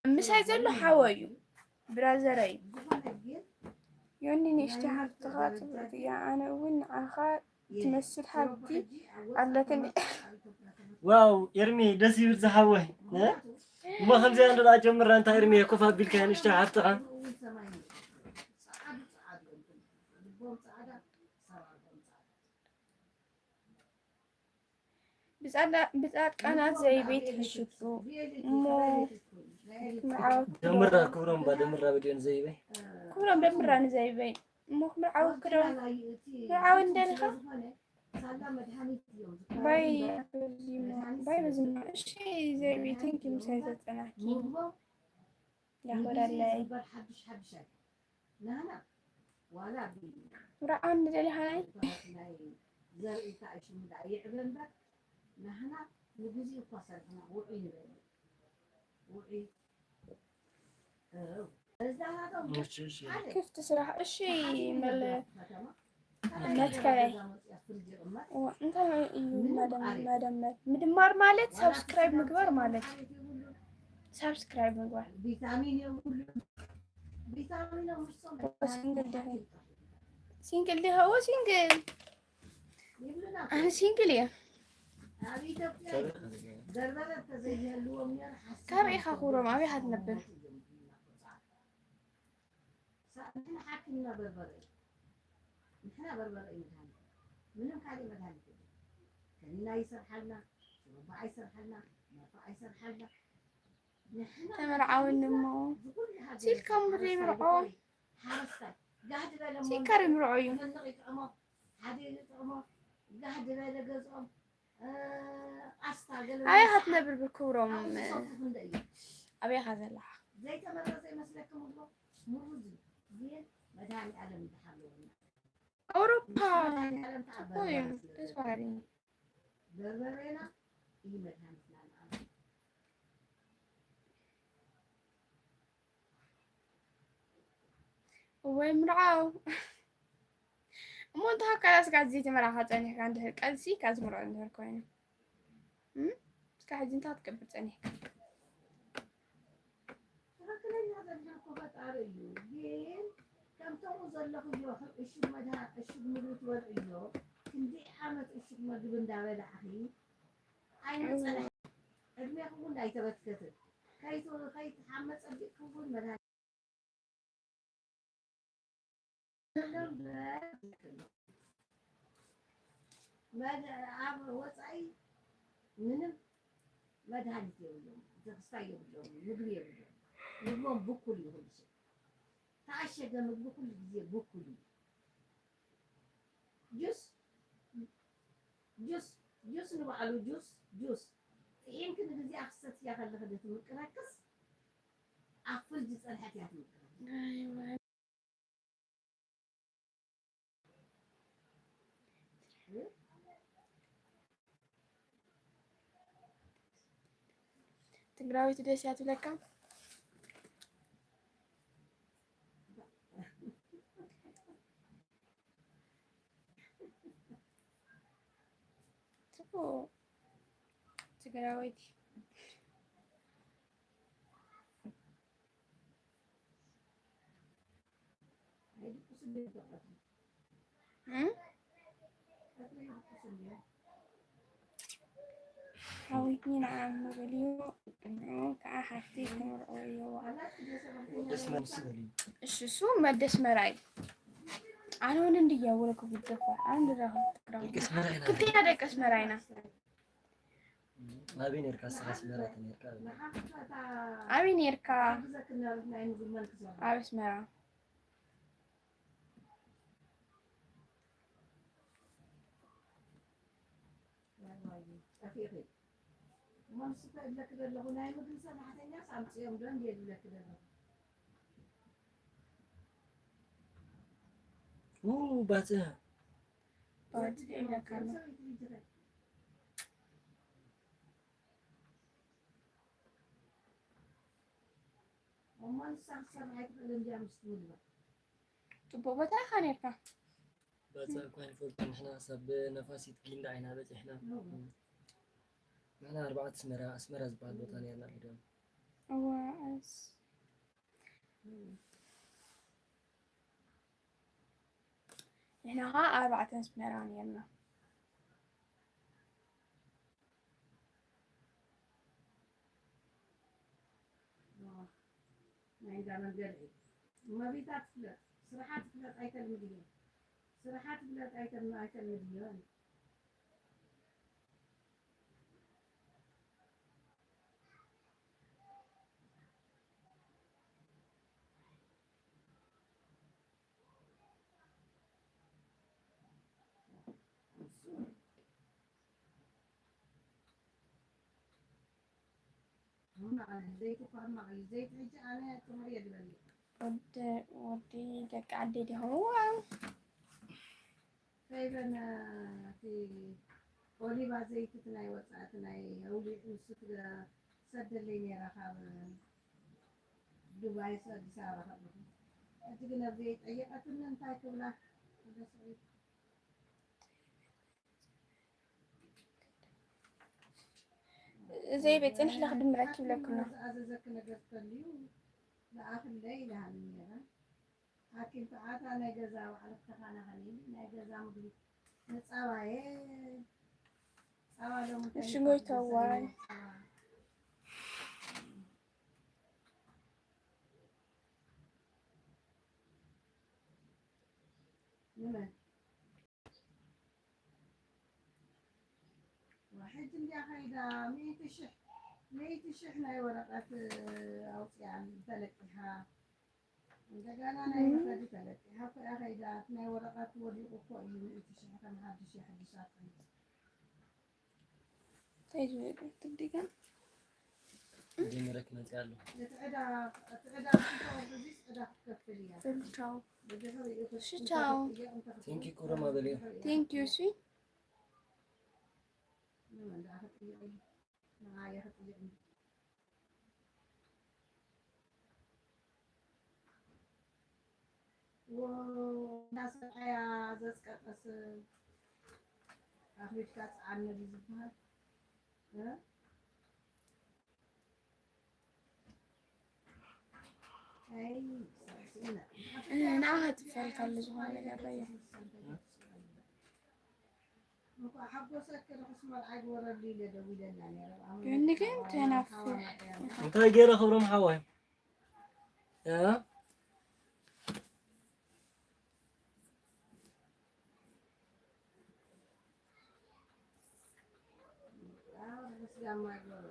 ምሳይ ዘሎ ሓወይ እዩ፣ ብራዘረይ እዩ። ዮኒ ንእሽተይ ሓፍትኻ ጽብቕቲ እያ፣ ኣነ እውን ንዓኻ ትመስል ሓብቲ ኣለትኒ። ዋው፣ ኤርሚ ደስ ይብል ዝሓወይ። እ? እሞ ከምዚኣ እንዶ ጀምራ፣ እንታይ ኤርሚ ኮፍ ኣቢልካ ንእሽተይ ሓፍትኻ? ብጻድቃ-፣ ብጻድቃናት ዘይበይ ትሕሽቱ እሞ ክምዓወት ደምራ ክብሮም ባ ደምራ በዲዮን ዘይበይ። ክብሮም ደምራ ንዘይበይ እሞ ክምዓወት ክዶ ምዓወት እንደልኻ ባይ በዚሞ፣ ባይ በዚሞ። እሺ ዘይበይ፣ thank you ምሳይ ዘጸናኪ። ያኽብረለይ። ንግዜ ዝግበር ሓድሽ ሓድሽ ኣይኮነን። ናህና ዋላ ብ-፣ ርዓን ንደሊ ሓናይ። ናይ ዘርእካ እሽሙ ደኣ ይዕበ እምበር፣ ናህና ንግዚኡ እኳ ሰሪሕና ውዑይ ንበል። ውዑይ። እው። እዛ ናቶም እሺ፣ እሺ። ሓደ ክፍቲ ስራሕ። እሺ፣ መለ-፣ ከተማ መትከለይ። እዋ፣ እንታይ እዩ መደም-፣ መደመር? ምድማር ማለት ሳብስክራይብ ምግባር ማለት። ሳብስክራይብ ምግባር። ቪታሚን እዮም ኩሉ። ቪታሚን እዮም እሶም። እዋ፣ ሲንግል ዲኺ? ሲንግል ዲኺ? እዋ፣ ሲንግል። ኣነ ሲንግል እየ። ካበይ ኢኻ ክብሮም? ኣበይ ኢኻ ትነብር? ንሕና ሓኪምና በርበረ እዩ። ንሕና በርበረ እዩ መድሃኒት። ምንም ካልእ መድሃኒት የለን። ከኒና ይሰርሓልና፣ ሽሩባ ኣይሰርሓልና፣ መርፍእ ኣይሰርሓልና። ንሕና ተመርዓውኒ እሞ ዝኹሉ ሃገር ሲልካ እሞ ሓረስታይ ዘይምርዖ። ሓረስታይ ጋህ ዝበለ እሞ ሲልካ ዘይምርዖ እዩ። ፈንቕ ይጥዕሞ፣ ሓደ ይጥዕሞ፣ ጋህ ዝበለ ገዝኦም፣ እ፣ ቃስታ ገለ ኣበይ ኢኻ ትነብር ብክብሮም? ኣብዚ ሰፊ ክንደይ እዩ? ኣበይ ኢኻ ዘለኻ? ዘይተመረዘ ይመስለኩም እሞ ሙሩዝ እዩ። ግን መድሃኒዓለም እንተሃለወና። ኣውሮፓ መድሃኒዓለም ተኣበረ ጽቡቅ እዩ። ማለት ደስ በሃሊ። በርበሬና እዩ መድሃኒትና ንዓና። እወይ ምርዓው። እሞ እንተ ሃከላ ስጋ ዘይተመርዓኻ ጸኒሕካ እንድሕር ቀልሲ ካብ ዝምርዖ እንድሕር ኮይኑ። እም? እስካ ሕጂ እንታይ ክትገብር ጸኒሕካ? ትኽክለኛ ዘድሕን እኮ ፈጣሪ እዩ። ግን ከምቶም ዘለኹ እዮ፣ እሹግ መድሃ-፣ እሹግ ምግቢ ትበልዑ እዮ። ክንደይ ዓመት እሹግ ምግቢ እንዳበላዕኺ ኣይመጸንሕ። ዕድሜኹም እውን ኣይተበትከትን። ከይት-፣ ከይትሓመ ጸቢቕኩም እውን መድሃ-፣ መድ-፣ ኣብ ወጻኢ ምንም መድሃኒት የብሎም፣ ተኽስታይ የብሎም፣ ምግቢ የብሎም። ምግቦም ብኩል እዩ፣ ኩሉ ሽእ ተኣሸገ ምግቢ ኩሉ ግዜ ብኩል እዩ። ጁስ፣ ጁስ፣ ጁስ ንባዕሉ ጁስ፣ ጁስ ጥዒምኪ ንግዜኣ ክሰትያ ከለኺ ዶ ትምቅረክስ ኣብ ፍርጅ ጸንሐት እያ ትምቅረኪ። ኣይዋ። ትግራዊት ደስ እያ ትብለካ። ጽቡቅ። ትግራወይቲ። እም? ሓዊትኒ ንዓ እሞ በልዮ፣ ንዑ ከዓ ሓፍቲ ክምርዖ እየዋ። እሺ፣ እሱ መደስ መርኣይ። ኣነ እውን እንድያ ወለኩ ብደፋ፣ ኣነ እንደዛ ክልተ ደቂ ኣስመራ ኢና። ኣበይ ነርካ? ንስኻ ኣስመራ ተነርካ? ኣበይ ነርካ? ኣብ ኣስመራ። እሞ ንሱ እኮ ይብለኪ ዘለኹ፣ ናይ ምግቢ ሰራሕተኛስ ኣምፅኦም ዶ እንድየ ዝብለኪ ዘለኹ። ው፣ ባፅዕ። ባፅዕ ኢለካ ኣሎ። እሞ ንሳ ክትሰርሕ ኣይትኽእልን ድያ ምስ ትውልባ? ፅቡቅ ቦታ ኢኻ ነርካ። ባፅዕ እኳ ንፈልጦ ንሕና፣ ሳብ ነፋሲት ጊንዳዕ ኢና በፂሕና። እዎ። ንሕና ኣርባዕተ ኣስመራ፣ ኣስመራ ዝበሃል ቦታ ነርና ኢዶም። እዎ፣ ኣስ-፣ ንሕና ኸዓ ኣርባዕተ ኣስመራ ነርና። ናይ እንዳ መንገድ እዩ። እመቤታ ትፍለጥ፣ ስራሓ ትፍለጥ ኣይተልምድዮ። ስራሓ ትፍለጥ ኣይተል-፣ ኣይተልምድዮ። ዘይቲ እኮ ሕማቕ እዩ። ዘይቲ ሕጂ ኣነ ትምህር እየ ዝበልዕ። ወዲ ወዲ ደቂ ዓዲ ዲኹም? ዋው። ፈይበን እቲ ኦሊቫ ዘይቲ እቲ ናይ ወፃኢ እቲ ናይ ኣውሊዕ ንሱ ትሰደለይ ነይራ ካብ ዱባይ ኣዲስ ኣበባ ከለኹ። ሕጂ ግን ኣብዚ ጠየቀትኒ እንታይ ክብላ ደስ ኢሉ። ዘይበይ ፅንሕ ኢለ ክድምረኪ ይብለኩም ነው። ዝኣዘዘኪ ነገር ተልዩ ለኣኽለይ ኢላሃኒ ነይራ። ሓኪም ከዓ እታ ናይ ገዛ ባዕልኺ ተኸናኸኒ፣ ናይ ገዛ ምግቢ ንፃባየ ፃባ ሎሚ እንታይ እሺ፣ ጎይታዋይ። ፃባ። ንመን? ሕጂ እንድያ ከይዳ ሚእቲ ሽሕ፣ ሚእቲ ሽሕ ናይ ወረቐት ኣውፅኣ ተለቂሓ። እንደገና ናይ መኸዲ ተለቂሓ እኮ እያ ከይዳ። እቲ ናይ ወረቐት ወዲቑ እኮ እዩ፣ ሚእቲ ሽሕ ከም ሓድሽ የሕድሳ ትብል። እንታይ ዝብል ትብሊ ግን? ጀሚረ ክመፅእ ኣሎ። እቲ ዕዳ፣ እቲ ዕዳ ክትወርድ እዚስ ዕዳ ክትከፍል እያ። በሉ ቻው። ብድሕሪኡ እሺ፣ ቻው። ክትጥየቕ እንተ ክትብል ቴንኪ ኩረማ በልዮ። ቴንክ ዩ። እሺ፣ ንመን ደኣ ክጥይቕ እዩ? ንዓየ ክጥይቕ እዩ። ዎ፣ እንዳሰብኣያ ዘስቀጠስ ኣኽቢድካ ጽዓኒ ድዩ ዝበሃል? እ? ኣይ፣ ሳዕስዒና። ንዓ ከጥፈልካ ኣሎ ዝኾነ ነገር በየ። እንኳዕ ሓጎሰኪ ርሑስ መርዓ ይግበረሉ ኢለ ደዊለላ ነይረ። ግን ግን ተናፍር። እንታይ ገይረ ክብሮም ሓዋይ? እ? ርሑስ ጋማ ይግበረሉ።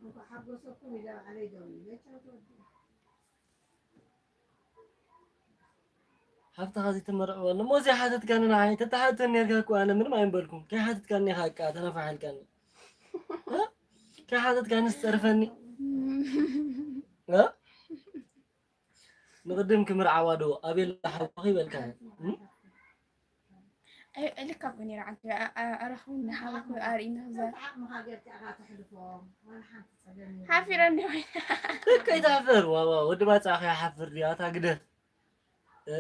እንኳዕ ሓጎሰኩም ኢለ ባዕለይ ደዊለ። ቻው ተወዲኡ። ሓፍትኻ ዘይትመርዕወኒ እሞ ዘይሓተትካኒ ንዓይ ተተሓተኒ ነርካ እኮ ኣነ ምንም ኣይምበልኩም። ከይሓተትካኒ ኢኻ እቃ ተነፋሒልካኒ። እ? ከይሓተትካኒ ስጸርፈኒ። እ? ንቕድም ክምርዓዋ ዶ ኣቤላ ሓውኺ በልካ። እ? ኣይ እልካ እኮ ነይረ ዓንተ ኣረኹ ንሓወኩ ኣርእና ዘ ዓቕምኻ ጌርካ ኢኻ ተሕልፎ። ዋላ ሓንቲ ጸገም የብሉን። ሓፊረኒ ወይ ከይትሓፍር ዋዋ ወዲ ባጻ ከይሓፍር ድያ እታ ግደፍ። እ?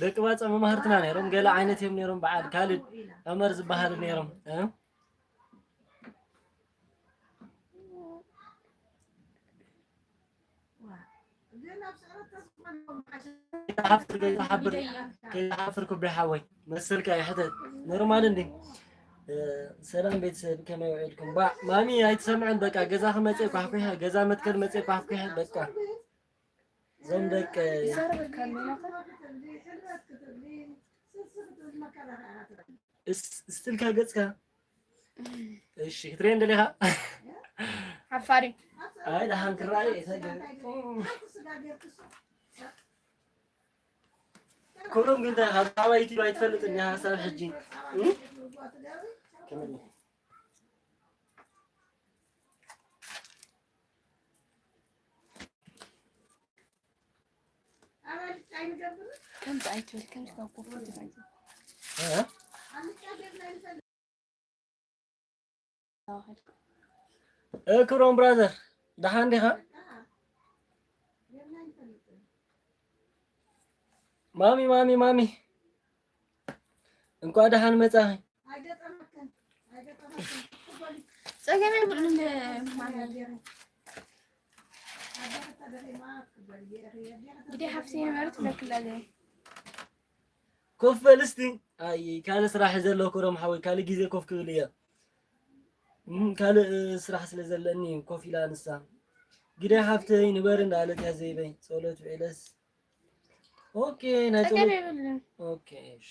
ደቂ ባጻ መማህርትና ነይሮም ገለ ዓይነት እዮም ነይሮም በዓል ካልድ ዕመር ዝበሃሉ ነይሮም። እ? ከይትሓፍር ከይትሓፍር ከይትሓፍር ኩቢ ሓወይ መሰልካ ይሕተት ኖርማል እንዲ። እ፣ ሰላም ቤተሰብ ከመይ ውዒልኩም? ባ ማሚ ኣይትሰምዕን በቃ ገዛ ክመጽእ ኳሕኩሐ ገዛ መትከል መጽእ ኳሕኩሐ በቃ እዞም ደቂ ይዛረበካ ኣሎ ናታ እስ- ስትልካ ገጽካ እሺ ክትሪኦ እንደሊኻ ሓፋሪ ኣይ ደሓን ክረኣይ እየ ተገ ክብሮም ግን እንታይ ካብ ብዛዕባ ዩቲዩብ ኣይትፈልጥን ኢኻ ክሳብ ሕጂ እ? ከመይ? ከምዚ ኣይትበል ከምዚ ካብ ኮፍ ትበል እ? እ ክብሮም ብራዘር ደሓን ዲኻ? ማሚ ማሚ ማሚ እንኳዕ ደሓን መጻኺ። ጸገም የብሉን ማሚ ግዲ ሓፍቲ ነበረት ለክላለ ኮፍ በል እስቲ። ኣይ ካልእ ስራሕ እየ ዘለኹ ክብሮም ሓወይ ካልእ ግዜ ኮፍ ክብል እየ። እም፣ ካልእ ስራሕ ስለ ዘለኒ ኮፍ ኢላ ንሳ። ግደ ሓፍተይ ንበሪ እንዳለት እያ ዘይበይ ጸሎት ውዒለስ። ኦኬ ናይ ጸገም ጸሎት የብሉን ኦኬ እሺ።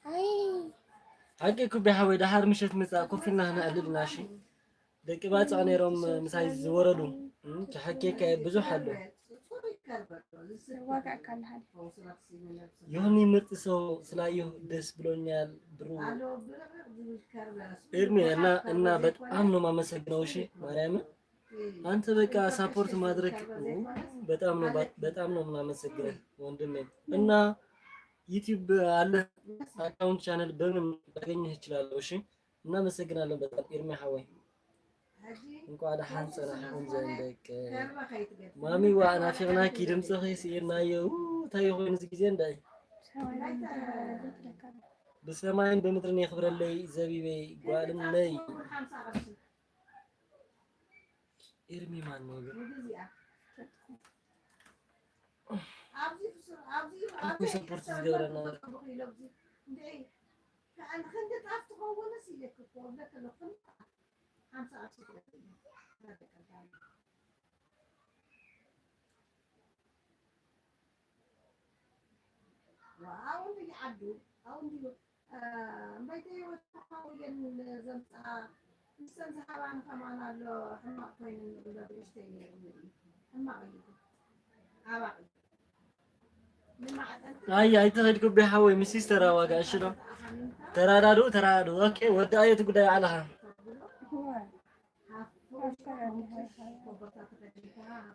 ኣይ ሓቂ ኩቢ ሓወይ ደሓር ምሸት ምጻእ ኮፍ ኢልና ክነዕልል ኢና እሺ። ደቂ ባጽዕ ነይሮም ምሳይ ዝወረዱ እም፣ ክሓኬካ ብዙሕ ኣሎ። ዋጋ ካለሃል ዮኒ ምርጥ ሰው ስላየሁ ደስ ብሎኛል ብሩ። ኤርሚ እና እና በጣም ነው የማመሰግነው። እሺ ማርያምን አንተ በቃ ሳፖርት ማድረግ በጣም ነው በጣም ነው የምናመሰግነው ወንድሜ። እና ዩቲዩብ አለ አካውንት ቻነል በምን ላገኝህ እችላለሁ? እሺ እናመሰግናለን በጣም ኤርሚ ሐወይ። እንኳን ደሓን ጸናሕኩም ዘንደቀ ማሚ ዋ ናፊቕናኪ ድምፅኺ ስኢርናዮ። ኡ፣ እንታይ ኮይኑ እዚ ግዜ እንዳይ ብሰማይን ብምድርን የኽብረለይ ዘቢበይ ጓልነይ ኤርሚ ማን ነው ግን እኮ ሰፖርት ዝገብረና ኣውንዲ ዓዱ ኣውንዲ እምበይተይ ወተሓውየን ዘምፅኣ ምስተን ዝሃባን ከማን ኣሎ ሕማቕ ኮይኑ ንእምበር ንእሽተይ ነይሩ ሕማቕ እዩ ኣባቕ እዩ ኣይ ኣይተኸድኩ ቢሓወይ ምስ ሲስተራ ዋጋ እሺ ዶ ተራዳዱ ተራዳዱ ኦኬ ወዲ ኣየት ጉዳይ ኣለኻ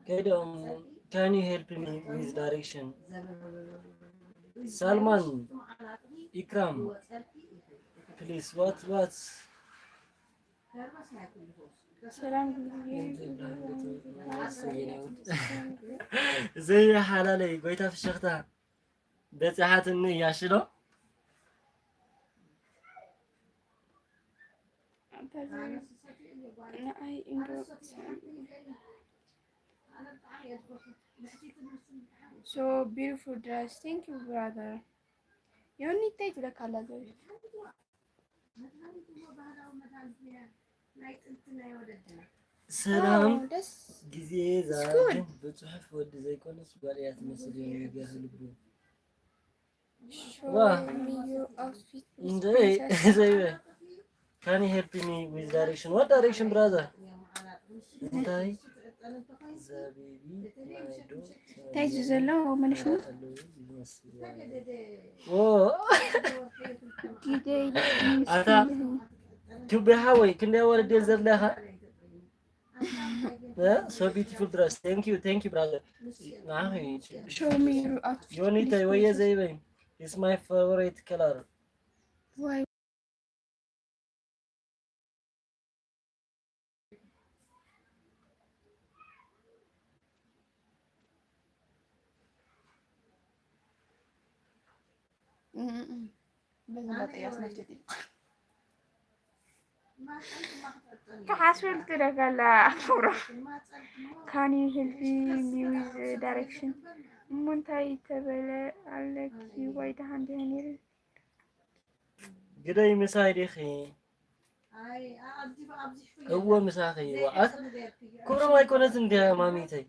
ከይዶም can you help me with direction Salman Ikram please what what ሰላም ዘይ ሓላለይ ጎይታ ፍሽኽታ በፂሓትኒ እያ ሽዶ ንኣይ እንዶ So beautiful dress. Thank you, brother. ዮኒ እንታይ ትለካ ኣላ ዘብል ሰላም ጊዜ ዛግን ብፅሑፍ ወዲ ዘይኮነስ ጓል እያ ትመስል ዮኒ ገርህ ልቡ ዘይበ Can you help me with direction? What direction, brother? እንታይ ታይዚ ዘሎ መለሽሙ ኣታ ቱቢሃ ወይ ክንደይ ወለድ ዘለኻ so beautiful dress thank you thank you brother show me your outfit ዮኒተይ ወየ ዘይበይ it's my favorite color why ክሓስብል ትደጋላ ኣፍሮ ካን ዩ ሄልፕ ሚ ዊዝ ዳይሬክሽን እሞ እንታይ ተበለ ኣለኪ ዋይ ደሃን ድሃን ይብል ግደይ ምሳይ ዲኺ እወ ምሳኺ ክብሮም ኣይኮነትን እንዲያ ማሚተይ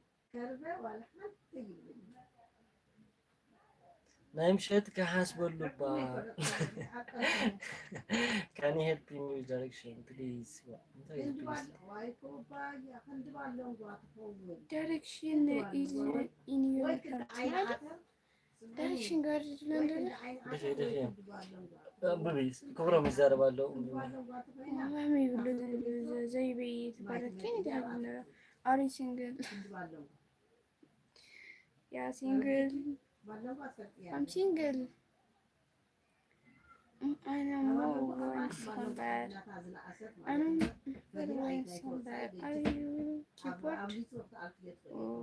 ናይ ምሸት ክሓስበሉ እባ ካን ሄልፕ ሚ ዳይሬክሽን ፕሊዝ ዳይሬክሽን ኢዝ ኢን ዩር ዳይሬክሽን ጋርድ ለንደን ክብሮም ይዛረብ ኣለዉ ማሚ ይብሉ ዘይበይ ትባረኪ ዲሃብነ ኣሪ ሲንግል Yeah, single. I'm single. I know more women somewhere. I don't know somewhere. Are you keyboard? Oh.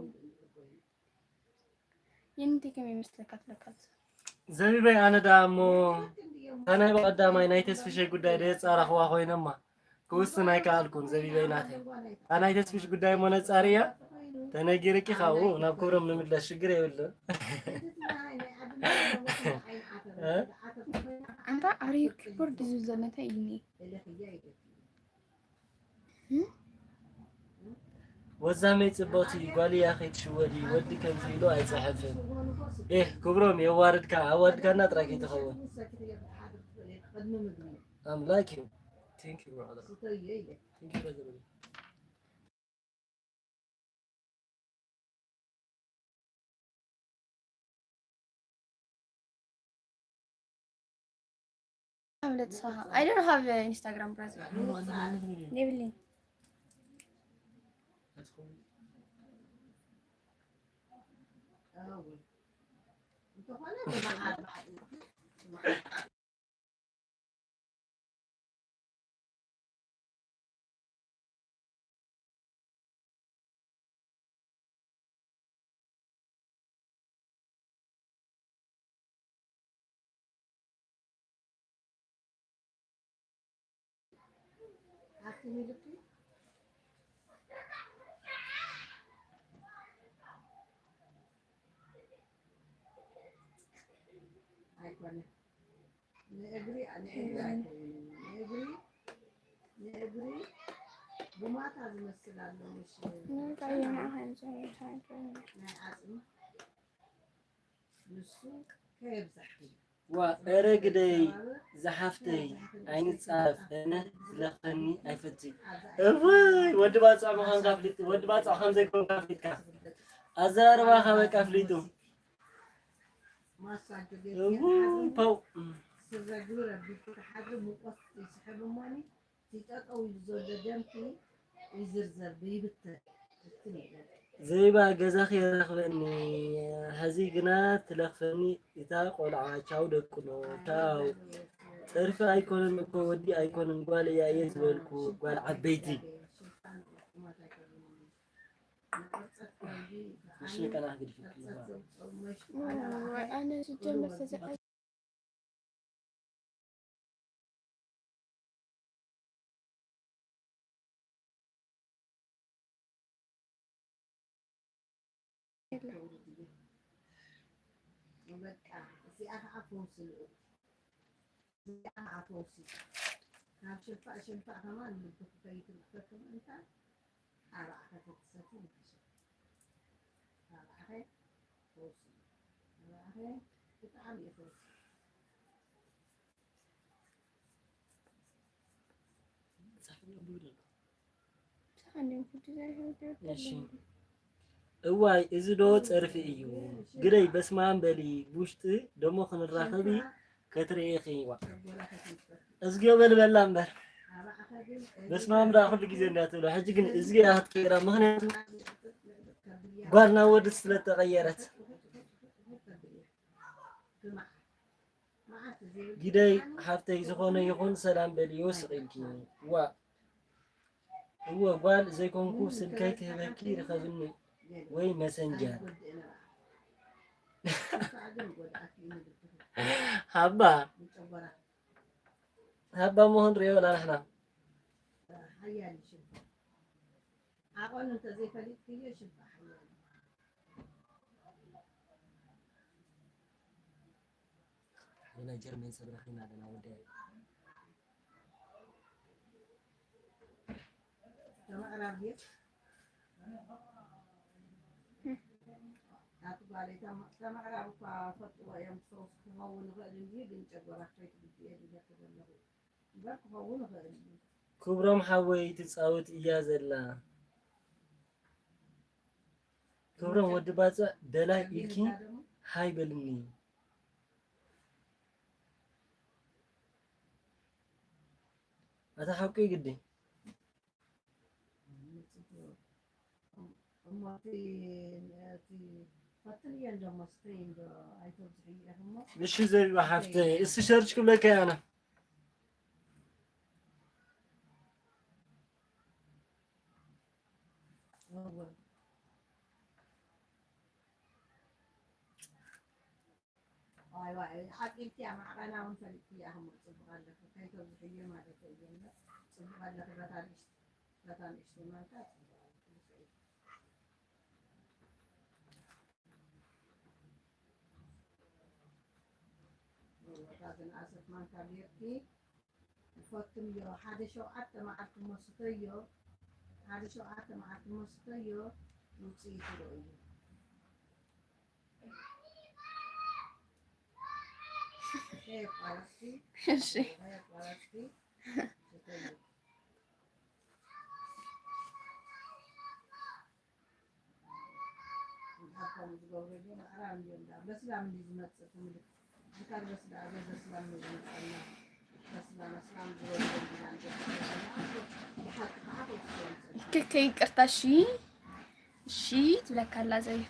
Yeni tekeme mislek atlakat. ዘቢበይ ኣነ ደኣ እሞ እታ ናይ ብቐዳማይ ናይ ተስፍሸይ ጉዳይ ደየጻረኽዋ ኮይነማ ክውስን ኣይከኣልኩን ዘቢበይ ናተይ እታ ናይ ተስፍሽ ጉዳይ እሞ ነጻርያ ተነጊርኪ ካብኡ ናብ ክብሮም ንምለስ ሽግር የብልን ኣንታ ኣሪ ኪቦርድ ዝብል ዘሎ እንታይ እዩ ወዛመይ ጽብቕቲ ጓል እያ ከይትሽወዲ ወዲ ከምዚ ኢሉ ኣይጽሕፍን ኤህ ክብሮም የዋርድካ ኣዋርድካና ጥራይ ከይትኸውን I'm like you. Thank you, brother. Thank you, brother. I don't have Instagram, brother. የብለይን። ኣይኮነን። ንእግሪ ንእግሪ ኣይኮነን። ንእግሪ ንእግሪ ጉማታ ዝመስል ኣሎ። ምሽ ናይ ዓፅሚ ንሱ ከየብዛሕኪ። ዋ፣ ኧረ ግደይ ዝሓፍተይ ኣይንጻረፍ፣ እነ ዝለኽፈኒ ኣይፈትይ። እዋይ፣ ወዲ ባጽዕ ምዃንካ ኣፍሊጡ፣ ወዲ ባጽዕ ከም ዘይኮንካ ኣፍሊጥካ። ኣዘራርባኻ በቃ ኣፍሊጡ። እውይ፣ ፓው። ስረ ግብር ኣቢልኪ ትሓድሪ፣ ሙቆት ይስሕብ እሞኒ፣ እቲ ጠጠው ኢሉ ዘሎ ደምኪ ይዝርዘር፣ ብይብተን ብትን ይበል። ዘይባ ገዛኺ የራኽበኒ፣ ሐዚ ግና ትለኽፈኒ እታ ቆልዓ። ቻው ደቅኖ፣ ቻው። ጸርፊ ኣይኮነን እኮ፣ ወዲ ኣይኮነን፣ ጓል እያ እየ ዝበልኩ፣ ጓል ዓበይቲ። እሺ፣ ቀና ግድፊ። ኣነ ሲጀመር ተዘ- የለን። በቃ እዚኣ ከዓ ፈውሲ ልኡኽ። እዚኣ ከዓ ፈውሲ። ካብ ሽንፋዕ ሽንፋዕ ከማን ልብኺ ከይትንክፈኪ ምእንታን ኣባዕኸ ተትሰቲ ምሕሸ። ኣባዕኸ ፈውሲ። ኣባዕኸ ብጣዕሚ እዩ ፈውሲ። እሺ። እዋይ፣ እዚ ዶ ጸርፊ እዩ? ግደይ፣ በስማም በሊ፣ ብውሽጢ ደሞ ክንራኸቢ ከትርእይኺ። ዋ። እዝግዮ በል በላ እምበር። በስማም ደኣ ኩሉ ግዜ እንዳትብሎ። ሕጂ ግን እዝግዮ ክትቀይራ፣ ምኽንያቱ ጓል ናብ ወዲ ስለ ተቐየረት። ግደይ ሓፍተይ፣ ዝኾነ ይኹን ሰላም በልዮ ስቕ ኢልኪ። ዋ፣ እወ፣ ጓል ዘይኮንኩ ስልከይ ክህበኪ ርኸብኒ ወይ መሰንጀር። ሃባ፣ ሃባ እሞ ክንሪኦ ወላ ንሕና። ዓቐኑ እንተዘይፈሊጥክዮ ሽባ ሓያል። ወላ ጀርመን ሰብ ረኺብና ኣለና ወደይ። ተምዕራብ ድየ? ናቲ ጓለይ ተም-፣ ተምዕራብ እኳ ፈልጥዎ እዮም፣ ፈውስ ክኸውን ይኽእል እንድዩ፣ ግን ጨጎራ ከይትጉድእዮ ድለኪ ዘለኹ። እምበር ክኸውን ይኽእል እዩ። ክብሮም ሓወይ ትጻወት እያ ዘላ። ክብሮም ወዲ ባጽዕ ደላይ ኢልኪ ሃይ በልኒ። ኣታ ሓቂ ግዲ። እሞ እቲ፣ እቲ ፈትንዮ እንዶ እሞ ስተይ እንዶ ኣይተብዝሕዮ ኢኺ እሞ። እሺ ዘቢባ ሓፍተይ፣ እስቲ ሸርች ክብለካ እየ ኣነ። እወ። ዋይ ዋይ፣ ሓቂልኪ እያ፣ ማዕቐና እውን ፈሊጥኪ እያ፣ ህሙር ጽቡቕ ኣለኪ፣ ከይተብዝሕዮ ማለት እየ እምበር፣ ጽቡቕ ኣለኪ፣ በታ ንእሽ-፣ በታ ንእሽቶ ማንካ ጽቡቕ ኣለኪ፣ ንስዒ። እታ ዝነኣሰት ማንካ ጌርኪ፣ ፈትንዮ፣ ሓደ ሸውዓተ መዓልቲ እሞ ስተዮ፣ ሓደ ሸውዓተ መዓልቲ እሞ ስተዮ፣ ውፅኢቱ ርእዩ። ከየቋረፅኪ፣ እሺ። ከየቋረፅኪ ስተዮ። ኣብ ከምኡ ዝገብሩ እዮም። ኣዕራብ እዮም ደኣ። በስላም እንድዩ ዝመጽእ እቲ ምልክት። እንካል በስ ደኣ፣ በስላም ነው ዝመጸና። ከከ ይቅርታ። እሺ፣ እሺ ትብለካ ኣላ ዘይ።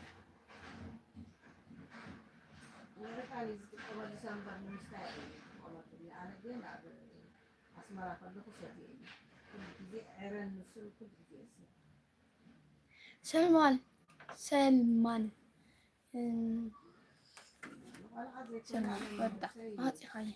ኣስመራ ከለኹ ሰትየ እዩ። ኩሉ ግዜ ዕረን ንሱን ኩሉ ግዜ እሱ። ሰልማን፣ ሰልማን፣ እም፣ ሰልማን፣ ወዳ፣ ኣጽኻይ።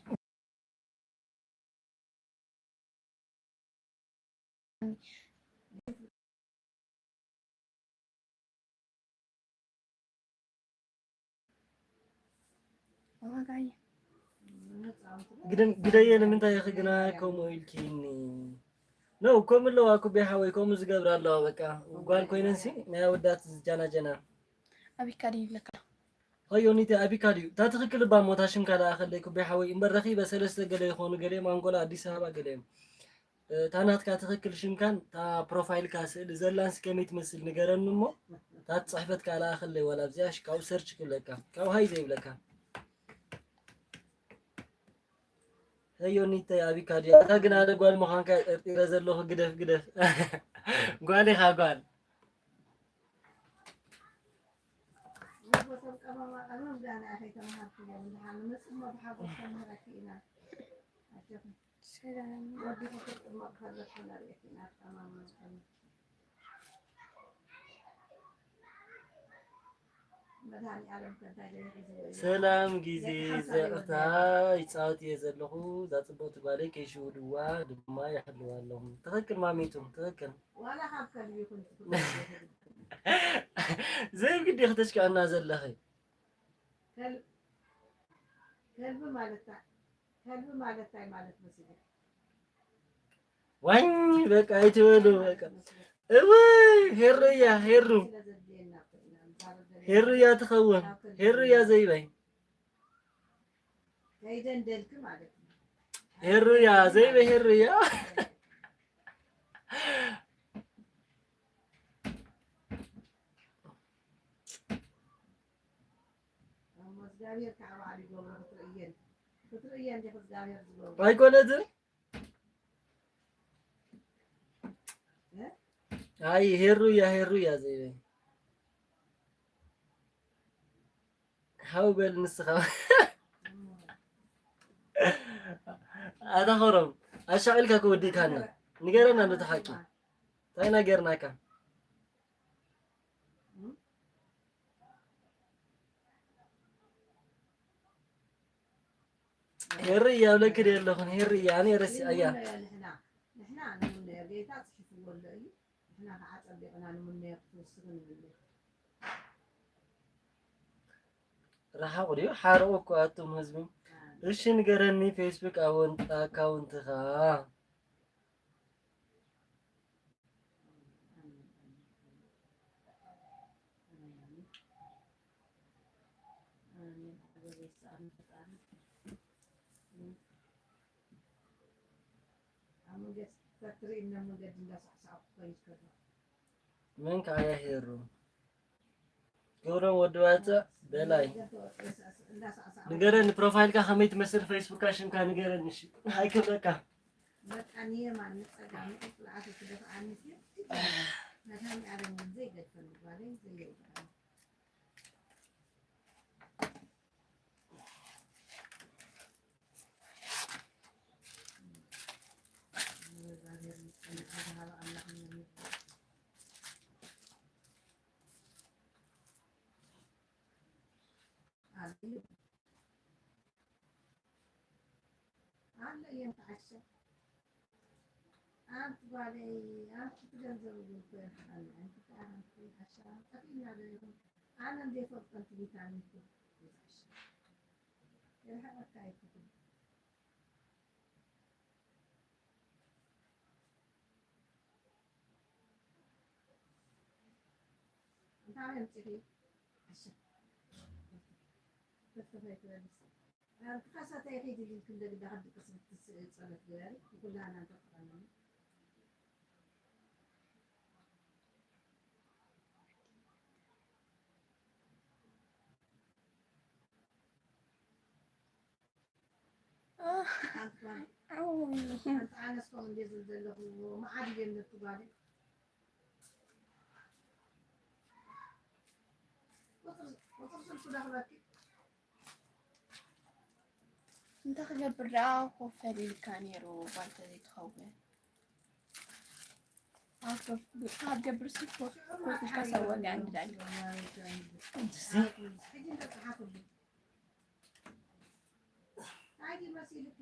ግደን-፣ ግደየ፣ ንምንታይ ኢኺ ግና ከምኡ ኢልኪኒ? ነው፣ ከምኡ ኣለዋ እኮ ቤሓወይ፣ ከምኡ ዝገብራ ኣለዋ። በቃ፣ ጓል ኮይነንሲ ናይ ኣወዳት ዝጃናጀና። ኣቢካ ድዩ ይብለካ? ሆይ ዮኒተ፣ ኣቢካ ድዩ? እታ ትኽክል እባ ሞታ ሽምካ ለኣኸለይ ኩቤ ሓወይ። እምበር ረኺበ ሰለስተ ገለ ይኾኑ፣ ገሊኦም ኣንጎላ፣ ኣዲስ ኣበባ፣ ገሊኦም። እ፣ እታ ናትካ ትኽክል ሽምካን እታ ፕሮፋይልካ ስእሊ ዘላንስ ከመይ ትመስል ንገረኒ እሞ፣ እታ ጽሕፈትካ ለኣኸለይ ዋላ ኣብዚኣ፣ እሺ፣ ካብኡ ሰርች ክብለካ። ካብኡ ሃይ ዘይብለካ። ሄይ ዮኒተይ፣ ኣቢካ ድያ? እታ ግን ኣነ ጓል ምዃንካ ጠርጢረ ዘለኹ፣ ግደፍ፣ ግደፍ። ጓል ኢኻ፣ ጓል። ሰላም። ሰላም ግዜ ዘእታ ይጻወት እየ ዘለኹ። እዛ ጽብቕቲ ጓለይ ከይሽውድዋ ድማ ይሕልዋ ኣለኹ። ትኽክል ማሚቱ፣ ትኽክል። ዋላ ካብ ከልቢ ይኹን ትኽክል። ዘይግዲ ክተሽክዐና ዘለኺ። ከል-፣ ከልቢ ማለት ታ-፣ ከልቢ ማለት እንታይ ማለት መሲሉ? ዋኝ በቃ ኣይትበሉ በቃ። እወይ ሄሩያ፣ ሄሩ፣ ሄሩያ ትኸውን። ሄሩያ ዘይበይ። ከይደንደልክ ማለት ነው። ሄሩያ ዘይበይ፣ ሄሩያ። እሞ እግዚኣብሔር ከዓ ባዕሉ ይገብሮ። ክትርእየን፣ ክትርእየን ዲኺ እግዚኣብሔር ዝገብሮ? ኣይኮነትን። እ? ኣይ ሄሩያ፣ ሄሩያ ዘይበይ። ሓው በል ንስኻ። ኣታ ኸሮም፣ ኣሻቒልካ ከወዲእካና። ንገረና እንዶ ተሓቂ። እንታይ ኢና ገርናካ? ሄሪ እያ ብለኪ ዶ ኣለኹን፣ ሄሪ እያ፣ ኣነ ረሲዐያ። ንሕና፣ ንሕና ንምነዮ፣ ጌታ ጽሒፍዎ ኣሎ እዩ። ንሕና ከዓ ጸቢቕና ንምነዮ፣ ክትውስኺ ንምነ። ረሓቑ ድዩ? ሓርቑ እኮ ኣቱም ህዝቢ። እሺ ንገረኒ፣ ፌስቡክ ኣወን-፣ ኣካውንትኻ። መን ከዓ እያ ሄሩ? ክብሮም ወዲ ባጽዕ በላይ። ንገረኒ፣ ፕሮፋይልካ ከመይ ትመስል? ፌስቡካ ሽምካ ንገረኒ እሺ። ኣይክብረካ። በቃ ንየማን ንጸጋም ንቕጽል ኣቶ ትደፍኣኒ ሲል መድሃኒዓለም እውን ዘይገድፈኒ ጓለይ ዘየውድቐኒ። ኣለ እየን ተዓሸ። ኣንቲ ጓለይ፣ ኣንቲ እቲ ገንዘብ እውን ከየርሕቐኒ፣ ኣንቲ ከኣ ኣንቲ ዓሻ ጠፊእና ዶ ይኹን? ኣነ እንደ ፈልጠንቲ ቪታሚን እኮ ይትዓሸ። ይርሕቐካ ኣይትኹን። እንታይ ኣምጺኺ? ዓሻ። ተፍተፍ ኣይትበልስ። ኣንቲ ካሳታይ ኺዲ ኢልኪ እንደ ግዳ ክድቅስ ብትስ-፣ ጸሎት ግበሪ። ንኩላና እንተጠቐመና። ኣህ፣ ኣንታ ኣነስ ከምኡ እንደ ዝብል ዘለኹ መዓት እየ ነቲ ጓል ቁፅሪ ቁፅሪ ስልኩ ዳኽበኪ። እንታይ ክገብር ደኣ ኮፍ ኢልካ ነይሩ ጓል ተዘይትኸውን። ኣብ ኮፍ ኢልካ ክትገብር ሲ ኮፍ ኢልካ ሰብ ወጋ እንድዳል። ሕጂ እንተፀሓፍሉ እንታይ ድዩ መሲሉኪ?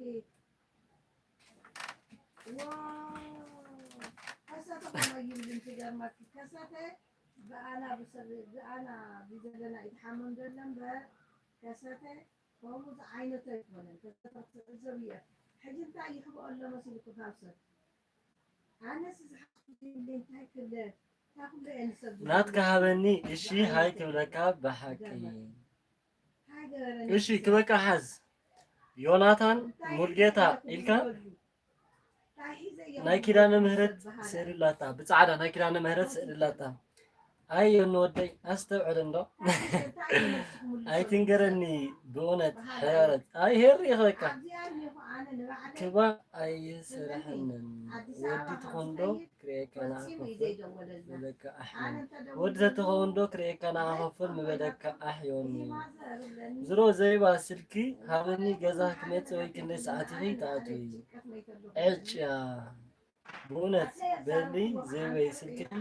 ዋው ከሰተ ከመይ ይብል እንትገርመኪ ከሰተ ብኣና ብሰብ ብኣና ብዘለና ይትሓመም ዘሎ እምበር ከሰተ ከምኡ ዝዓይነቱ ኣይኮነን። ከሰተ ክትዕዘብ እየ። ሕጂ እንታይ ይሕብኦ ኣሎ መሲሉኪ ካብ ሰብ? ኣነስ ዝሓፍቲ እንታይ ክብለ እታ ኩሉ እየ ንሰብ ዝብሎ። ናትካ ሃበኒ እሺ ሃይ ክብለካ ብሓቂ እንታይ ገበረኒ? እሺ ክበቃ ሓዝ ዮናታን ሙልጌታ ኢልካ ናይ ኪዳነ ምህረት ስእሊ ኣላታ ብጻዕዳ ናይ ኪዳነ ምህረት ስእሊ ኣላታ ኣይ ዮኒ ወደይ ኣስተውዕል እንዶ ኣይትንገረኒ ብእውነት ሕያረት ኣይ ሄሪ ኢኺ በቃ ክባ ኣይስራሕንን ወዲ ተኾንዶ ክርእየካ ንዓኻ ኮፍል ምበለካ ኣሕ ዮኒ ወዲ ተትኸውን ዶ ክርእየካ ንዓኻ ኮፍል ምበለካ ኣሕ ዮኒ ዝሮ ዘይባ ስልኪ ሃበኒ ገዛ ክመጽእ ወይ ክንደይ ሰዓት ኢኺ ትኣትዊ ዕጭያ ብእውነት በሊ ዘይበይ ስልክን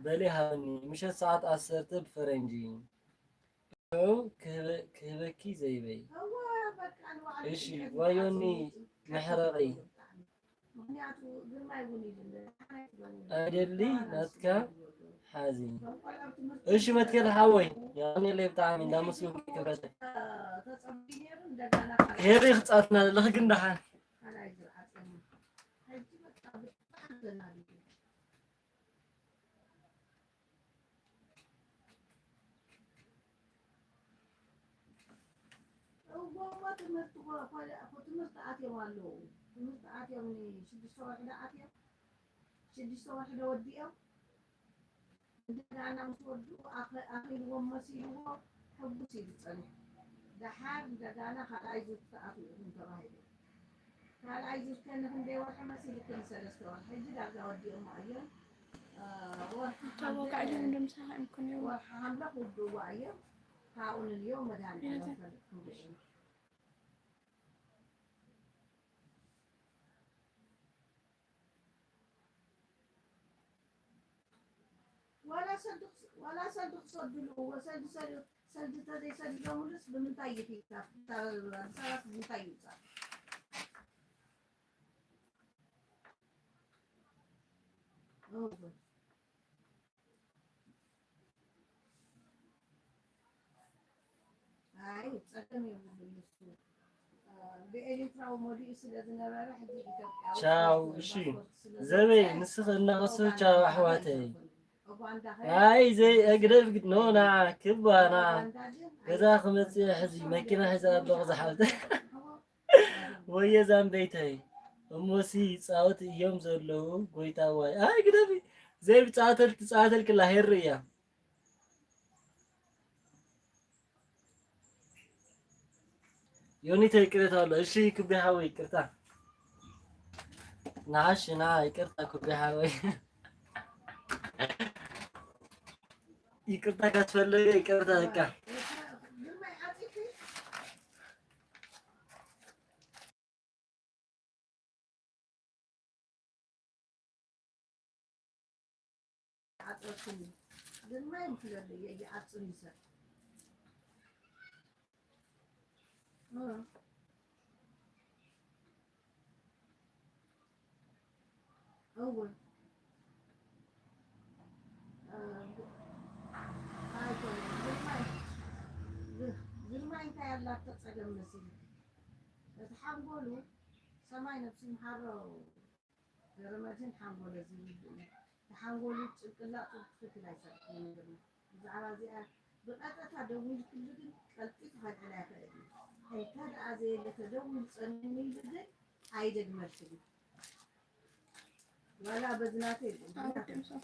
በሊ ሃበኒ ምሸት ሰዓት ዓሰርተ ብፈረንጂ ሽዑ ክህበ- ክህበኪ ዘይበይ እሺ ዋዮኒ መሕረቒ ኣደሊ ናትካ ሓዚ እሺ መትከል ሓወይ ያኔለይ ብጣዕሚ እንዳመስገንኩ ክብረተ ሄሪ ክጻትና ዘለኺ ግን ደሓን እወ ትምህርቲ ኮ- ኮ- ትምህርቲ ኣትዮም ኣለዉ። ትምህርቲ ኣትዮም ንሽዱሽተ ወርሒ ዶ ኣትዮም? ሽዱሽተ ወርሒ ዶ ወዲኦም? እንደገና ምስ ወድኡ ኣኸ- ኣኺልዎም መሲልዎ ሕጉስ ኢሉ ጸኒሑ። ደሓር እንደገና ካልኣይ ዙር ክትኣትዉ ኢኹም ተባሂሉ። ካልኣይ ዙር ከ ንክንደይ ወርሒ መሲልክን? ሰለስተ ወርሒ። ሕጂ ዳርጋ ወዲኦሞ እዮም። እ፣ ወርሒ ሓምለ- ተወቃዕሎም እንደምሳኻ ይምኩን እዮም ወርሒ ሓምለ ክውድእዋ እዮም። ካብኡ ንልዮ መድሃኒዓለም ፈልጥኩም ርኢና። ዋላ ሰልዲ ክስ- ዋላ ሰልዲ ክሰድሉ እወ ሰልዲ ሰል- ሰልዲ ተዘይሰዲዶምሉስ ብምንታይ ይፍይታት? ኣዲስ ኣበባ ብምንታይ ይውፃእ? እወ። ኣይ ጸገም የብሉን ንሱ ብኤሌክትራዊ መሊኡ ስለ ዝነበረ ሕጂ ኢትዮጵያ ቻው እሺ ዘበይ ንስኺ እናኸሱ ቻው ኣሕዋተይ ኣይ ዘይ እግደፍ ግድ ኖ ና ክባ ና ገዛ ክመጽእ ሕዚ መኪና ሒዛ ኣለኹ ዝሓብተ ወየ ዛምበይተይ እሞሲ ጻወት እዮም ዘለዉ ጎይታ ዋይ ኣይ ግደፊ ዘይ ብጻወተል ትጻወተል ክላ ሄር እያ ዮኒተ ይቅሬታ ኣሎ። እሺ ክቢ ሓወይ ይቅርታ። ናሽ ና ይቅርታ ክቢ ሓወይ ይቅርታ ካስፈለገ ይቅርታ በቃ ዓፀርኩኒ ግርማይ ምክለለየ ይዓፅን ይሰጥ እወ ኣይኮነን ግርማይ ግርማይ እንታይ ኣላቶ ፀገም መሲሉ እቲ ሓንጎሉ ሰማይ ነብሱ ይምሓሮ ገረመድህን ሓንጎለ ዝብል እዩ። እቲ ሓንጎሉ ጭንቅላጡ ብትኽክል ኣይሰርሕን ይብል። ብዛዕባ እዚኣ ብቐጥታ ደዊልክሉ ግን ቀልጢፉ ከልዕል ኣይኽእል እዩ። እንተ ደኣ ዘየለ ተደዊሉ ጸሚሙ ኢሉ ግን ኣይደግመልክን እዩ። ዋላ በዚ ናተይ ይብል።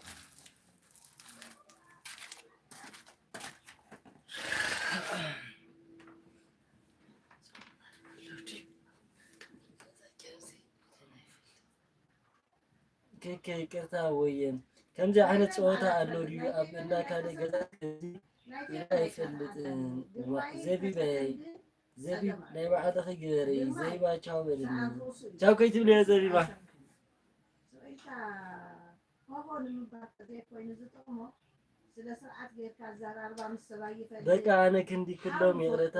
ከከ ይቅርታ ወየን ከምዚ ዓይነት ጸወታ ኣሎ ድዩ ኣብ እንዳ ካልእ ገዛ? ኢለ ኣይፈልጥን። ዋ፣ ዘቢበይ፣ ዘቢብ ናይ ባዕልኺ ግበሪ። ዘይባ ቻው በልኒ። ቻው ከይትብልዮ ዘቢባ። ስቕ ኢልካ ሆሆ ንምባል ዘይኮይኑ ዝጠቕሞ፣ ስነ ስርዓት ጌርካ ኣዘራርባ ምስ ሰብኣይ ይፈልጥ። በቃ ኣነ ክንዲ ክሎም ይቕረታ፣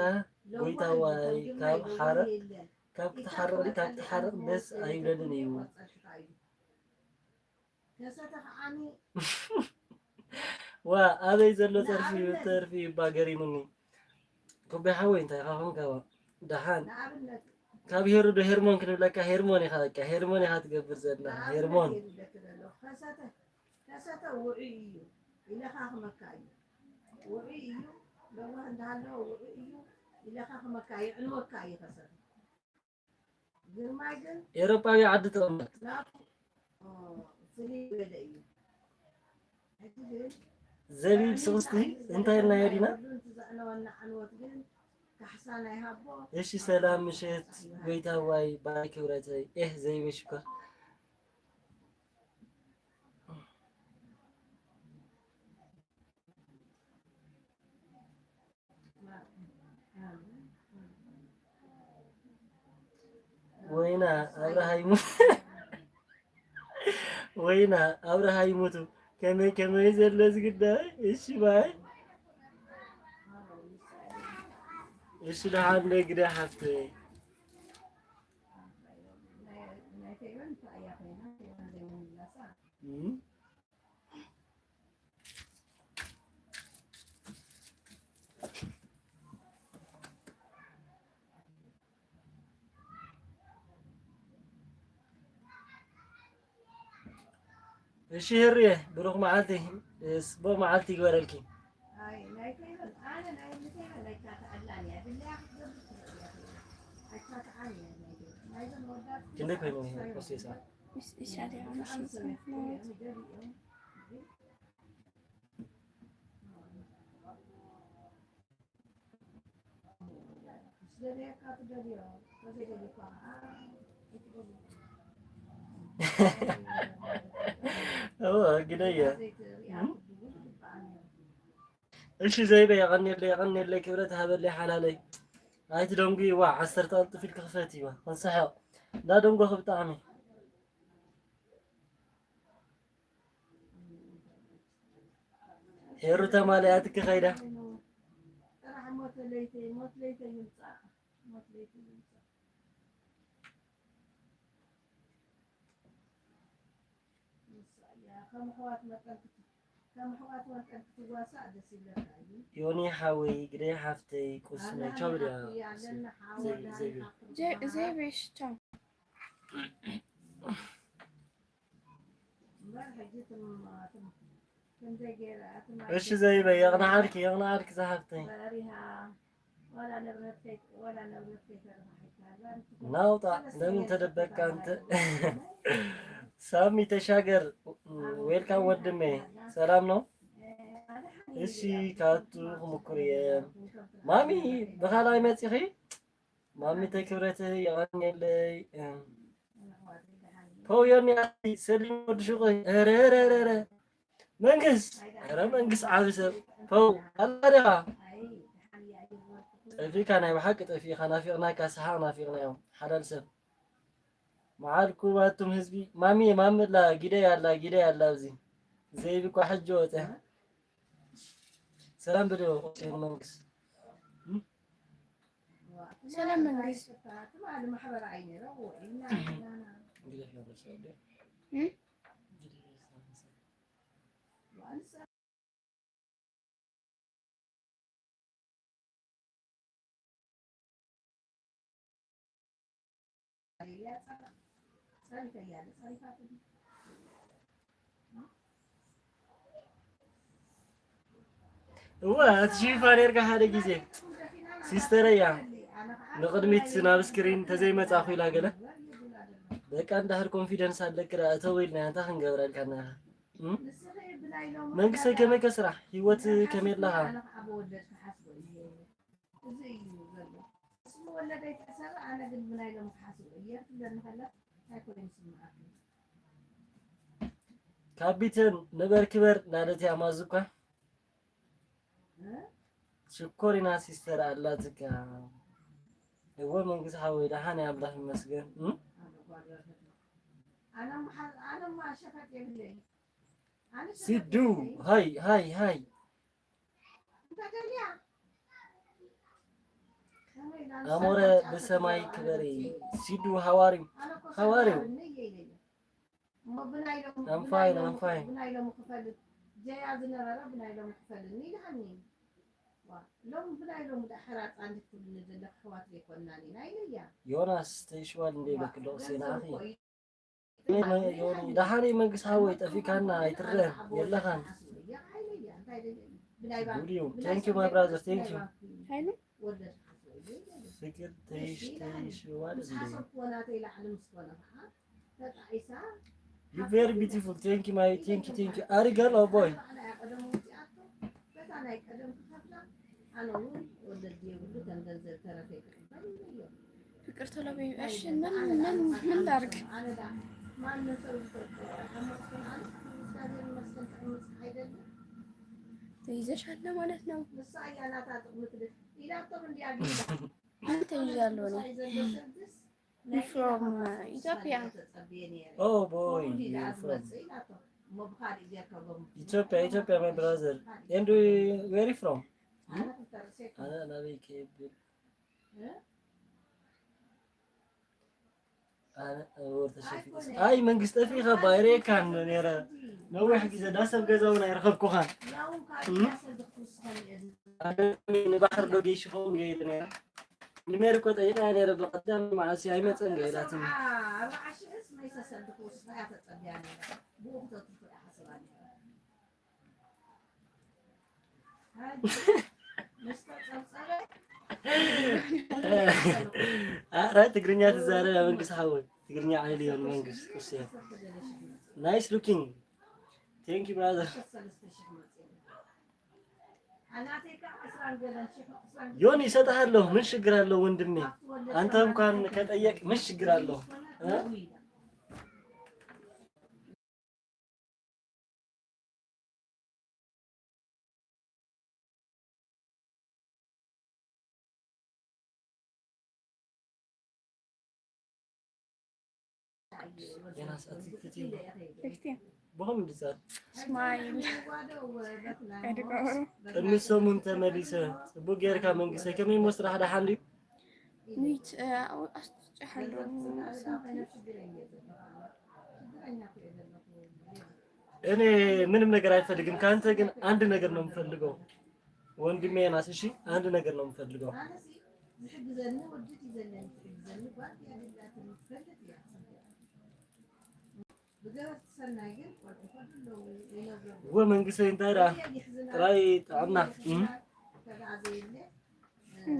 ጎይታዋይ፣ ካብ ሓረቕ፣ ካብ ክትሓርቕ፣ ካብ ትሓርቕ ደስ ኣይብለንን እዩ። ከሰተ ከዓኒ ዋ፣ ኣበይ ዘሎ ጸርፊ፣ ንኣብነት ጸርፊ እባ ገሪሙኒ። ኩቢ ሓወይ፣ እንታይ ኢኻ ኾንካ? ዋ፣ ደሓን። ንኣብነት ካብ ሄሩ ዶ ሄርሞን ክንብለካ? ሄርሞን ኢኻ፣ በቃ ሄርሞን ኢኻ ትገብር ዘለኻ፣ ንኣብነት ሄርሞን። ሄሩ ደክ ዘሎ። ከሰተ፣ ከሰተ ውዑይ እዩ ኢለኻ ክመካ እዩ። ውዑይ እዩ፣ ለዋህ እንዳሃለወ ውዑይ እዩ ኢለኻ ክመካ፣ የዕንወካ እዩ ከሰተ። ግርማይ ግን ኤውሮጳዊ ዓዲ ተቐመጥ። ናቱ፣ ኦ፣ ፍልይ ዝበለ እዩ። ሕጂ ግን ዘቢብ ስኽስቲ እንታይ ኢልናዮ ዲና? ኩሉ እቲ ዘዕነወና ዕንወት ግን ካሕሳ ናይ ሃቦ። እሺ፣ ሰላም ምሸት ጎይታዋይ፣ ባይ ክብረተይ። ኤህ፣ ዘይበ ሽኮር። ወይና ኣብርሃ ይሙት፣ ወይና ኣብርሃ ይሙቱ። ከመይ ከመይ ዘሎ ዝግዳይ? እሺ ባይ። እሺ ደሓን ዶ ግዳ ሓፍተይ? እም? እሺ ህርየ፣ ብሩኽ መዓልቲ፣ ጽቡቕ መዓልቲ ይግበረልኪ። ክንደይ ኮይኑ ይሄ ፕሮሴሳ? እወ፣ ግደየ። እሺ ዘይበ፣ የቐንየለይ፣ የቐንየለይ፣ ክብረት ሃበለይ ሓላለይ። ኣይትደንጉይዋ፣ ዓሰርተ ቀልጥፍ ኢልኪ ክፈትይዋ። ክንስሕቕ። እንዳደንጎኺ ብጣዕሚ። ሄሩ ተማሊኣ ትክ ከይዳ። ጥራሕ ሞት ለይተይ፣ ሞት ለይተይ ይምጻእ፣ ሞት ለይተይ ይምጻእ። ንሳ እያ ከም ኣሕዋት መጠን ክት-፣ ከም ኣሕዋት መጠን ክትዋሳእ ደስ ይብለካ እዩ። ዮኒ ሓወይ፣ ግደይ ሓፍተይ፣ ቁስመይ፣ ኣነ ቻው ድያ? ሓፍቲ ኣለና፣ ሓወ ዘይ-፣ ዳኒ ዘይ-፣ ሓፍቲ ዘይ-፣ ብርሃን። ዘይበሽ፣ ቻው። እምበር ሕጂ ትም-፣ ትም-፣ እሺ ዘይበ፣ የቕንዓልኪ፣ የቕንዓልኪ ዝሓፍተይ። ናውጣ፣ ለምን ተደበቅካ አንተ? ሳሚ ተሻገር፣ ዌልካም ወንድሜ፣ ሰላም ነው? እሺ፣ ካቱ ክምኩር እየ። ማሚ፣ ብኻልኣይ መጺኺ? ማሚተይ ክብረተይ የቐንየለይ። ፖው ዮኒ ኣቲ ሰሊም ወዲ ሹቕ። ኧረ፣ ኧረ፣ ኧረ፣ ኧረ። መንግስ፣ ኧረ መንግስ ዓቢ ሰብ። ፖው፣ ኣላ ዲኻ? ጠፊእካ፣ ናይ ብሓቂ ጠፊእካ። ናፊቕናካ፣ ሰሓቕ ናፊቕናዮም። ሓላል ሰብ። መዓልኩም ኣቱም ህዝቢ። ማሚ፣ ማሚ ኣላ፣ ጊደይ ኣላ፣ ጊደይ ኣላ ኣብዚ። ዘይብ እኳ ሕጂ ወጸ። ሰላም በልዎ፣ ቁስል መንግስ። ሰላም መንግስ። እም? እወ፣ እቲ ሽፋን ኔርካ ሓደ ግዜ። ሲስተረይ እያ። ንቕድሚት ናብ ስክሪን ተዘይመጻኹ ኢላ ገለ። በቃ፣ እንድሕር ኮንፊደንስ ኣለኪ ደኣ እተው ኢልናያ፣ እንታይ ክንገብረልካ እና ኢኻ? እም? መንግስተይ፣ ከመይ ከ ስራሕ? ህይወት ከመይ ኣለኻ? እዚ እዩ ዘሎ። እስኪ ወለደይ ተሰር፣ ኣነ ግን ብናይ ሎም ክሓስብ እየ ትብለኒ ከላ እንታይ ኮይኑ ይስምዓካ? ካፒተን ንበር ክበር ናለት ያማዙካ ሽኮሪና ሲስተር ኣላትካ። እወ መንግስቲ ሓወይ ደሓን እየ ኣምላኽ ይመስገን። እም? ኣነ መሓል ኣነ ማሸፈት የብለይ። ኣነ ሸፈት ሲዱ የብለይ። ሃይ ሃይ ሃይ። እንተደልያ ከመይ ኢላ ኣሞረ ንሳት ብሰማይ ኣጥርያ ክበሪ። ኣጥርያ። ሲዱ ሃዋሪው ኣነ እኮ ሃዋሪው። ሰላም ነይ የለይ። እሞ ብናይ ሎም- I'm fine, ብናይ I'm ሎም- fine. ብናይ ሎም ክፈልጥ ጀያ ዝነበረ ብናይ ሎም ክፈልጥኒ ኢልሃኒ። ዋ፣ ሎም ብናይ ሎም ደኣ ሕራፃ እንድትብልኒ ዘለክ ኣሕዋት ዘይኮንና ዲና ኢለያ። ዮናስ ተይሽዋል እንደ ኢለክ ዶ ገንዘብ ሴና ኣኺ? እኮ እዩ። ዮኒ፣ ደሓን መንግስቲ ሓወይ ጠፊካና ኣይትረን የለኻን። ብናይ ባ- ጉድ እዩ። ብናይ Thank you, my ሰማይ brother. ብናይ Thank you. ባንክ እዩ። ሃይሉ ወለድ ሓስበ ኢለያ። ፍቅር ተይሽ-፣ ተይሽዋል እንደ ዝሓሰብክዎ ናተይ ላዕሊ ምስ ኮነ ከዓ ተጣዒሳ You very beautiful. Thank you, my, thank you, thank you. ኣሪጋል ኣቦይ። ባዕላ እያ ቀደም ወፂኣቶ። በታ ናይ ቀደም ክኸፍላ፣ ኣነ እውን ወለዲ የብሉ፣ ከም ገንዘብ ተረፈ ይቅበል እየ። ፍቅር ተለበዩ። እሺ፣ ምን፣ ምን፣ ምን ላርግ? ኣነ ዳ ማንም ሰው ይፈልጥ። ተቀመጥኩን ኣነ፣ እግዚኣብሔር ይመስገን፣ ተቀመጥኩ አይደለም። ተይዘሻል ማለት ነው። ንሳ እያ ናታ ጥቅሚ ትብል። ኢላቶም እንዲያ ግን ምን ተይዛለሁ ነው? You from, uh, Ethiopia? Oh boy, you from ኢትዮጵያ፣ ኢትዮጵያ፣ my brother. And, uh, where you from? Hmm? ኣነ ናበይ ከብል? ኣነ ወር ተሸፊ-፣ ኣይ መንግስቲ ጠፊእኻ ባይሬካን ነረ ነዊሕ ግዜ ዳሰብ ገዛ እውን ኣይረኸብኩኻን። እም? ኣነ ንባሕር ዶ ገይሽ ይኸውን ገይሩ ነረ። ንሜሪ እኮ ጠይቃ ነረ ብቐደም መዓስ ኣይመፀን ገይራትኒ። ኣርባዓ ሽሕስ መይሰ ሰልዲ ክወስዳ እያ ተጸብያ ነይራ። ብኡ ክተትርፎ እያ ሓስባ ነይራ። ኣረ ትግርኛ ትዛረብ ያ መንግስቲ ሓወይ። ትግርኛ ዓይሊ ዮኒ መንግስቲ ቁርሲ። Nice looking. Thank you brother. ዮኒ እሰጥሃለሁ። ምን ችግር አለው ወንድሜ? አንተ እንኳን ከጠየቅ ምን ችግር አለው? እ? ዮናስ ኣትክልቲ ብኸም ድዛት ስማይል። ቅድሚ ሰሙን ተመሊሰ። ጽቡቅ ጌርካ መንግስተይ። ከመይ እሞ ስራሕ ደሓን ድዩ? ሚት፣ እ፣ ኣው-፣ ኣስጭሓለሁ። እኔ ምንም ነገር አይፈልግም ከአንተ ግን አንድ ነገር ነው የምፈልገው ወንድሜ ዮናስ። እሺ አንድ ነገር ነው የምፈልገው። ወመንግሰይ እንታይ ደኣ ጥራይ ጥዕና። እም።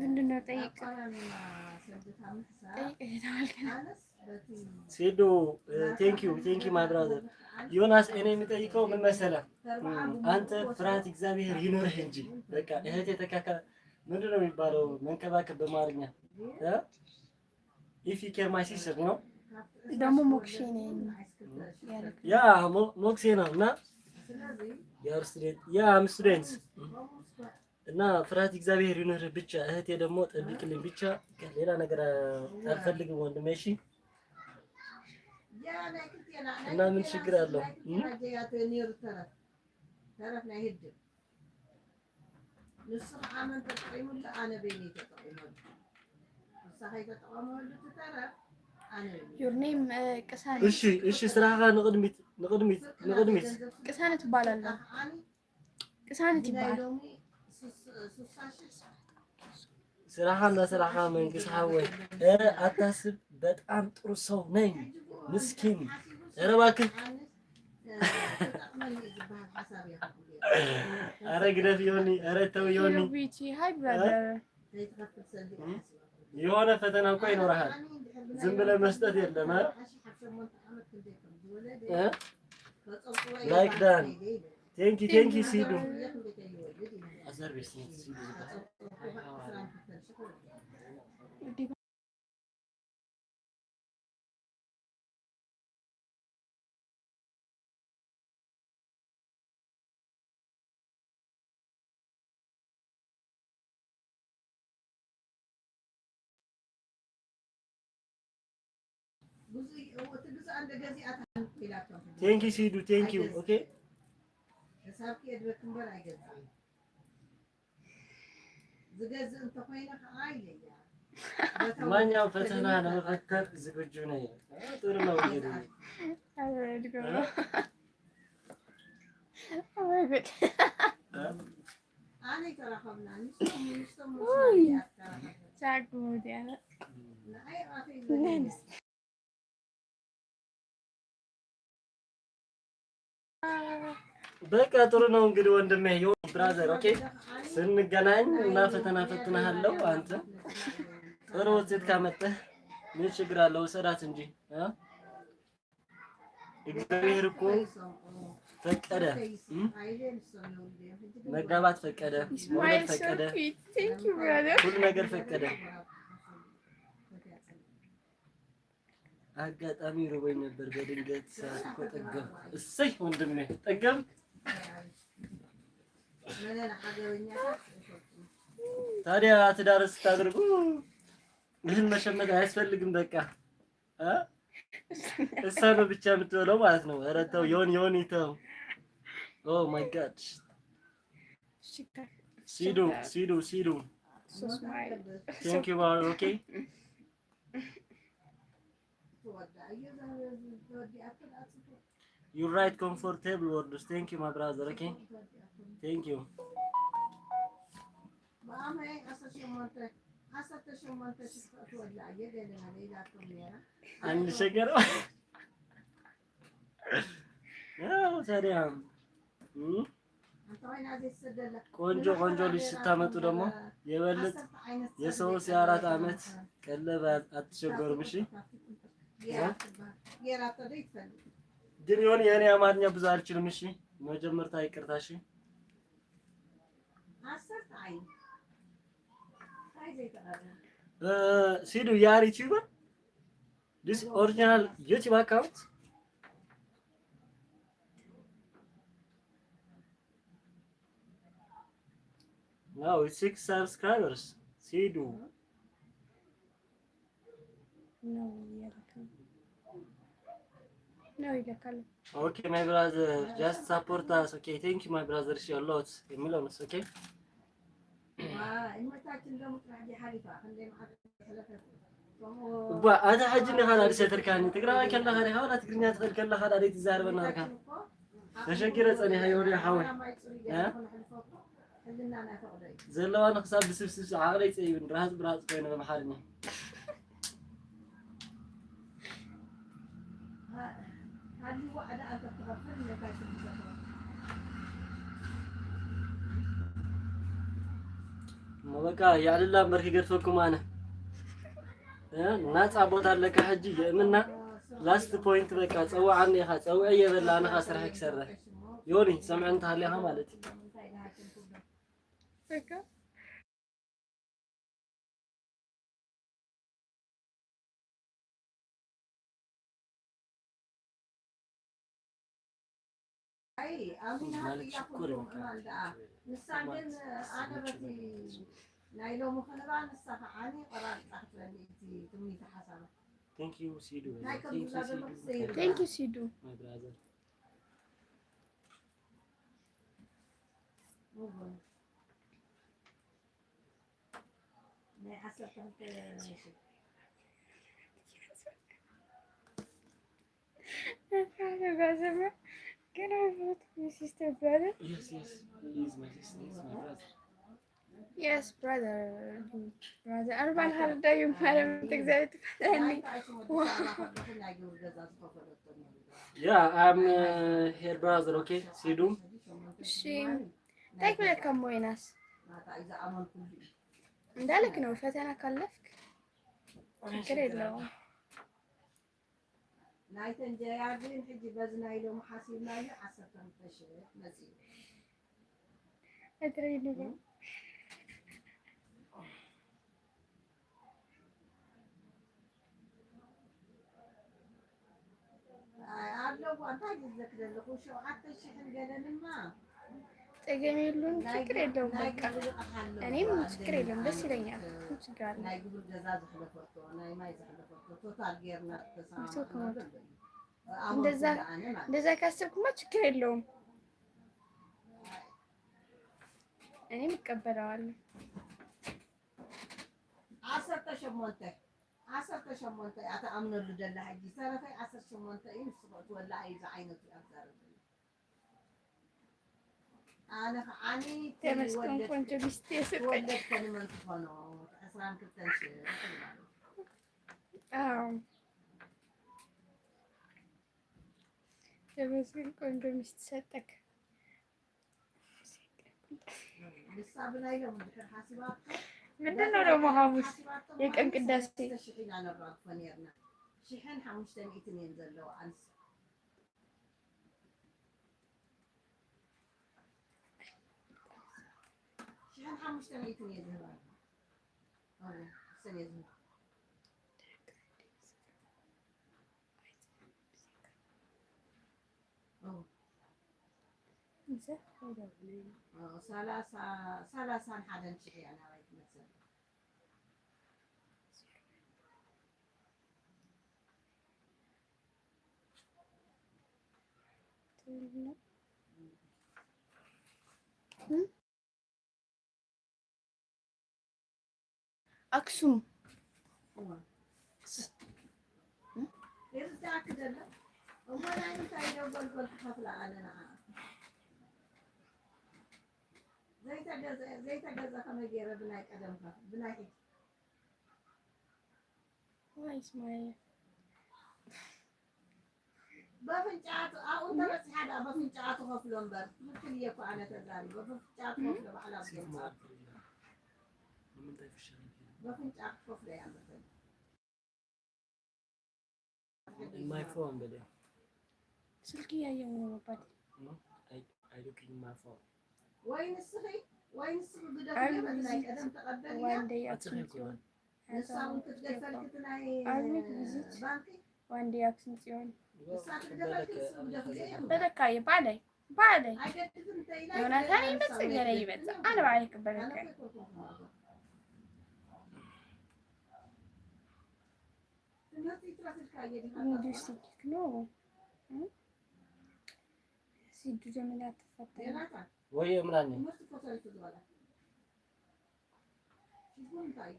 ምንድን ነው? ጠይቅ። ጠይቅ እየተባልክ ነው። ሲዱ፣ ቴንክ ዩ፣ ቴንክ ዩ ማይ ብራዘር። ዮናስ፣ እኔ የሚጠይቀው ምን መሰለህ? እም፣ አንተ ፍርሃት እግዚአብሔር ይኑርህ እንጂ። በቃ እህቴ ተካካ-፣ ምንድን ነው የሚባለው? መንከባከብ በአማርኛ እ? If you care my sister, you know? ደግሞ ሞክሼ ነኝ ያለክ። ያ፣ ሞ-፣ ሞክሼ ነው እና you are student. Yeah, I'm student. እና ፍርሃት እግዚአብሔር ይኑርህ ብቻ። እህቴ ደግሞ ጠብቅልኝ ብቻ። ሌላ ነገር አልፈልግም ወንድሜ፣ እሺ? እና ምን ችግር አለው? እም? ንሱ ከዓ መን ተጠቒሙሉ? ኣነ በይነይ ተጠቒመሉ። ንሳ ከይተጠቐመሉ ትተረፍ፣ ኣነ በይነይ። Your name፣ እ፣ ቅሳነት። እሺ፣ እሺ፣ ስራኻ ንቕድሚት፣ ንቕድሚት፣ ንቕድሚት። ቅሳነት እባላለሁ። ከዓኒ ቅሳነት ናይ ይባላል። ሎሚ ሱስ-፣ ሱሳ ሽሕ ስራኻ እንዳሰራሕካ መንግስቲ ሓወይ። ኧረ ኣታስብ፣ በጣም ጥሩ ሰው ነኝ። ምስኪን። ኧረ እባክህ። ኧረ ግደፍ ዮኒ፣ ኧረ ተው ዮኒ። ሄሎ ቢቲ፣ ሃይ ብራዘር። የሆነ ፈተና እኮ ይኖርሃል። ዝም ብለህ መስጠት የለም፣ እ? እ? ላይክ ዳን። ቴንኪ፣ ቴንኪ ሲዱ። Thank you, Sidu. Thank you. Okay. ዝገዝእ እንተኾይነ ከዓ ይለያ። ማንኛውም ፈተና ለመፈተን ዝግጁ ነኝ። ጥሩ ነው እንግዲህ። ወይ ጉድ። ኣነ ይተራኸብና ንስቶም ንስቶም ሳቅ ሙድ ያለ። በቃ ጥሩ ነው እንግዲህ ወንድሜ፣ ዮ ብራዘር። ኦኬ፣ ስንገናኝ እና ፈተና ፈትናሃለው። አንተ ጥሩ ውጤት ካመጣህ ምን ችግር አለው? ውሰዳት እንጂ እ? እግዚአብሔር እኮ ፈቀደ እ? መጋባት ፈቀደ፣ መውለድ ፈቀደ፣ ሁሉ ነገር ፈቀደ። አጋጣሚ ርቦኝ ነበር በድንገት ሰዓት እኮ ጠገብኩ። እሰይ ወንድሜ ጠገብክ። ታዲያ ትዳር ስታደርጉ ይህን መሸመት አያስፈልግም። በቃ እ? እሷ ነው ብቻ የምትበለው ማለት ነው። ኧረ ተው ዮኒ ዮኒ ተው። Oh my God. ሲዱ ሲዱ ሲዱ. Thank you, bro. Okay. You write comfortable words. Thank you, my brother. Okay. Thank you. አንድ ሸገር ያው ታዲያ ቆንጆ ቆንጆ ልጅ ስታመጡ ደግሞ የበለጠ የሰው የአራት ዓመት ቀለብ አትቸገሩም። እሺ ግን የሆነ የእኔ አማርኛ ብዙ አልችልም። እሺ መጀመርታ ይቅርታ። እሺ ሲዱ ያር ዩቲዩበር this original YouTube account now it's six subscribers ሲዱ ነው ይለካል። Okay, my brother, just support us. Okay, thank you, my brother. Share a lot. የሚለው ነው። Okay. እባ ኣታ ሕጂ እንዲኻ ናዲ ሰተርካኒ ትግራዋይ ከለኻ ዲኻ ወላ ትግርኛ ትኽእል ከለኻ ናዲ ትዛረበና ዲኻ? ተሸጊረ ጸኒሐ ዮኒ ሓወይ። እ? ዘለዋ ንክሳብ ብስብስብ ዓቕለይ ጸይብን ራሃጽ ብራሃጽ ኮይነ በምሓርኛ። እሞ በቃ የዕልላ እምበር ክገድፈኩም ኣነ። እ? ናጻ ቦታ ኣለካ ሕጂ የእምና። Last point በቃ ጸውዓኒ ኢኻ፣ ጸውዐ የበላ ኣነኻ ስራሕ ክሰርሕ። ዮኒ ሰምዐ እንተሃሊኻ ማለት እዩ። በቃ ኣይ ኣሚና ማለት ሽኮር ይበቃ። እማን ደኣ ንሳ ግን ኣነ በቲ ናይ ሎሚ ከለባ ንሳ ከዓኒ ቆራርጻ ክትበሊ እቲ ትምኒቲ ሓሳባ Thank you ሲዱ። ናይ ከም Thank you ዝብላ ዘሎ ሲዱ። ክሰይር Thank you ሲዱ። My brother. ናይ ዓሰርተ ክልተ ሺሕ Can I vote my sister brother? Yes, yes. He is my sister. He is my brother. Yes, brother. Brother. أنا بعد هذا يوم ما لم تكذب تفهمني. Yeah, I'm uh, her brother, okay? ሲዱ. እሺ እንታይ ክብለካ እሞ ዮናስ እንዳልክ ነው። ፈተና ካለፍክ ችግር የለውም። ናይተን ጀያር ግን ሕጂ በዚ ናይ ሎሚ ሓሲብናዮ ዓሰርተ ክልተ ሽሕ መፂኡ። እግሪ ንብል ኣለዋ እንታይ ዝዘክረ ኣለኹ ሸውዓተ ሽሕን ገለንማ ጠገም የሉን፣ ችግር የለውም። በቃ እኔም ችግር የለውም፣ ደስ ይለኛል። ምን ችግር አለ? ናይ ግብር ገዛ ዘሕለፈቶ፣ ናይ ማይ ዘሕለፈቶ፣ ቶታል ጌርና ተሰማማዕና። እንደዛ እንደዛ ካሰብኩማ ችግር የለውም፣ እኔም እቀበለዋለሁ። ዓሰርተ ሸሞንተ፣ ዓሰርተ ሸሞንተ እያ ትኣምነሉ ደላ ሕጂ። ሰረፈይ ዓሰርተ ሸሞንተ እዩ፣ ንሱ ክእትወላ እዩ ዝዓይነቱ እያ ትዛረብ። ኣነ ኸዓኒ ተመስገን፣ ቆንጆ ሚስት የስጠኝ። ወለድ ከንመን ትኾኖ ዕስራን ክልተን ሽሕ ማለት እዩ። ኣዎ፣ ተመስገን፣ ቆንጆ ሚስት ሰጠክ። ንሳ ብናይ ሎሚ ድሕር ሓሲባቶ፣ ምንድን ነው ደግሞ ሐሙስ የቀን ቅዳሴ? ሽሕ ኢና ነራግፎ ነርና። ሽሕን ሓሙሽተ ሚእትን እየን ዘለዋ ኣንስ ሽሕን ሓሙሽተ ሚእትን እየ ዝህባ። ኣዎ፣ እሰን እየ ዝህባ። ኣዎ። ኣዎ፣ ሰላሳ፣ ሰላሳን ሓደን ሽሕ እያ ናባይ ትመጽእ። ኣክሱም። እዋ። ይርዳእኪ ዘሎ። እሞ ናይ ምንታይ ኢለ ጎልጎል ክኸፍላ ኣነ ንዓኣ? ዘይተገዘ-፣ ዘይተገዘ ከመይ ገይረ ብናይ ቀደም ከፍ-፣ ብናይ ሕጂ? ዋይ ስማየ። በፍንጫኣ ት-፣ ኣብኡ እንተበጺሓ ደኣ በፍንጫኣ ትኸፍሎ እምበር፣ ትኽክል እየ እኮ ኣነ ተዛሪበ። በፍንጫኣ ትኸፍሎ ባዕላ ትገልጻ። በፍንጫኣ ክትከፍሎ እያ እምበር። In my phone በለ። ስልኪ እያየሁ ነው አባቴ። No, I, I look in my phone. ወይ ንስኺ፣ ወይ ንስኺ ግደፍዮ፣ በቲ ናይ ቀደም ተቐበልዮ። One day ኣክሱም ጽዮን። ንሳ እውን ክትገድፈልኪ እቲ ናይ ባንኪ። One day ኣክሱም ጽዮን። ንሳ ክትገድፈልኪ ንስኺ ግደፍዮ። በለካ እየ፣ ባዕለይ፣ ባዕለይ። ኣይገድፍን እንተ ኢላ ዮናታን ይመጽእ፣ ገለ ይመጽእ። ኣነ ባዕለይ ክበለካ እየ። ትምህርቲ ይትረፍልካ እየ ዲኻ? English subject ነው። እም? ሲዱ ጀሚላ ትፈተን። ዮናታን። ወየ ምናኒ? ትምህርቲ እኮ ተሪፉ ዝበላ። ሽጉን እንታይ?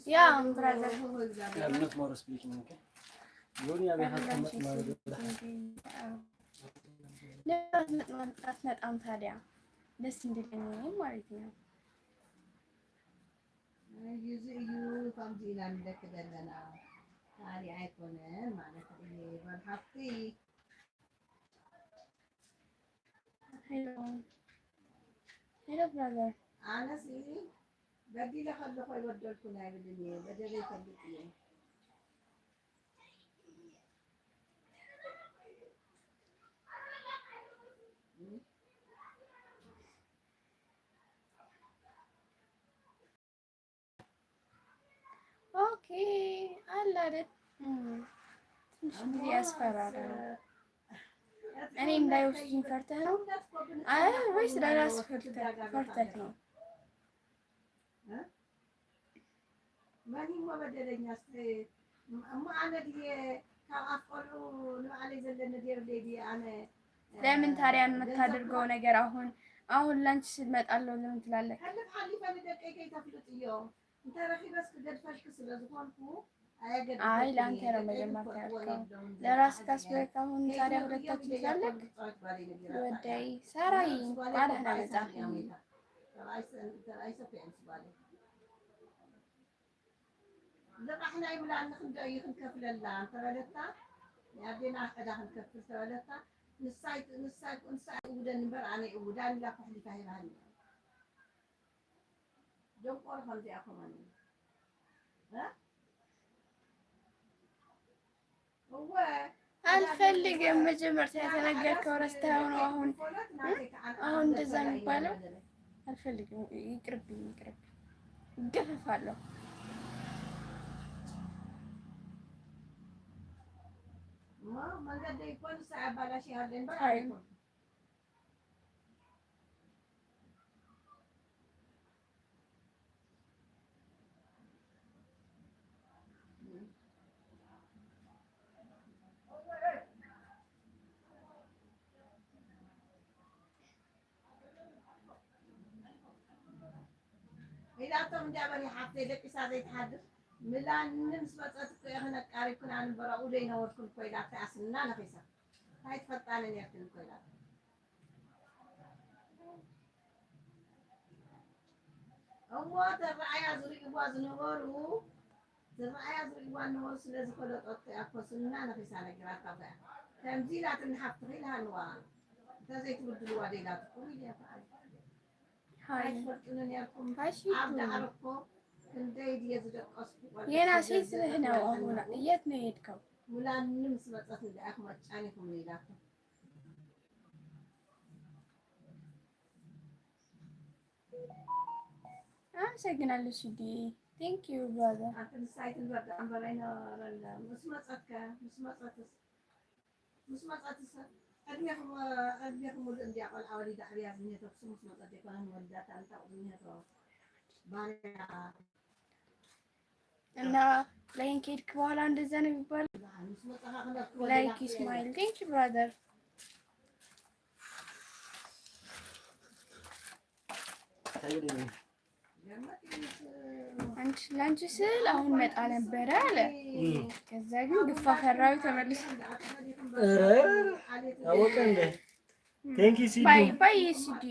Yeah, brother. I'm not more speaking, okay? ዮኒ ኣበይ ሃብታ መጥማ ይብላ። ለምን መጥማት መጣም ታዲያ ደስ እንዲለኝ ማለት ነው። እዚ እዩ ከምዚ ኢና ንደቂ ዘለና። ካልእ ኣይኮነን ማለት እዩ። በል ሃብቲ። ሄሎ። ሄሎ ብራዘር። ኣነሲ በዲለ ከለኹ ኣይበደልኩን ኣይብልን እየ። በደለይ ይፈልጥ እየ። ኦኬ፣ አለ አይደል? እም፣ ትንሽ ጊዜ ያስፈራል። እኔ እንዳይወስዱኝ ፈርተህ ነው? አይ፣ ወይስ ለራስህ ፈርተህ፣ ፈርተህ ነው? መን እሞ በደለኛ? እስቲ እሞ ኣነ ድየ ካብ ኣፍ ቆልዑ ንባዕለይ ዘለኒ ድየ ብለይ ድየ ኣነ? ለምን ታዲያ የምታደርገው ነገር አሁን፣ አሁን ላንቺ ስል እመጣለሁ ለምን ትላለህ? ሕልፍ ሓሊፈ ንደቀይ ከይተፍልጥዮ። እንተ ረኺበስ ክገድፈልኪ ስለ ዝኾንኩ ኣየገድፈልክን እየ። ለአንተ ነው መጀመርታ ያልከው። ለራስህ ካስበልክ አሁን ታዲያ ሁለታችን ትላለህ? ወደይ ሳራይ፣ እንኳን ደህና መጣህ። ልቓሕና ይብላኒ ክንደይ እዩ ክንከፍለላ እንተበለታ፣ ናይ ኣዴና ዕዳ ክንከፍል ተበለታ፣ ንሳ ይት-፣ ንሳ ይት-፣ ንሳ ይእውደኒ እምበር ኣነ ይእውዳኒ ኢላ ኣሕሊፋ ሂባኒ። ደንቆሮ ከምዚኣ ከማን እዩ። እ? እወ። አልፈልግም። መጀመርታ የተነገርከው ረስተኸው ነው አሁን፣ እ? አሁን እንደዛ የሚባለው? አልፈልግም። ይቅርብኝ፣ ይቅርብኝ። እገፈፋለሁ። እሞ መንገደይ እኮ ንሳ ኣባላሽያለይ እምበር ኣነ ኣይኮንኩን። ኢላቶም እንዲያ በሪ ሓፍተይ ደቂሳ ዘይትሓድር ምላኒ ምስ መፀት እኮ ኢኽን ኣቃሪብክን ኣንበራኡ ዘይነበርኩን እኮ ኢላታ ኣስና ነኺሳ እንታይ ትፈልጣኒ ነርክን እኮ ኢላታ እሞ ተረኣያ ዝርእይዋ ዝነበሩ ዝረኣያ ዝርእይዋ እነሆ ስለ ዝፈለጠቶ እያ እኮ ስና ነኺሳ ነጊራታ እኮ እያ። ከምዚ ኢላትኒ ሓፍትኺ ኢልሃንዋ እንተ ዘይትብድልዋ ደይላትኩም ኢልያ ተዓል ኣይትፈልጡኒ ነርኩም ኣብ ዳዕሮ እኮ ክንደይ ድየ ዝደቀስኩ ቆልዑ የናሴ ስለ ስለህነው አሁን የት ነው የሄድከው? ሙላኒ ምስ መጸት እንዲኣኹም ኣጫኒኹም ኢላኩም አመሰግናለሁ ሲዲ። Thank you brother። ኣንተ ንሳይ ትንበር ደኣ እምበር ኣይነበረን። ምስ መጸትከ ምስ መጸትስ ምስ መጸትስ ዕድሜኹም ዕድሜኹም ሙሉእ እንድያ ቆልዓ ወሊዳ ዕብያ ዝኔተኩስ ምስ መጸት ዘይኮነን ወሊዳታ እንታይ ቁም ዝኔቶ ባርያ እና ላይን ከሄድክ በኋላ እንደዛ ነው የሚባለው። Like Ismail, thank you brother። አንቺ ለአንቺ ስል አሁን መጣ ነበረ አለ። ከዛ ግን ግፋ ፈራዊ ተመልሶ ኧረ አወቀ እንደ thank you ሲዲ ባይ ባይ ሲዲ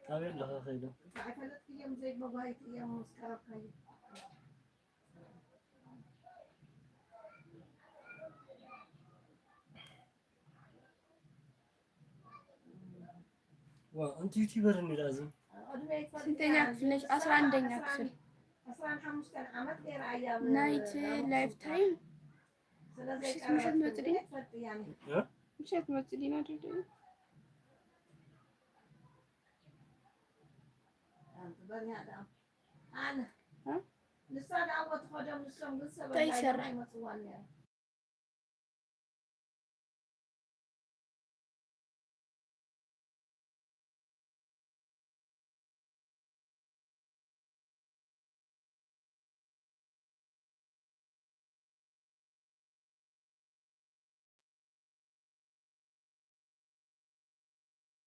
ኣበይ ኣለኻ ከይዱ? ዋ ኣንቲ ዩቲዩበር እንዲ ዳዚ ስንተኛ ክፍል ነሽ? አስራ አንደኛ ክፍል። ናይት ላይፍ ታይም ምሸት መጽ ድዩ? ምሸት መጽ ድዩ? ናድርግ እንታይ ይሰራሕ?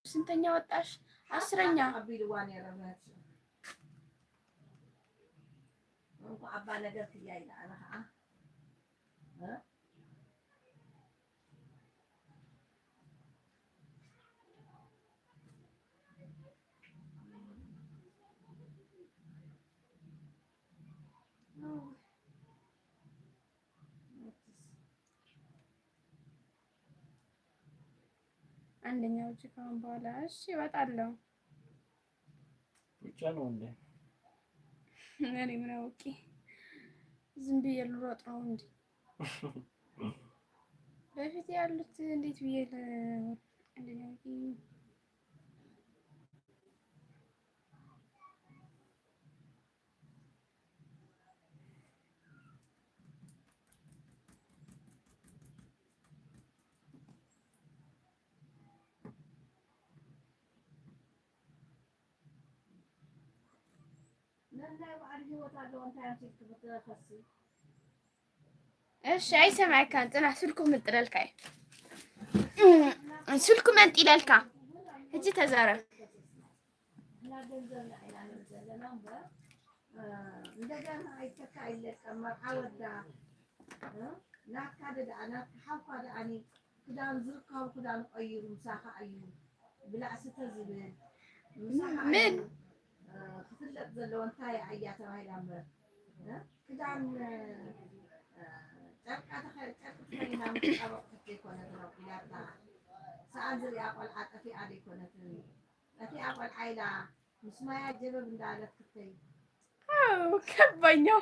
ስንተኛ ወጣሽ? አስረኛ። እንኳ ኣባ ነገር ክያ ኢላ ኣነ ከዓ አንደኛው እጅ ካሁን በኋላ እሺ እወጣለሁ። ሩጫ ነው እንዴ? እኔ ምን አውቄ ዝም ብዬ ልሮጥ ነው እንዴ? በፊት ያሉት እንዴት ብዬ ነናይ ባዕሉ ህይወት ኣለዎ። እንታይ ኣምሲልኪ ክትኸሲ? እሺ ኣይሰማዕካን፣ ጽናሕ ስልኩ ምንጥለልካ እዩ። ስልኩ መንጢለልካ። ሕጂ ተዛረብ። እና ገንዘብና ኢና ንብል ዘለና እምበር እንደገና ኣይተካ ኢለካ መርዓ ወዳ ናትካ ደኣ ናትካ ሓውካ ደኣኒ ክዳን ዝርከቡ ክዳን ቀይሩ ምሳኻ እዩ ብላዕ ስተ ዝብል ምሳኻ እዩ ክፍለጥ ዘለዎ እንታይ እያ ተባሂላ እምበር ክዳን ጨርቃ ጨርቂ ተኸዲና ምትጣበቕ ዘይኮነት ነው ኢላታ ሰኣን ዝሪኣ ቆልዓ ጠፊኣ ዘይኮነትን ጠፊኣ ቆልዓ ኢላ ምስ ማያ ጀበብ እንዳለት ክትከይድ ከባኛው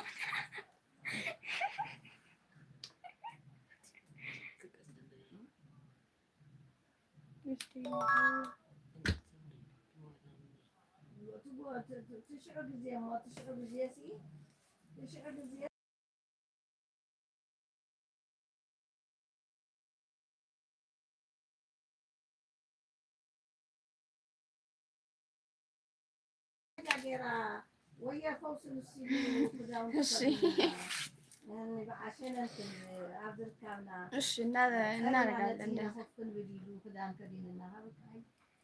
ትሽዑ ግዜ እሞ ትሽዑ ግዜ ሲ ትሽዑ ግዜ ገይራ ወየ ፈውሲ ንሱ ኢሉ ክዳውንቲ እሺ። ተኸዲና፣ እ፣ በዓል ሸነንትን ኣብ ዝርካብና እሺ፣ እና-፣ ጸርና እናደርጋለን ነጺና እንደ ኮፍ ክንብል ኢሉ ክዳን ከዲንና፣ በቃ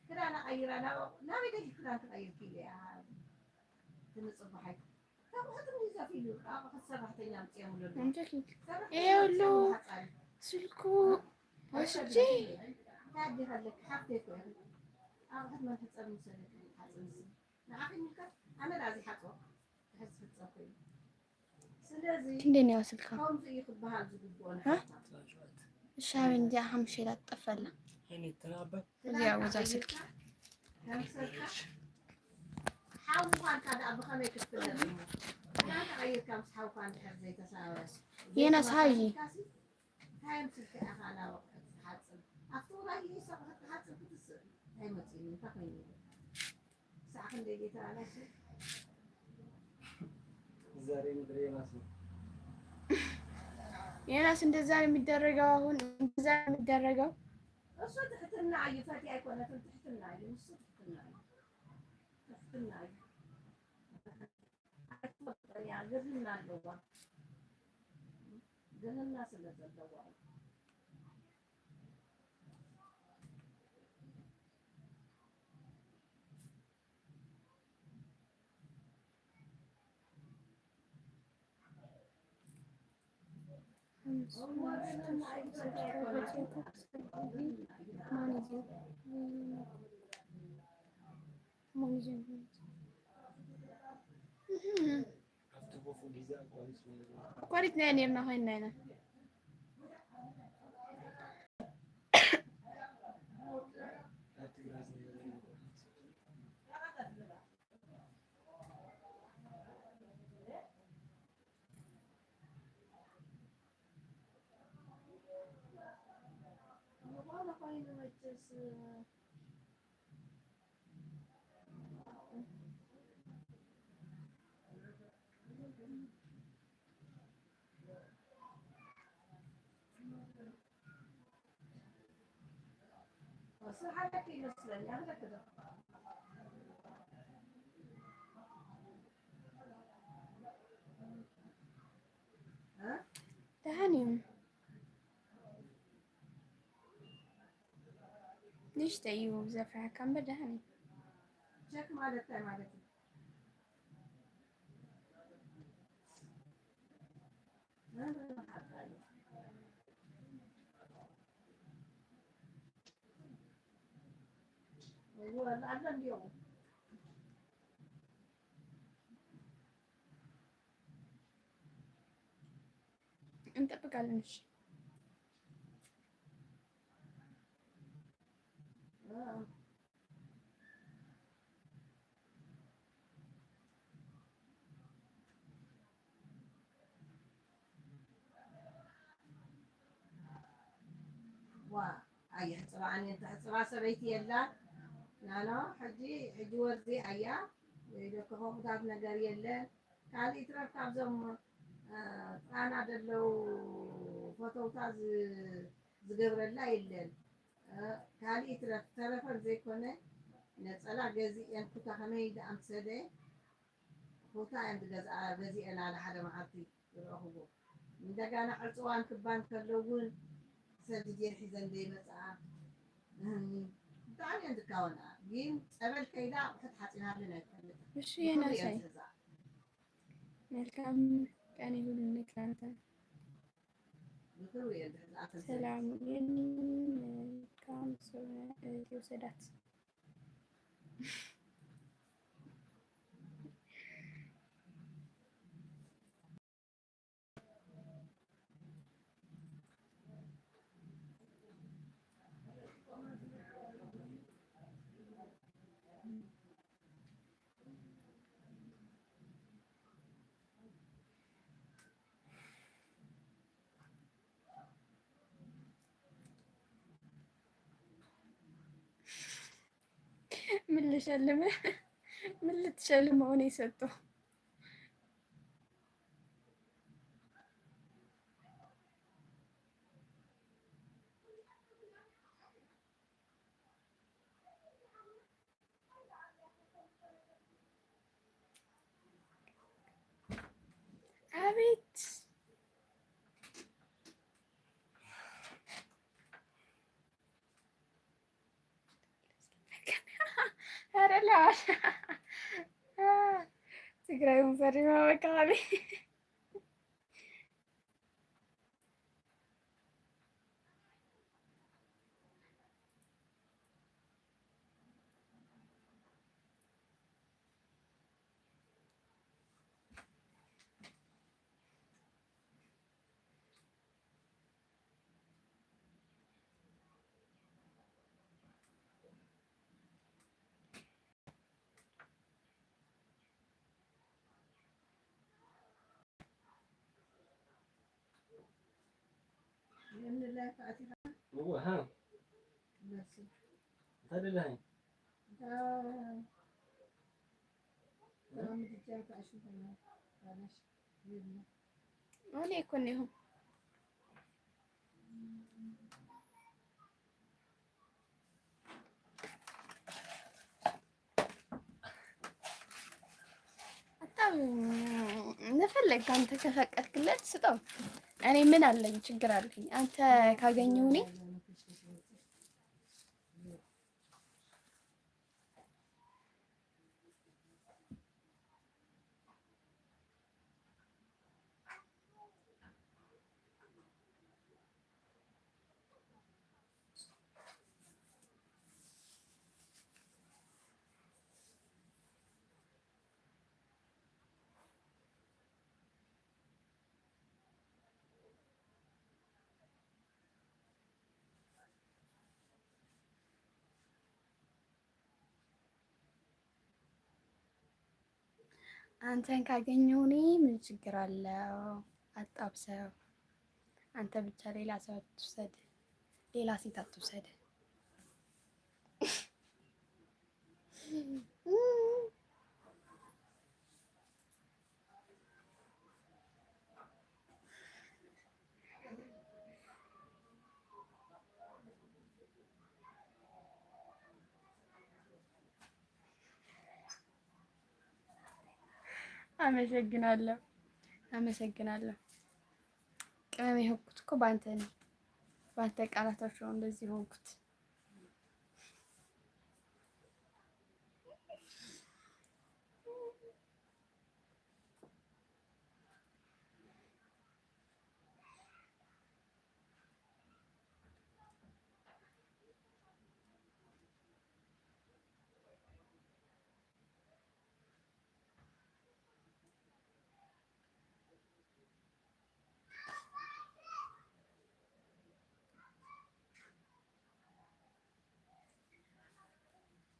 ክዳና ቀይራ ናብ-፣ ናበይ ደሊክ ክዳን ትቐይር ኢለያ። ትምጽባሓይ ካብኡ ሕትም ይዘፍ ኢሉ፣ ኣብኡ ሰራሕተኛ ኣምጺኦምሉ ኣለዉ። እንተ ኪድ ሰራሕተኛ ይሄ ሁሉ ኣምጺኦምሉ ሓጻሪ። ስልኩ ወስጄ እንታይ ኣዴኻ ኣለኪ? ሓፍተይ እኮ ኢኺ። ኣብ ሕትመን ሕጸብ ምሰለኪ ሓጽንሲ። ንዓኺ ይምልከት? ኣነ ደኣ እዚ ሓጾ ክሕዝ ክጸብ ኮይኑ። ስለዚ ክንደይ ነዋ ስልካ? ከምዚ እዩ ክበሃል ዝግብኦ እ? ንሓፍታ። እሺ፣ ሃበይ እንዲያ ሓሙሽተ ኢላ ትጠፈላ። እዚኣ ወዛ ስልኪ። ከም ሰብካ ሓው ምዃንካ ደኣ ብኸመይ ክትፍለጥ እሞ? ክዳን ተቐይርካ ምስ ሓውካ እንድሕር ዘይተሳወረ፣ የናስ ሃይ። ዘይተመሳሰልካሲ፣ እንታይ ኣምሲልካ ኢኻ ናብ ኣቑሑት ትሓጽብ? ኣብቲ ውራይ ኢሰቕ ክትሓጽብ ክትስእ እንታይ መጺኡ? እንታይ ኮይኑ? ሳዕ ክንደይ ጌታ ኣላሽ? ዛሬ ምድር የናስ ነው። የናስ እንደዛ ነው የሚደረገው። አሁን እንደዛ ነው የሚደረገው። እሱ ትሕትና እዩ፣ ፈትያ ኣይኮነትን፣ ትሕትና እዩ። እሱ ትሕትና እዩ። ትሕትና እዩ። ኣይትፈልጥን እያ፣ ግርህና ኣለዋ። ግርህና ስለ ዘለዋ እዩ። ኳሊት ናይ ኔርና ኮይንና ኢና። ዝኾነ ኮይኑ መቸስ ደሓን እዩ። ንእሽተይ እዩ ዘፍርሐካ እምበር ደሓን እዩ። ቸክ ማለት እንታይ ማለት እዩ? እንጠብቃለን። እሺ። ዋ ኣየ ሕጽባ ኣነ እንተ ሕጽባ ሰበይቲ የላ ናኖ ሕጂ ሕጂ ወርዚ ኣያ ወይ ደቂ ፎቶታት ነገር የለን። ካልእ ይትረፍ ካብዞም እ፣ ጥራና ደለው ፈተውታ ዝ-፣ ዝገብረላ የለን። እ፣ ካልእ ይትረፍ ተረፈን ዘይኮነ ነጸላ ገዚኤን ኩታ ከመይ ደኣ ምሰለ ኩታ እየን ዝገዝኣ፣ ገዚኤን ኣለ ሓደ መዓልቲ ዝረእኽዎ። እንደጋና ዕጽዋን ክባን ከለውን ሰልዲ ጀርሒዘን ዘይመጽኣ እህኒ ብጣዕሚ እየን ዝካወና። ግን ጸበል ከይዳ ኣቑሑት ሓጺናለን ኣይትፈልጥን። እሺ፣ ብኽብሪ እየን የናሳይ። ዝሕዛ። መልካም ቀን ይሁንልክ ላንተ። ብኽብሪ እየን ዝሕዛ። ኣተን ሰላም ይሁን። መልካም ስነ እህት ይውሰዳት። ምን ልሸልምህ? ምን ልትሸልመው ነው የሰጠው? አቤት። ኧረ ለዋሽ። ትግራይ ወንፈሪ ማበቃ አቤት። እወ፣ ሃ። እንታይ ደለኸኝ? ኣነ ኣይኮን ይኹን። በጣም እንደፈለግ አንተ ከፈቀድክለት ስጠው። እኔ ምን አለኝ? ችግር አለኝ? አንተ ካገኘው እኔ አንተን ካገኘው እኔ ምን ችግር አለው? አጣብሰው። አንተ ብቻ ሌላ ሰው አትውሰድ፣ ሌላ ሴት አትውሰድ። አመሰግናለሁ፣ አመሰግናለሁ። ቅመም የሆንኩት እኮ በአንተ ነው፣ በአንተ ቃላቶች ነው እንደዚህ የሆንኩት።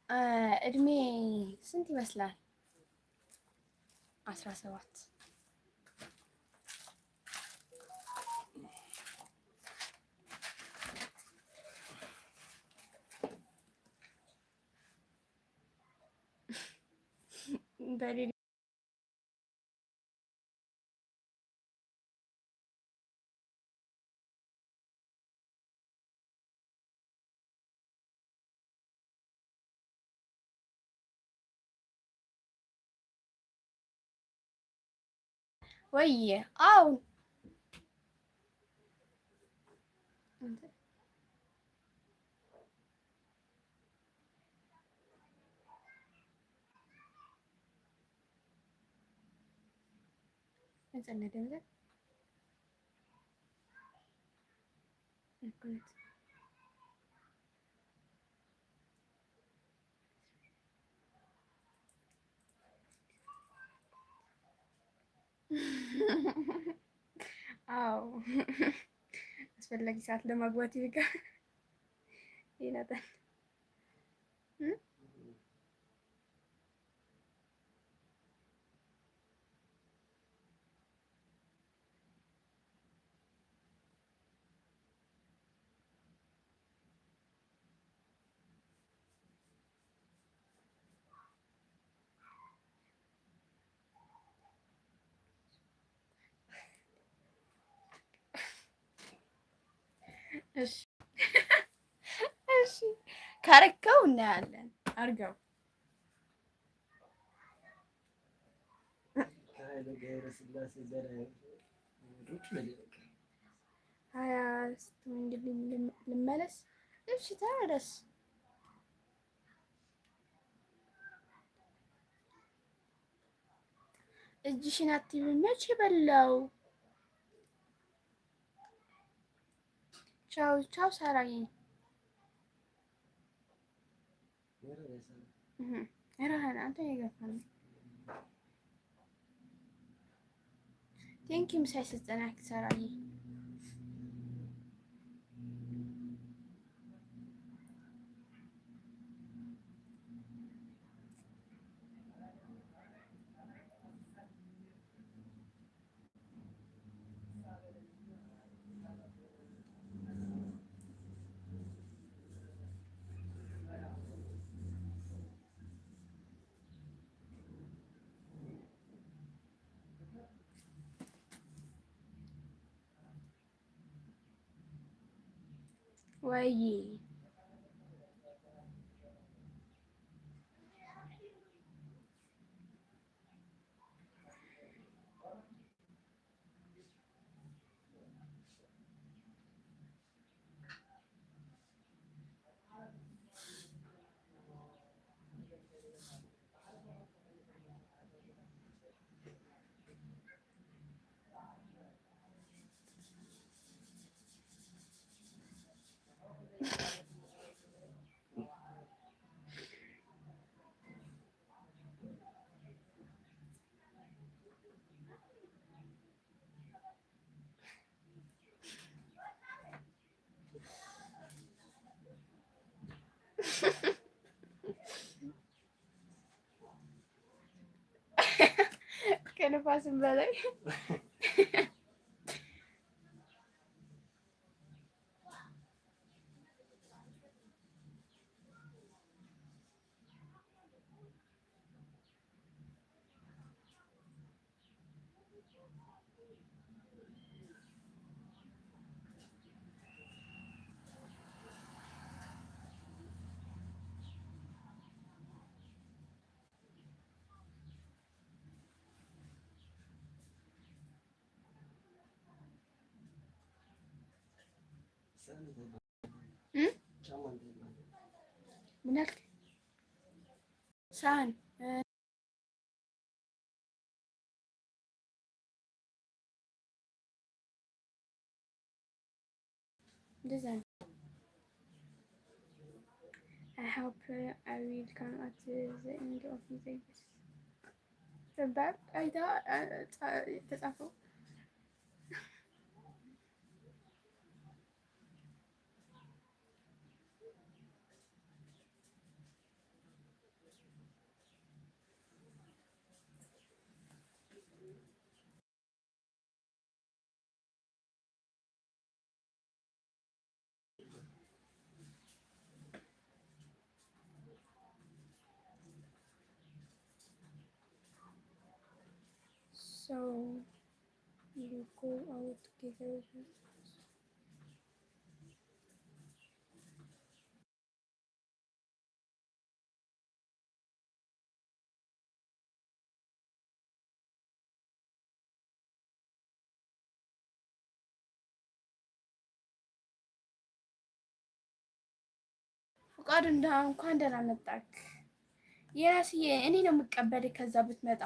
እ፣ እድሜ ስንት ይመስላል? አስራ ሰባት። በሌላ ወይ አው አዎ፣ አስፈላጊ ሰዓት ለማግባት ይበቃ ይላታል። እም? እሺ እሺ፣ ካረከው እናያለን። አርገው። ሀያ ስትመንድልኝ ልመለስ። እሺ ተረደስ። እጅሽን አትይም መቼ በላው። ቻው ቻው ሳራዬ። እህ፣ ኧረ አንተ የገፋ ነው። ቴንኪ ምሳይ ስልጠና ክሰራይ። ወይ ከንፋስም በላይ። ምን አልክ? ሳህን እንደዛ ነው። I hope I will come at the end of this። በቃ አይታ የተጻፈው። So you go out together. ፍቃዱ እንኳን ደህና መጣክ። የራስዬ እኔ ነው የምቀበልህ ከዛ ብትመጣ።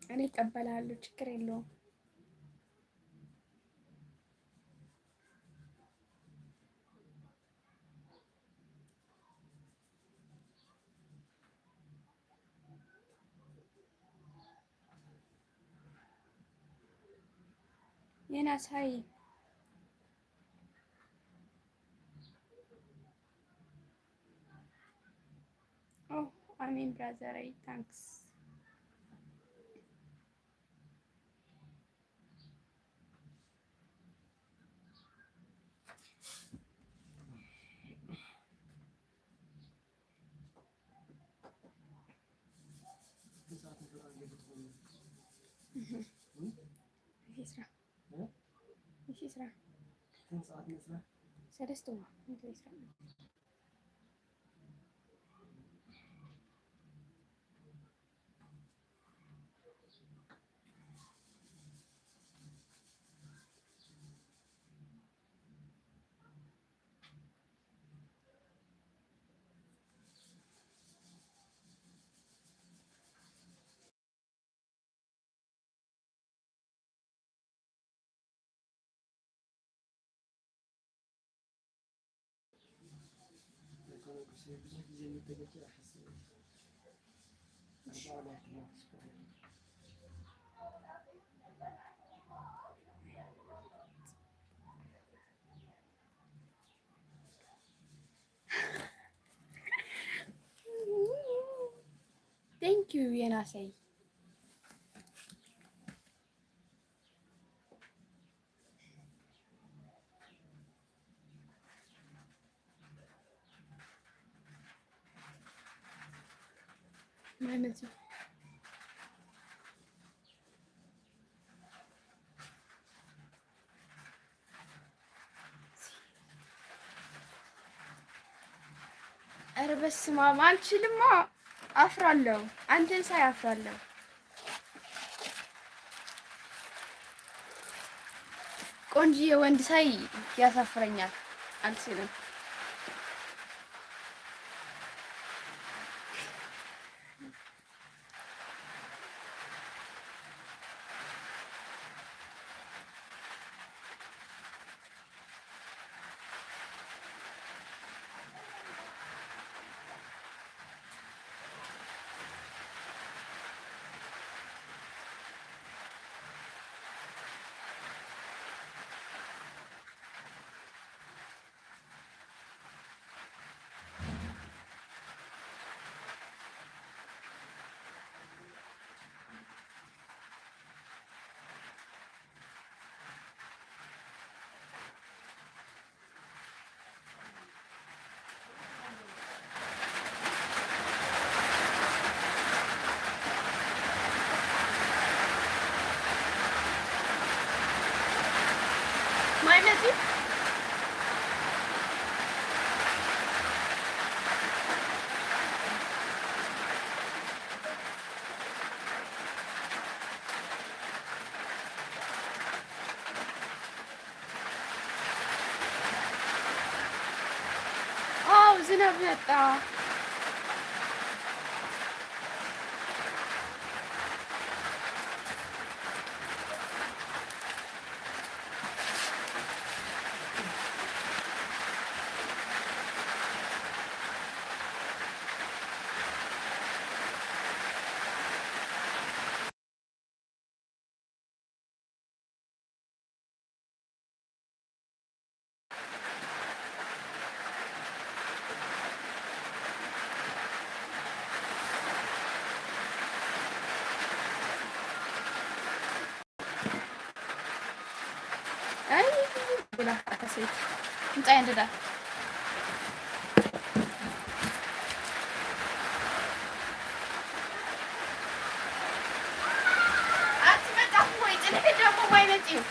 እኔ እቀበላለሁ፣ ችግር የለውም። የናሳይ ኦ አሜን ብራዘር፣ ታንክስ። ሰለስተ እዋ፣ እንተ ይስራ። Thank you የናሰይ። ማለት ነው። ኧረ በስመ አብ፣ አልችልማ፣ አፍራለሁ። አንተን ሳይ አፍራለሁ። ቆንጅዬ ወንድ ሳይ ያሳፍረኛል፣ አልችልም። ማይ መፂ። ዋው፣ ዝናብ መጣ። ኣይ፣ ብላ ኣታ ሰይቲ። እንታይ እንድዳ? ኣቲ መጣኹ ወይ፣ ጽንሒ ደሞ ማይ መጺኡ።